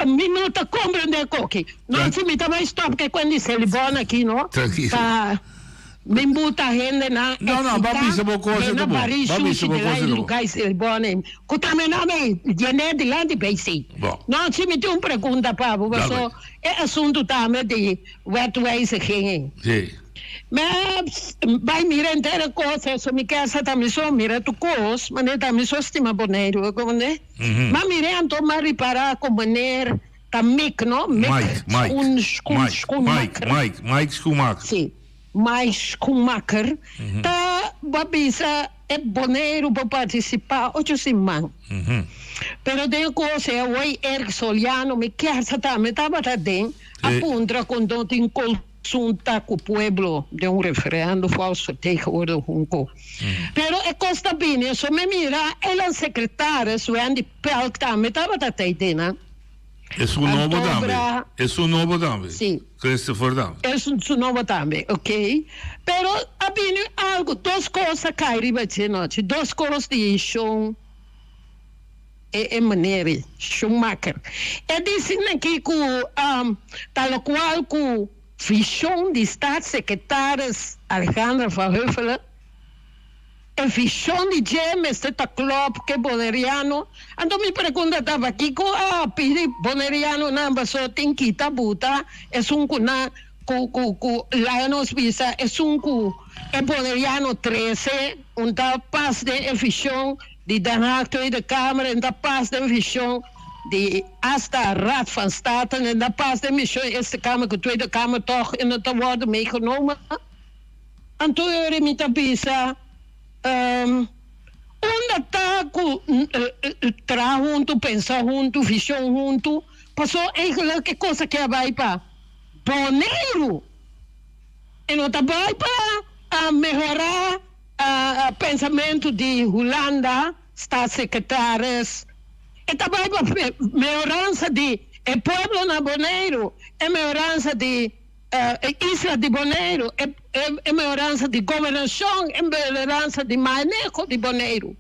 mi no ta comprende koki? No si mi ta bay stop ke kuen di Selibon aki no. Pa mi buta hendenan excita den a bari sushi de lai lugar Selibon ei. Ku ta mi nan ei yene dilanti bay si. No si mi tin un pregunta pa bo paso e asunto tambe di wetwijziging ei. Mi a bai mira henter e kos, eso mi kier sa ta mi so mira tur kos, manera ta mi so stima Boneiru, bo komprende? Ma mira anto m'a ripara ku meneer ta Mick, no? Mick Mike, Mike, Schoen, Schoen, Mike, Schoenmaker. Mike, Mike, Mike Schoenmaker. Si, Mike Schoenmaker ta bo bisa e Boneiru por partisipá ocho siman. Pero den e kos ei awor Eric Soliano, mi kier sa tambe tabata den, a puntra kon no tin kol. Sunta cu pueblo den un referendo volksvertegenwoordiging cu. Pero e cos ta bini eso mi mira el an secretaris Wendy Pelk tambe tabata tey den nan. Es un nobo tambe. Es un nobo tambe. Si. Christopher tambe. Es un su nobo tambe, ok. Pero a bini algo, dos cos a cay riba dje nochi, dos cos di shon. E e meneer ei, Schumacher, e disi aki ku ta lokual ku vishon di staatssecretaris Alejandra van Huffelen, e vishon di dje mester ta klòp ku e boneriano. Anto mi pregunta ta pakiko a pidi bonerianonan paso tin kita buta esun ku nan ku ku ku laga nos bisa esun ku e boneriano trese un ta pas den e vishon Di Den Haag Tweede Kamer en ta pas den vision di hasta Raad van State en ta pas den vision Eerste Kamer ku Tweede Kamer tog en no ta wordo meegenomen. Anto ora mi ta bisa unda ta ku traha huntu, pensa huntu, vision huntu. Paso eigenlijk e kos aki a bai pa Boneiru. E no ta bai pa mehorá pensamentu di Hulanda, staatssecretaris. E ta bai pa mehoransa di e pueblo na Boneiru, e mehoransa di e isla di Boneiru, e mehoransa di gobernashon, e mehoransa di maneho di Boneiru.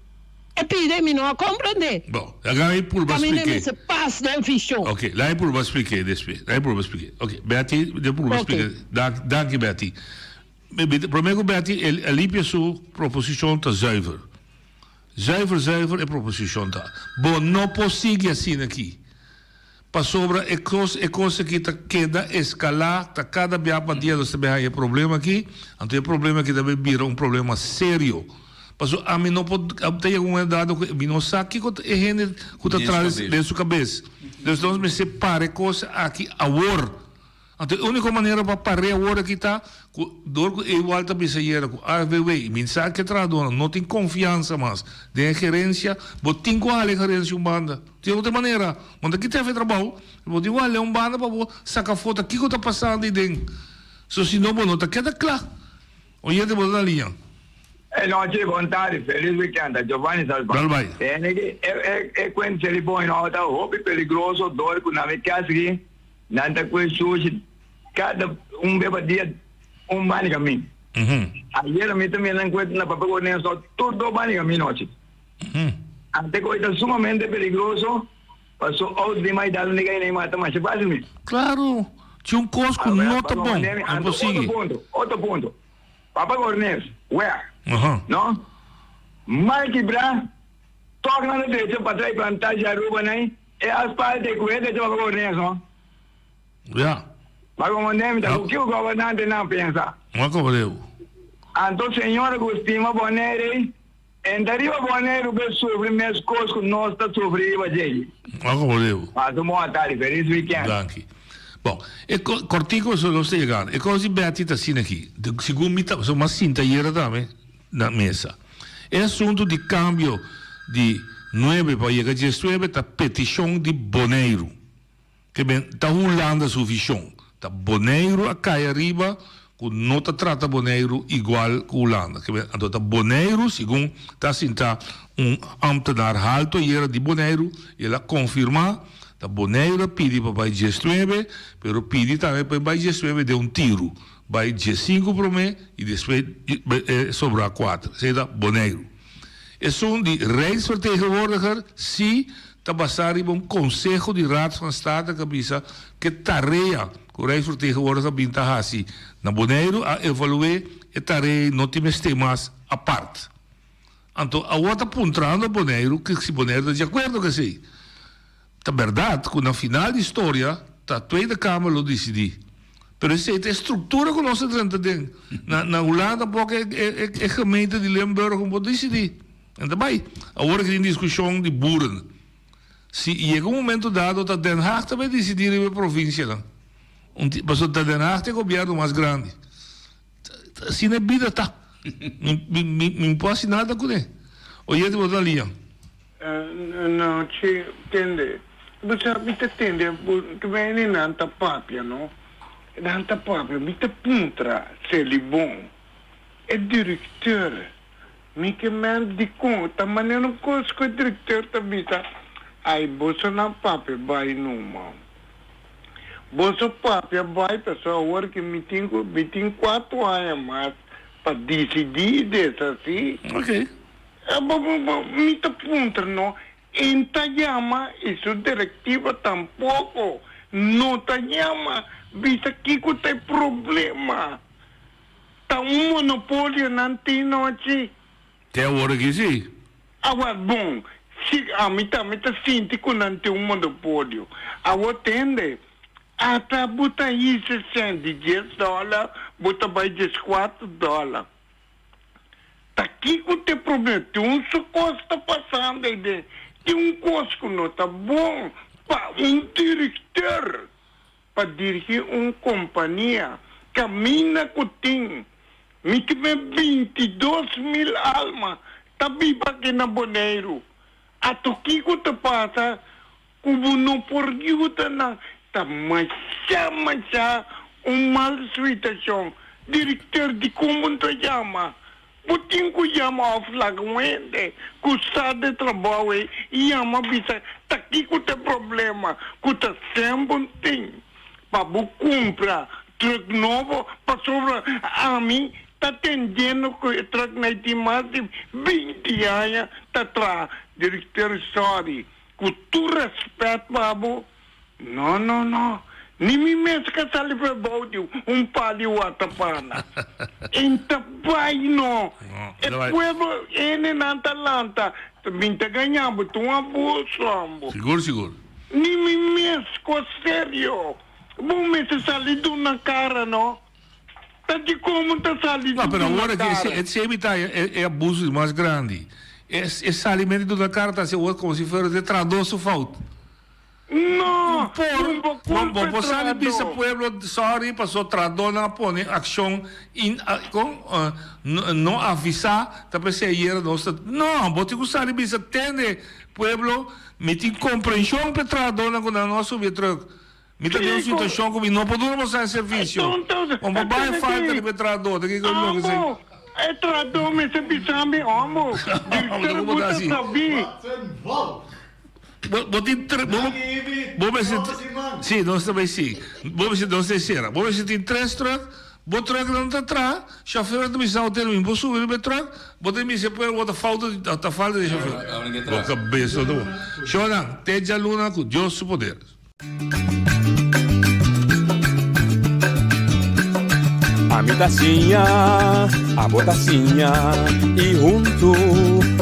E pide mi no a comprende. Bon, laga mi purba Caminda spliké. mester pas den vision. Ok, laga mi purba spliké despues. Laga mi purba spliké. Ok, Betty, de purba Ok. spliké. Dank, danki Betty. Mi, mi, promé ku Betty, el, Alipia su proposishon ta zuiver. Zuiver, zuiver e proposishon ta. Bo no por sigui asina aki. Pasobra e kos e kos aki ta keda eskalá, ta kada bia pa dia nos ta bin haña e problema aki, anto e problema aki ta bin bira un problema serio. Pasobra ami no por ta yega un momento dado ku mi no sa kiko ta e hende ku ta tras den su kabes. Dus nos mester para e kos aki awor. Anto e úniko manera pa par'é awor aki ta ku dor ku Ewald ta bisa ayera ku AFBW i min sa ke trahadónan no tin konfiansa mas den e gerensia, bo tin ku hala e gerensia un banda. Tin otro manera, bo no ta kita efe trabou, bo tin ku hal'é un banda pa bo saka afó ta kiko ta pasando ei den. So si no bo no ta keda kla. Oyente bo ta na liña. E nochi, bon tardi, felis weekend, ta Giovanni Salvan. Dal bai. Tene ki e e e kuent Selibon no ta hopi peligroso dor ku nan mi kas aki. Nan ta kue sushi kada un be pa dia un bani kamin. Ayer mi ta mira nan kue na papia ku so tur do bani kamin nochi. Ante ku ta sumamente peligroso paso out di mai dal nigga inei mata masha fácil mi. Claro, ci un cos cu no ta bon, no por sigui. Otro punto, otro punto. Papa Cornes, wea, no? Mal kibra, tok nan ta drecha pa trai plantage Aruba nai. E asfalt e ku e ta joga Cornes no. Ja. Ma como nem ta ku kiu gobernante nan pensa. Ma como deu. Anto señor ku stima Bonaire en ta riba Boneiru be sufri mes kos ku nos ta sufri riba djei. Ma como deu. Pasa un bon atardi. Feliz weekend. Danki. Bon, e kortiko so nos ta yegando. E kos di Betty ta asina aki. Segun mi ta, so mas sinta ayera tambe. na mesa. E asuntu di kambio di nuebe pa yega diesnuebe ta petishon di Boneiru. Ke men ta Hulanda su vishon. Ta Boneiru a kai ariba ku no ta trata Boneiru igual ku Hulanda. Ke men anto ta Boneiru segun ta sinta un ambtenaar halto ayera di Boneiru i el a konfirma ta Boneiru a pidi pa bai diesnuebe pero pidi tambe pa e bai diesnuebe den un tiru. Bai diesinku promé i despues e sobrá kuater. Esei ta Boneiru. Esun di Rijksvertegenwoordiger si ta basá riba un konseho di Raad van State ku a bisa ku e tarea ku Rijksvertegenwoordiger bin ta hasi na Boneiru a evalu'é e tarea ei no tin mester mas apart. Anto awor ta puntrando Boneiru si Boneiru ta di akuerdo ku esei. Ta berdad cu na final di storia ta Tweede Kamer lo dicidi. Pero esey ta e structura cu nos a drenta den. Na na Hulanda tampoco e e e gemeente di Limburg no por dicidi. En ta bay. Awor aki tin discusion di boeren. Si yega un momento dado ta Den Haag ta bay dicidi riba e provincianan. Un ti pasobra ta Den Haag ta e gobierno mas grandi. Asina e bida ta. Mi mi mi mi por haci nada cune. Oyente bo ta na liña. No, chi, tende. Bo sa, mi ta tende, bo ta bini nan ta papia, no? Nan ta papia, mi ta puntra Selibon, e directeur, mi ke men dikon ta manera un kos ku e directeur ta bisa, ai, boso nan papia bai numa. Boso papia bai pasobra awor ki mi tin ku, mi tin kuatro aña mas pa disidí i deshasí. Okay. Mi ta puntra no, en ta yama y su directiva tampoco no ta yama bisa kico ta e problema. Ta un monopolio nan tin nochi. Te awor aki si. Awor bon, si ami tambe ta sinti cu nan tin un monopolio. Awor tende, ata bo ta hisa cen di dies dollar, bo ta bay diescuatro dollar. Ta kiko ta e problema? Tin un su kos ta pasando ei den. Tin un kos ku no ta bon pa un direktor pa dirigí un kompania kaminda ku tin mi ke men 22.000 alma ta biba aki na Boneiru. Ato kiko ta pasa? Ku bo no por yuda nan ta masha masha un mal situashon. Direktor dikon bo no ta yama? Bo tin ku yama òf laga un hende ku sa de trabou ei yama bisa ta kiko ta e problema ku ta semper tin pa bo kumpra trùk nobo pasobra ami ta tendiendo ku e trùk nan ei tin mas di binti aña ta traha. Direktor sorry. Ku tur rèspèt pa bo, no, no, no, ni mi mes ka sali pa e bou di un pal di watapana. En ta bai no. E pueblo hendenan ta lanta, ta bin ta gaña bo, ta un abuso ambo. Sigur, sigur. Ni mi mes, kos serio. Bo mester sali duna kara no. Ta di como ta sali No, di pero duna awor aki cara. e semi ta e abuso di mas grandi. E e salimento di duna cara ta haci awor como si fuera e trahador su fout. No, Por, un bo bo culpa bo e por sali bisa trahador. pueblo sorry paso trahadornan a pone accion in con no no avisa ta p'esey ayera nos ta no bo tin cu sali bisa tende pueblo mi tin comprension p'e trahadornan cu nan no a subi e truck. Mi ta den un situashon ku mi no por duna boso e servisio. Kon bo bai falta riba e trahadó, ta kiko loke esei? Ambo, e trahadó mester bisa mi, ambo, director bo ta sabí. Bo, bo tin tre, bo, bo mester, si, nos ta bai si. Bo mester, nos ta sera. Bo mester tin tres truck, bo trucknan ta traha, chauffeurnan ta bisa hotel mi por subi riba e truck, bo ta misa e pueblo bo ta falta, ta falta di chauffeur. Bo kabes no ta bon. Shownan, te djaluna ku Dios su poder. Ami ta siña, abo ta siña y huntu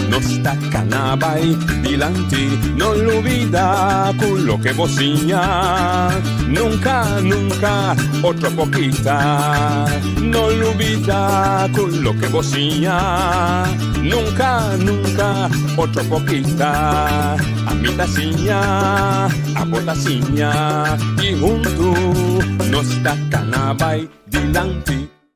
nos ta cana bay dilanti. No lubida cu loke bo siña nunca, nunca otro por kita. No lubida cu loke bo siña nunca, nunca otro por kita. Ami ta siña, abo ta siña y huntu nos ta cana bay dilanti.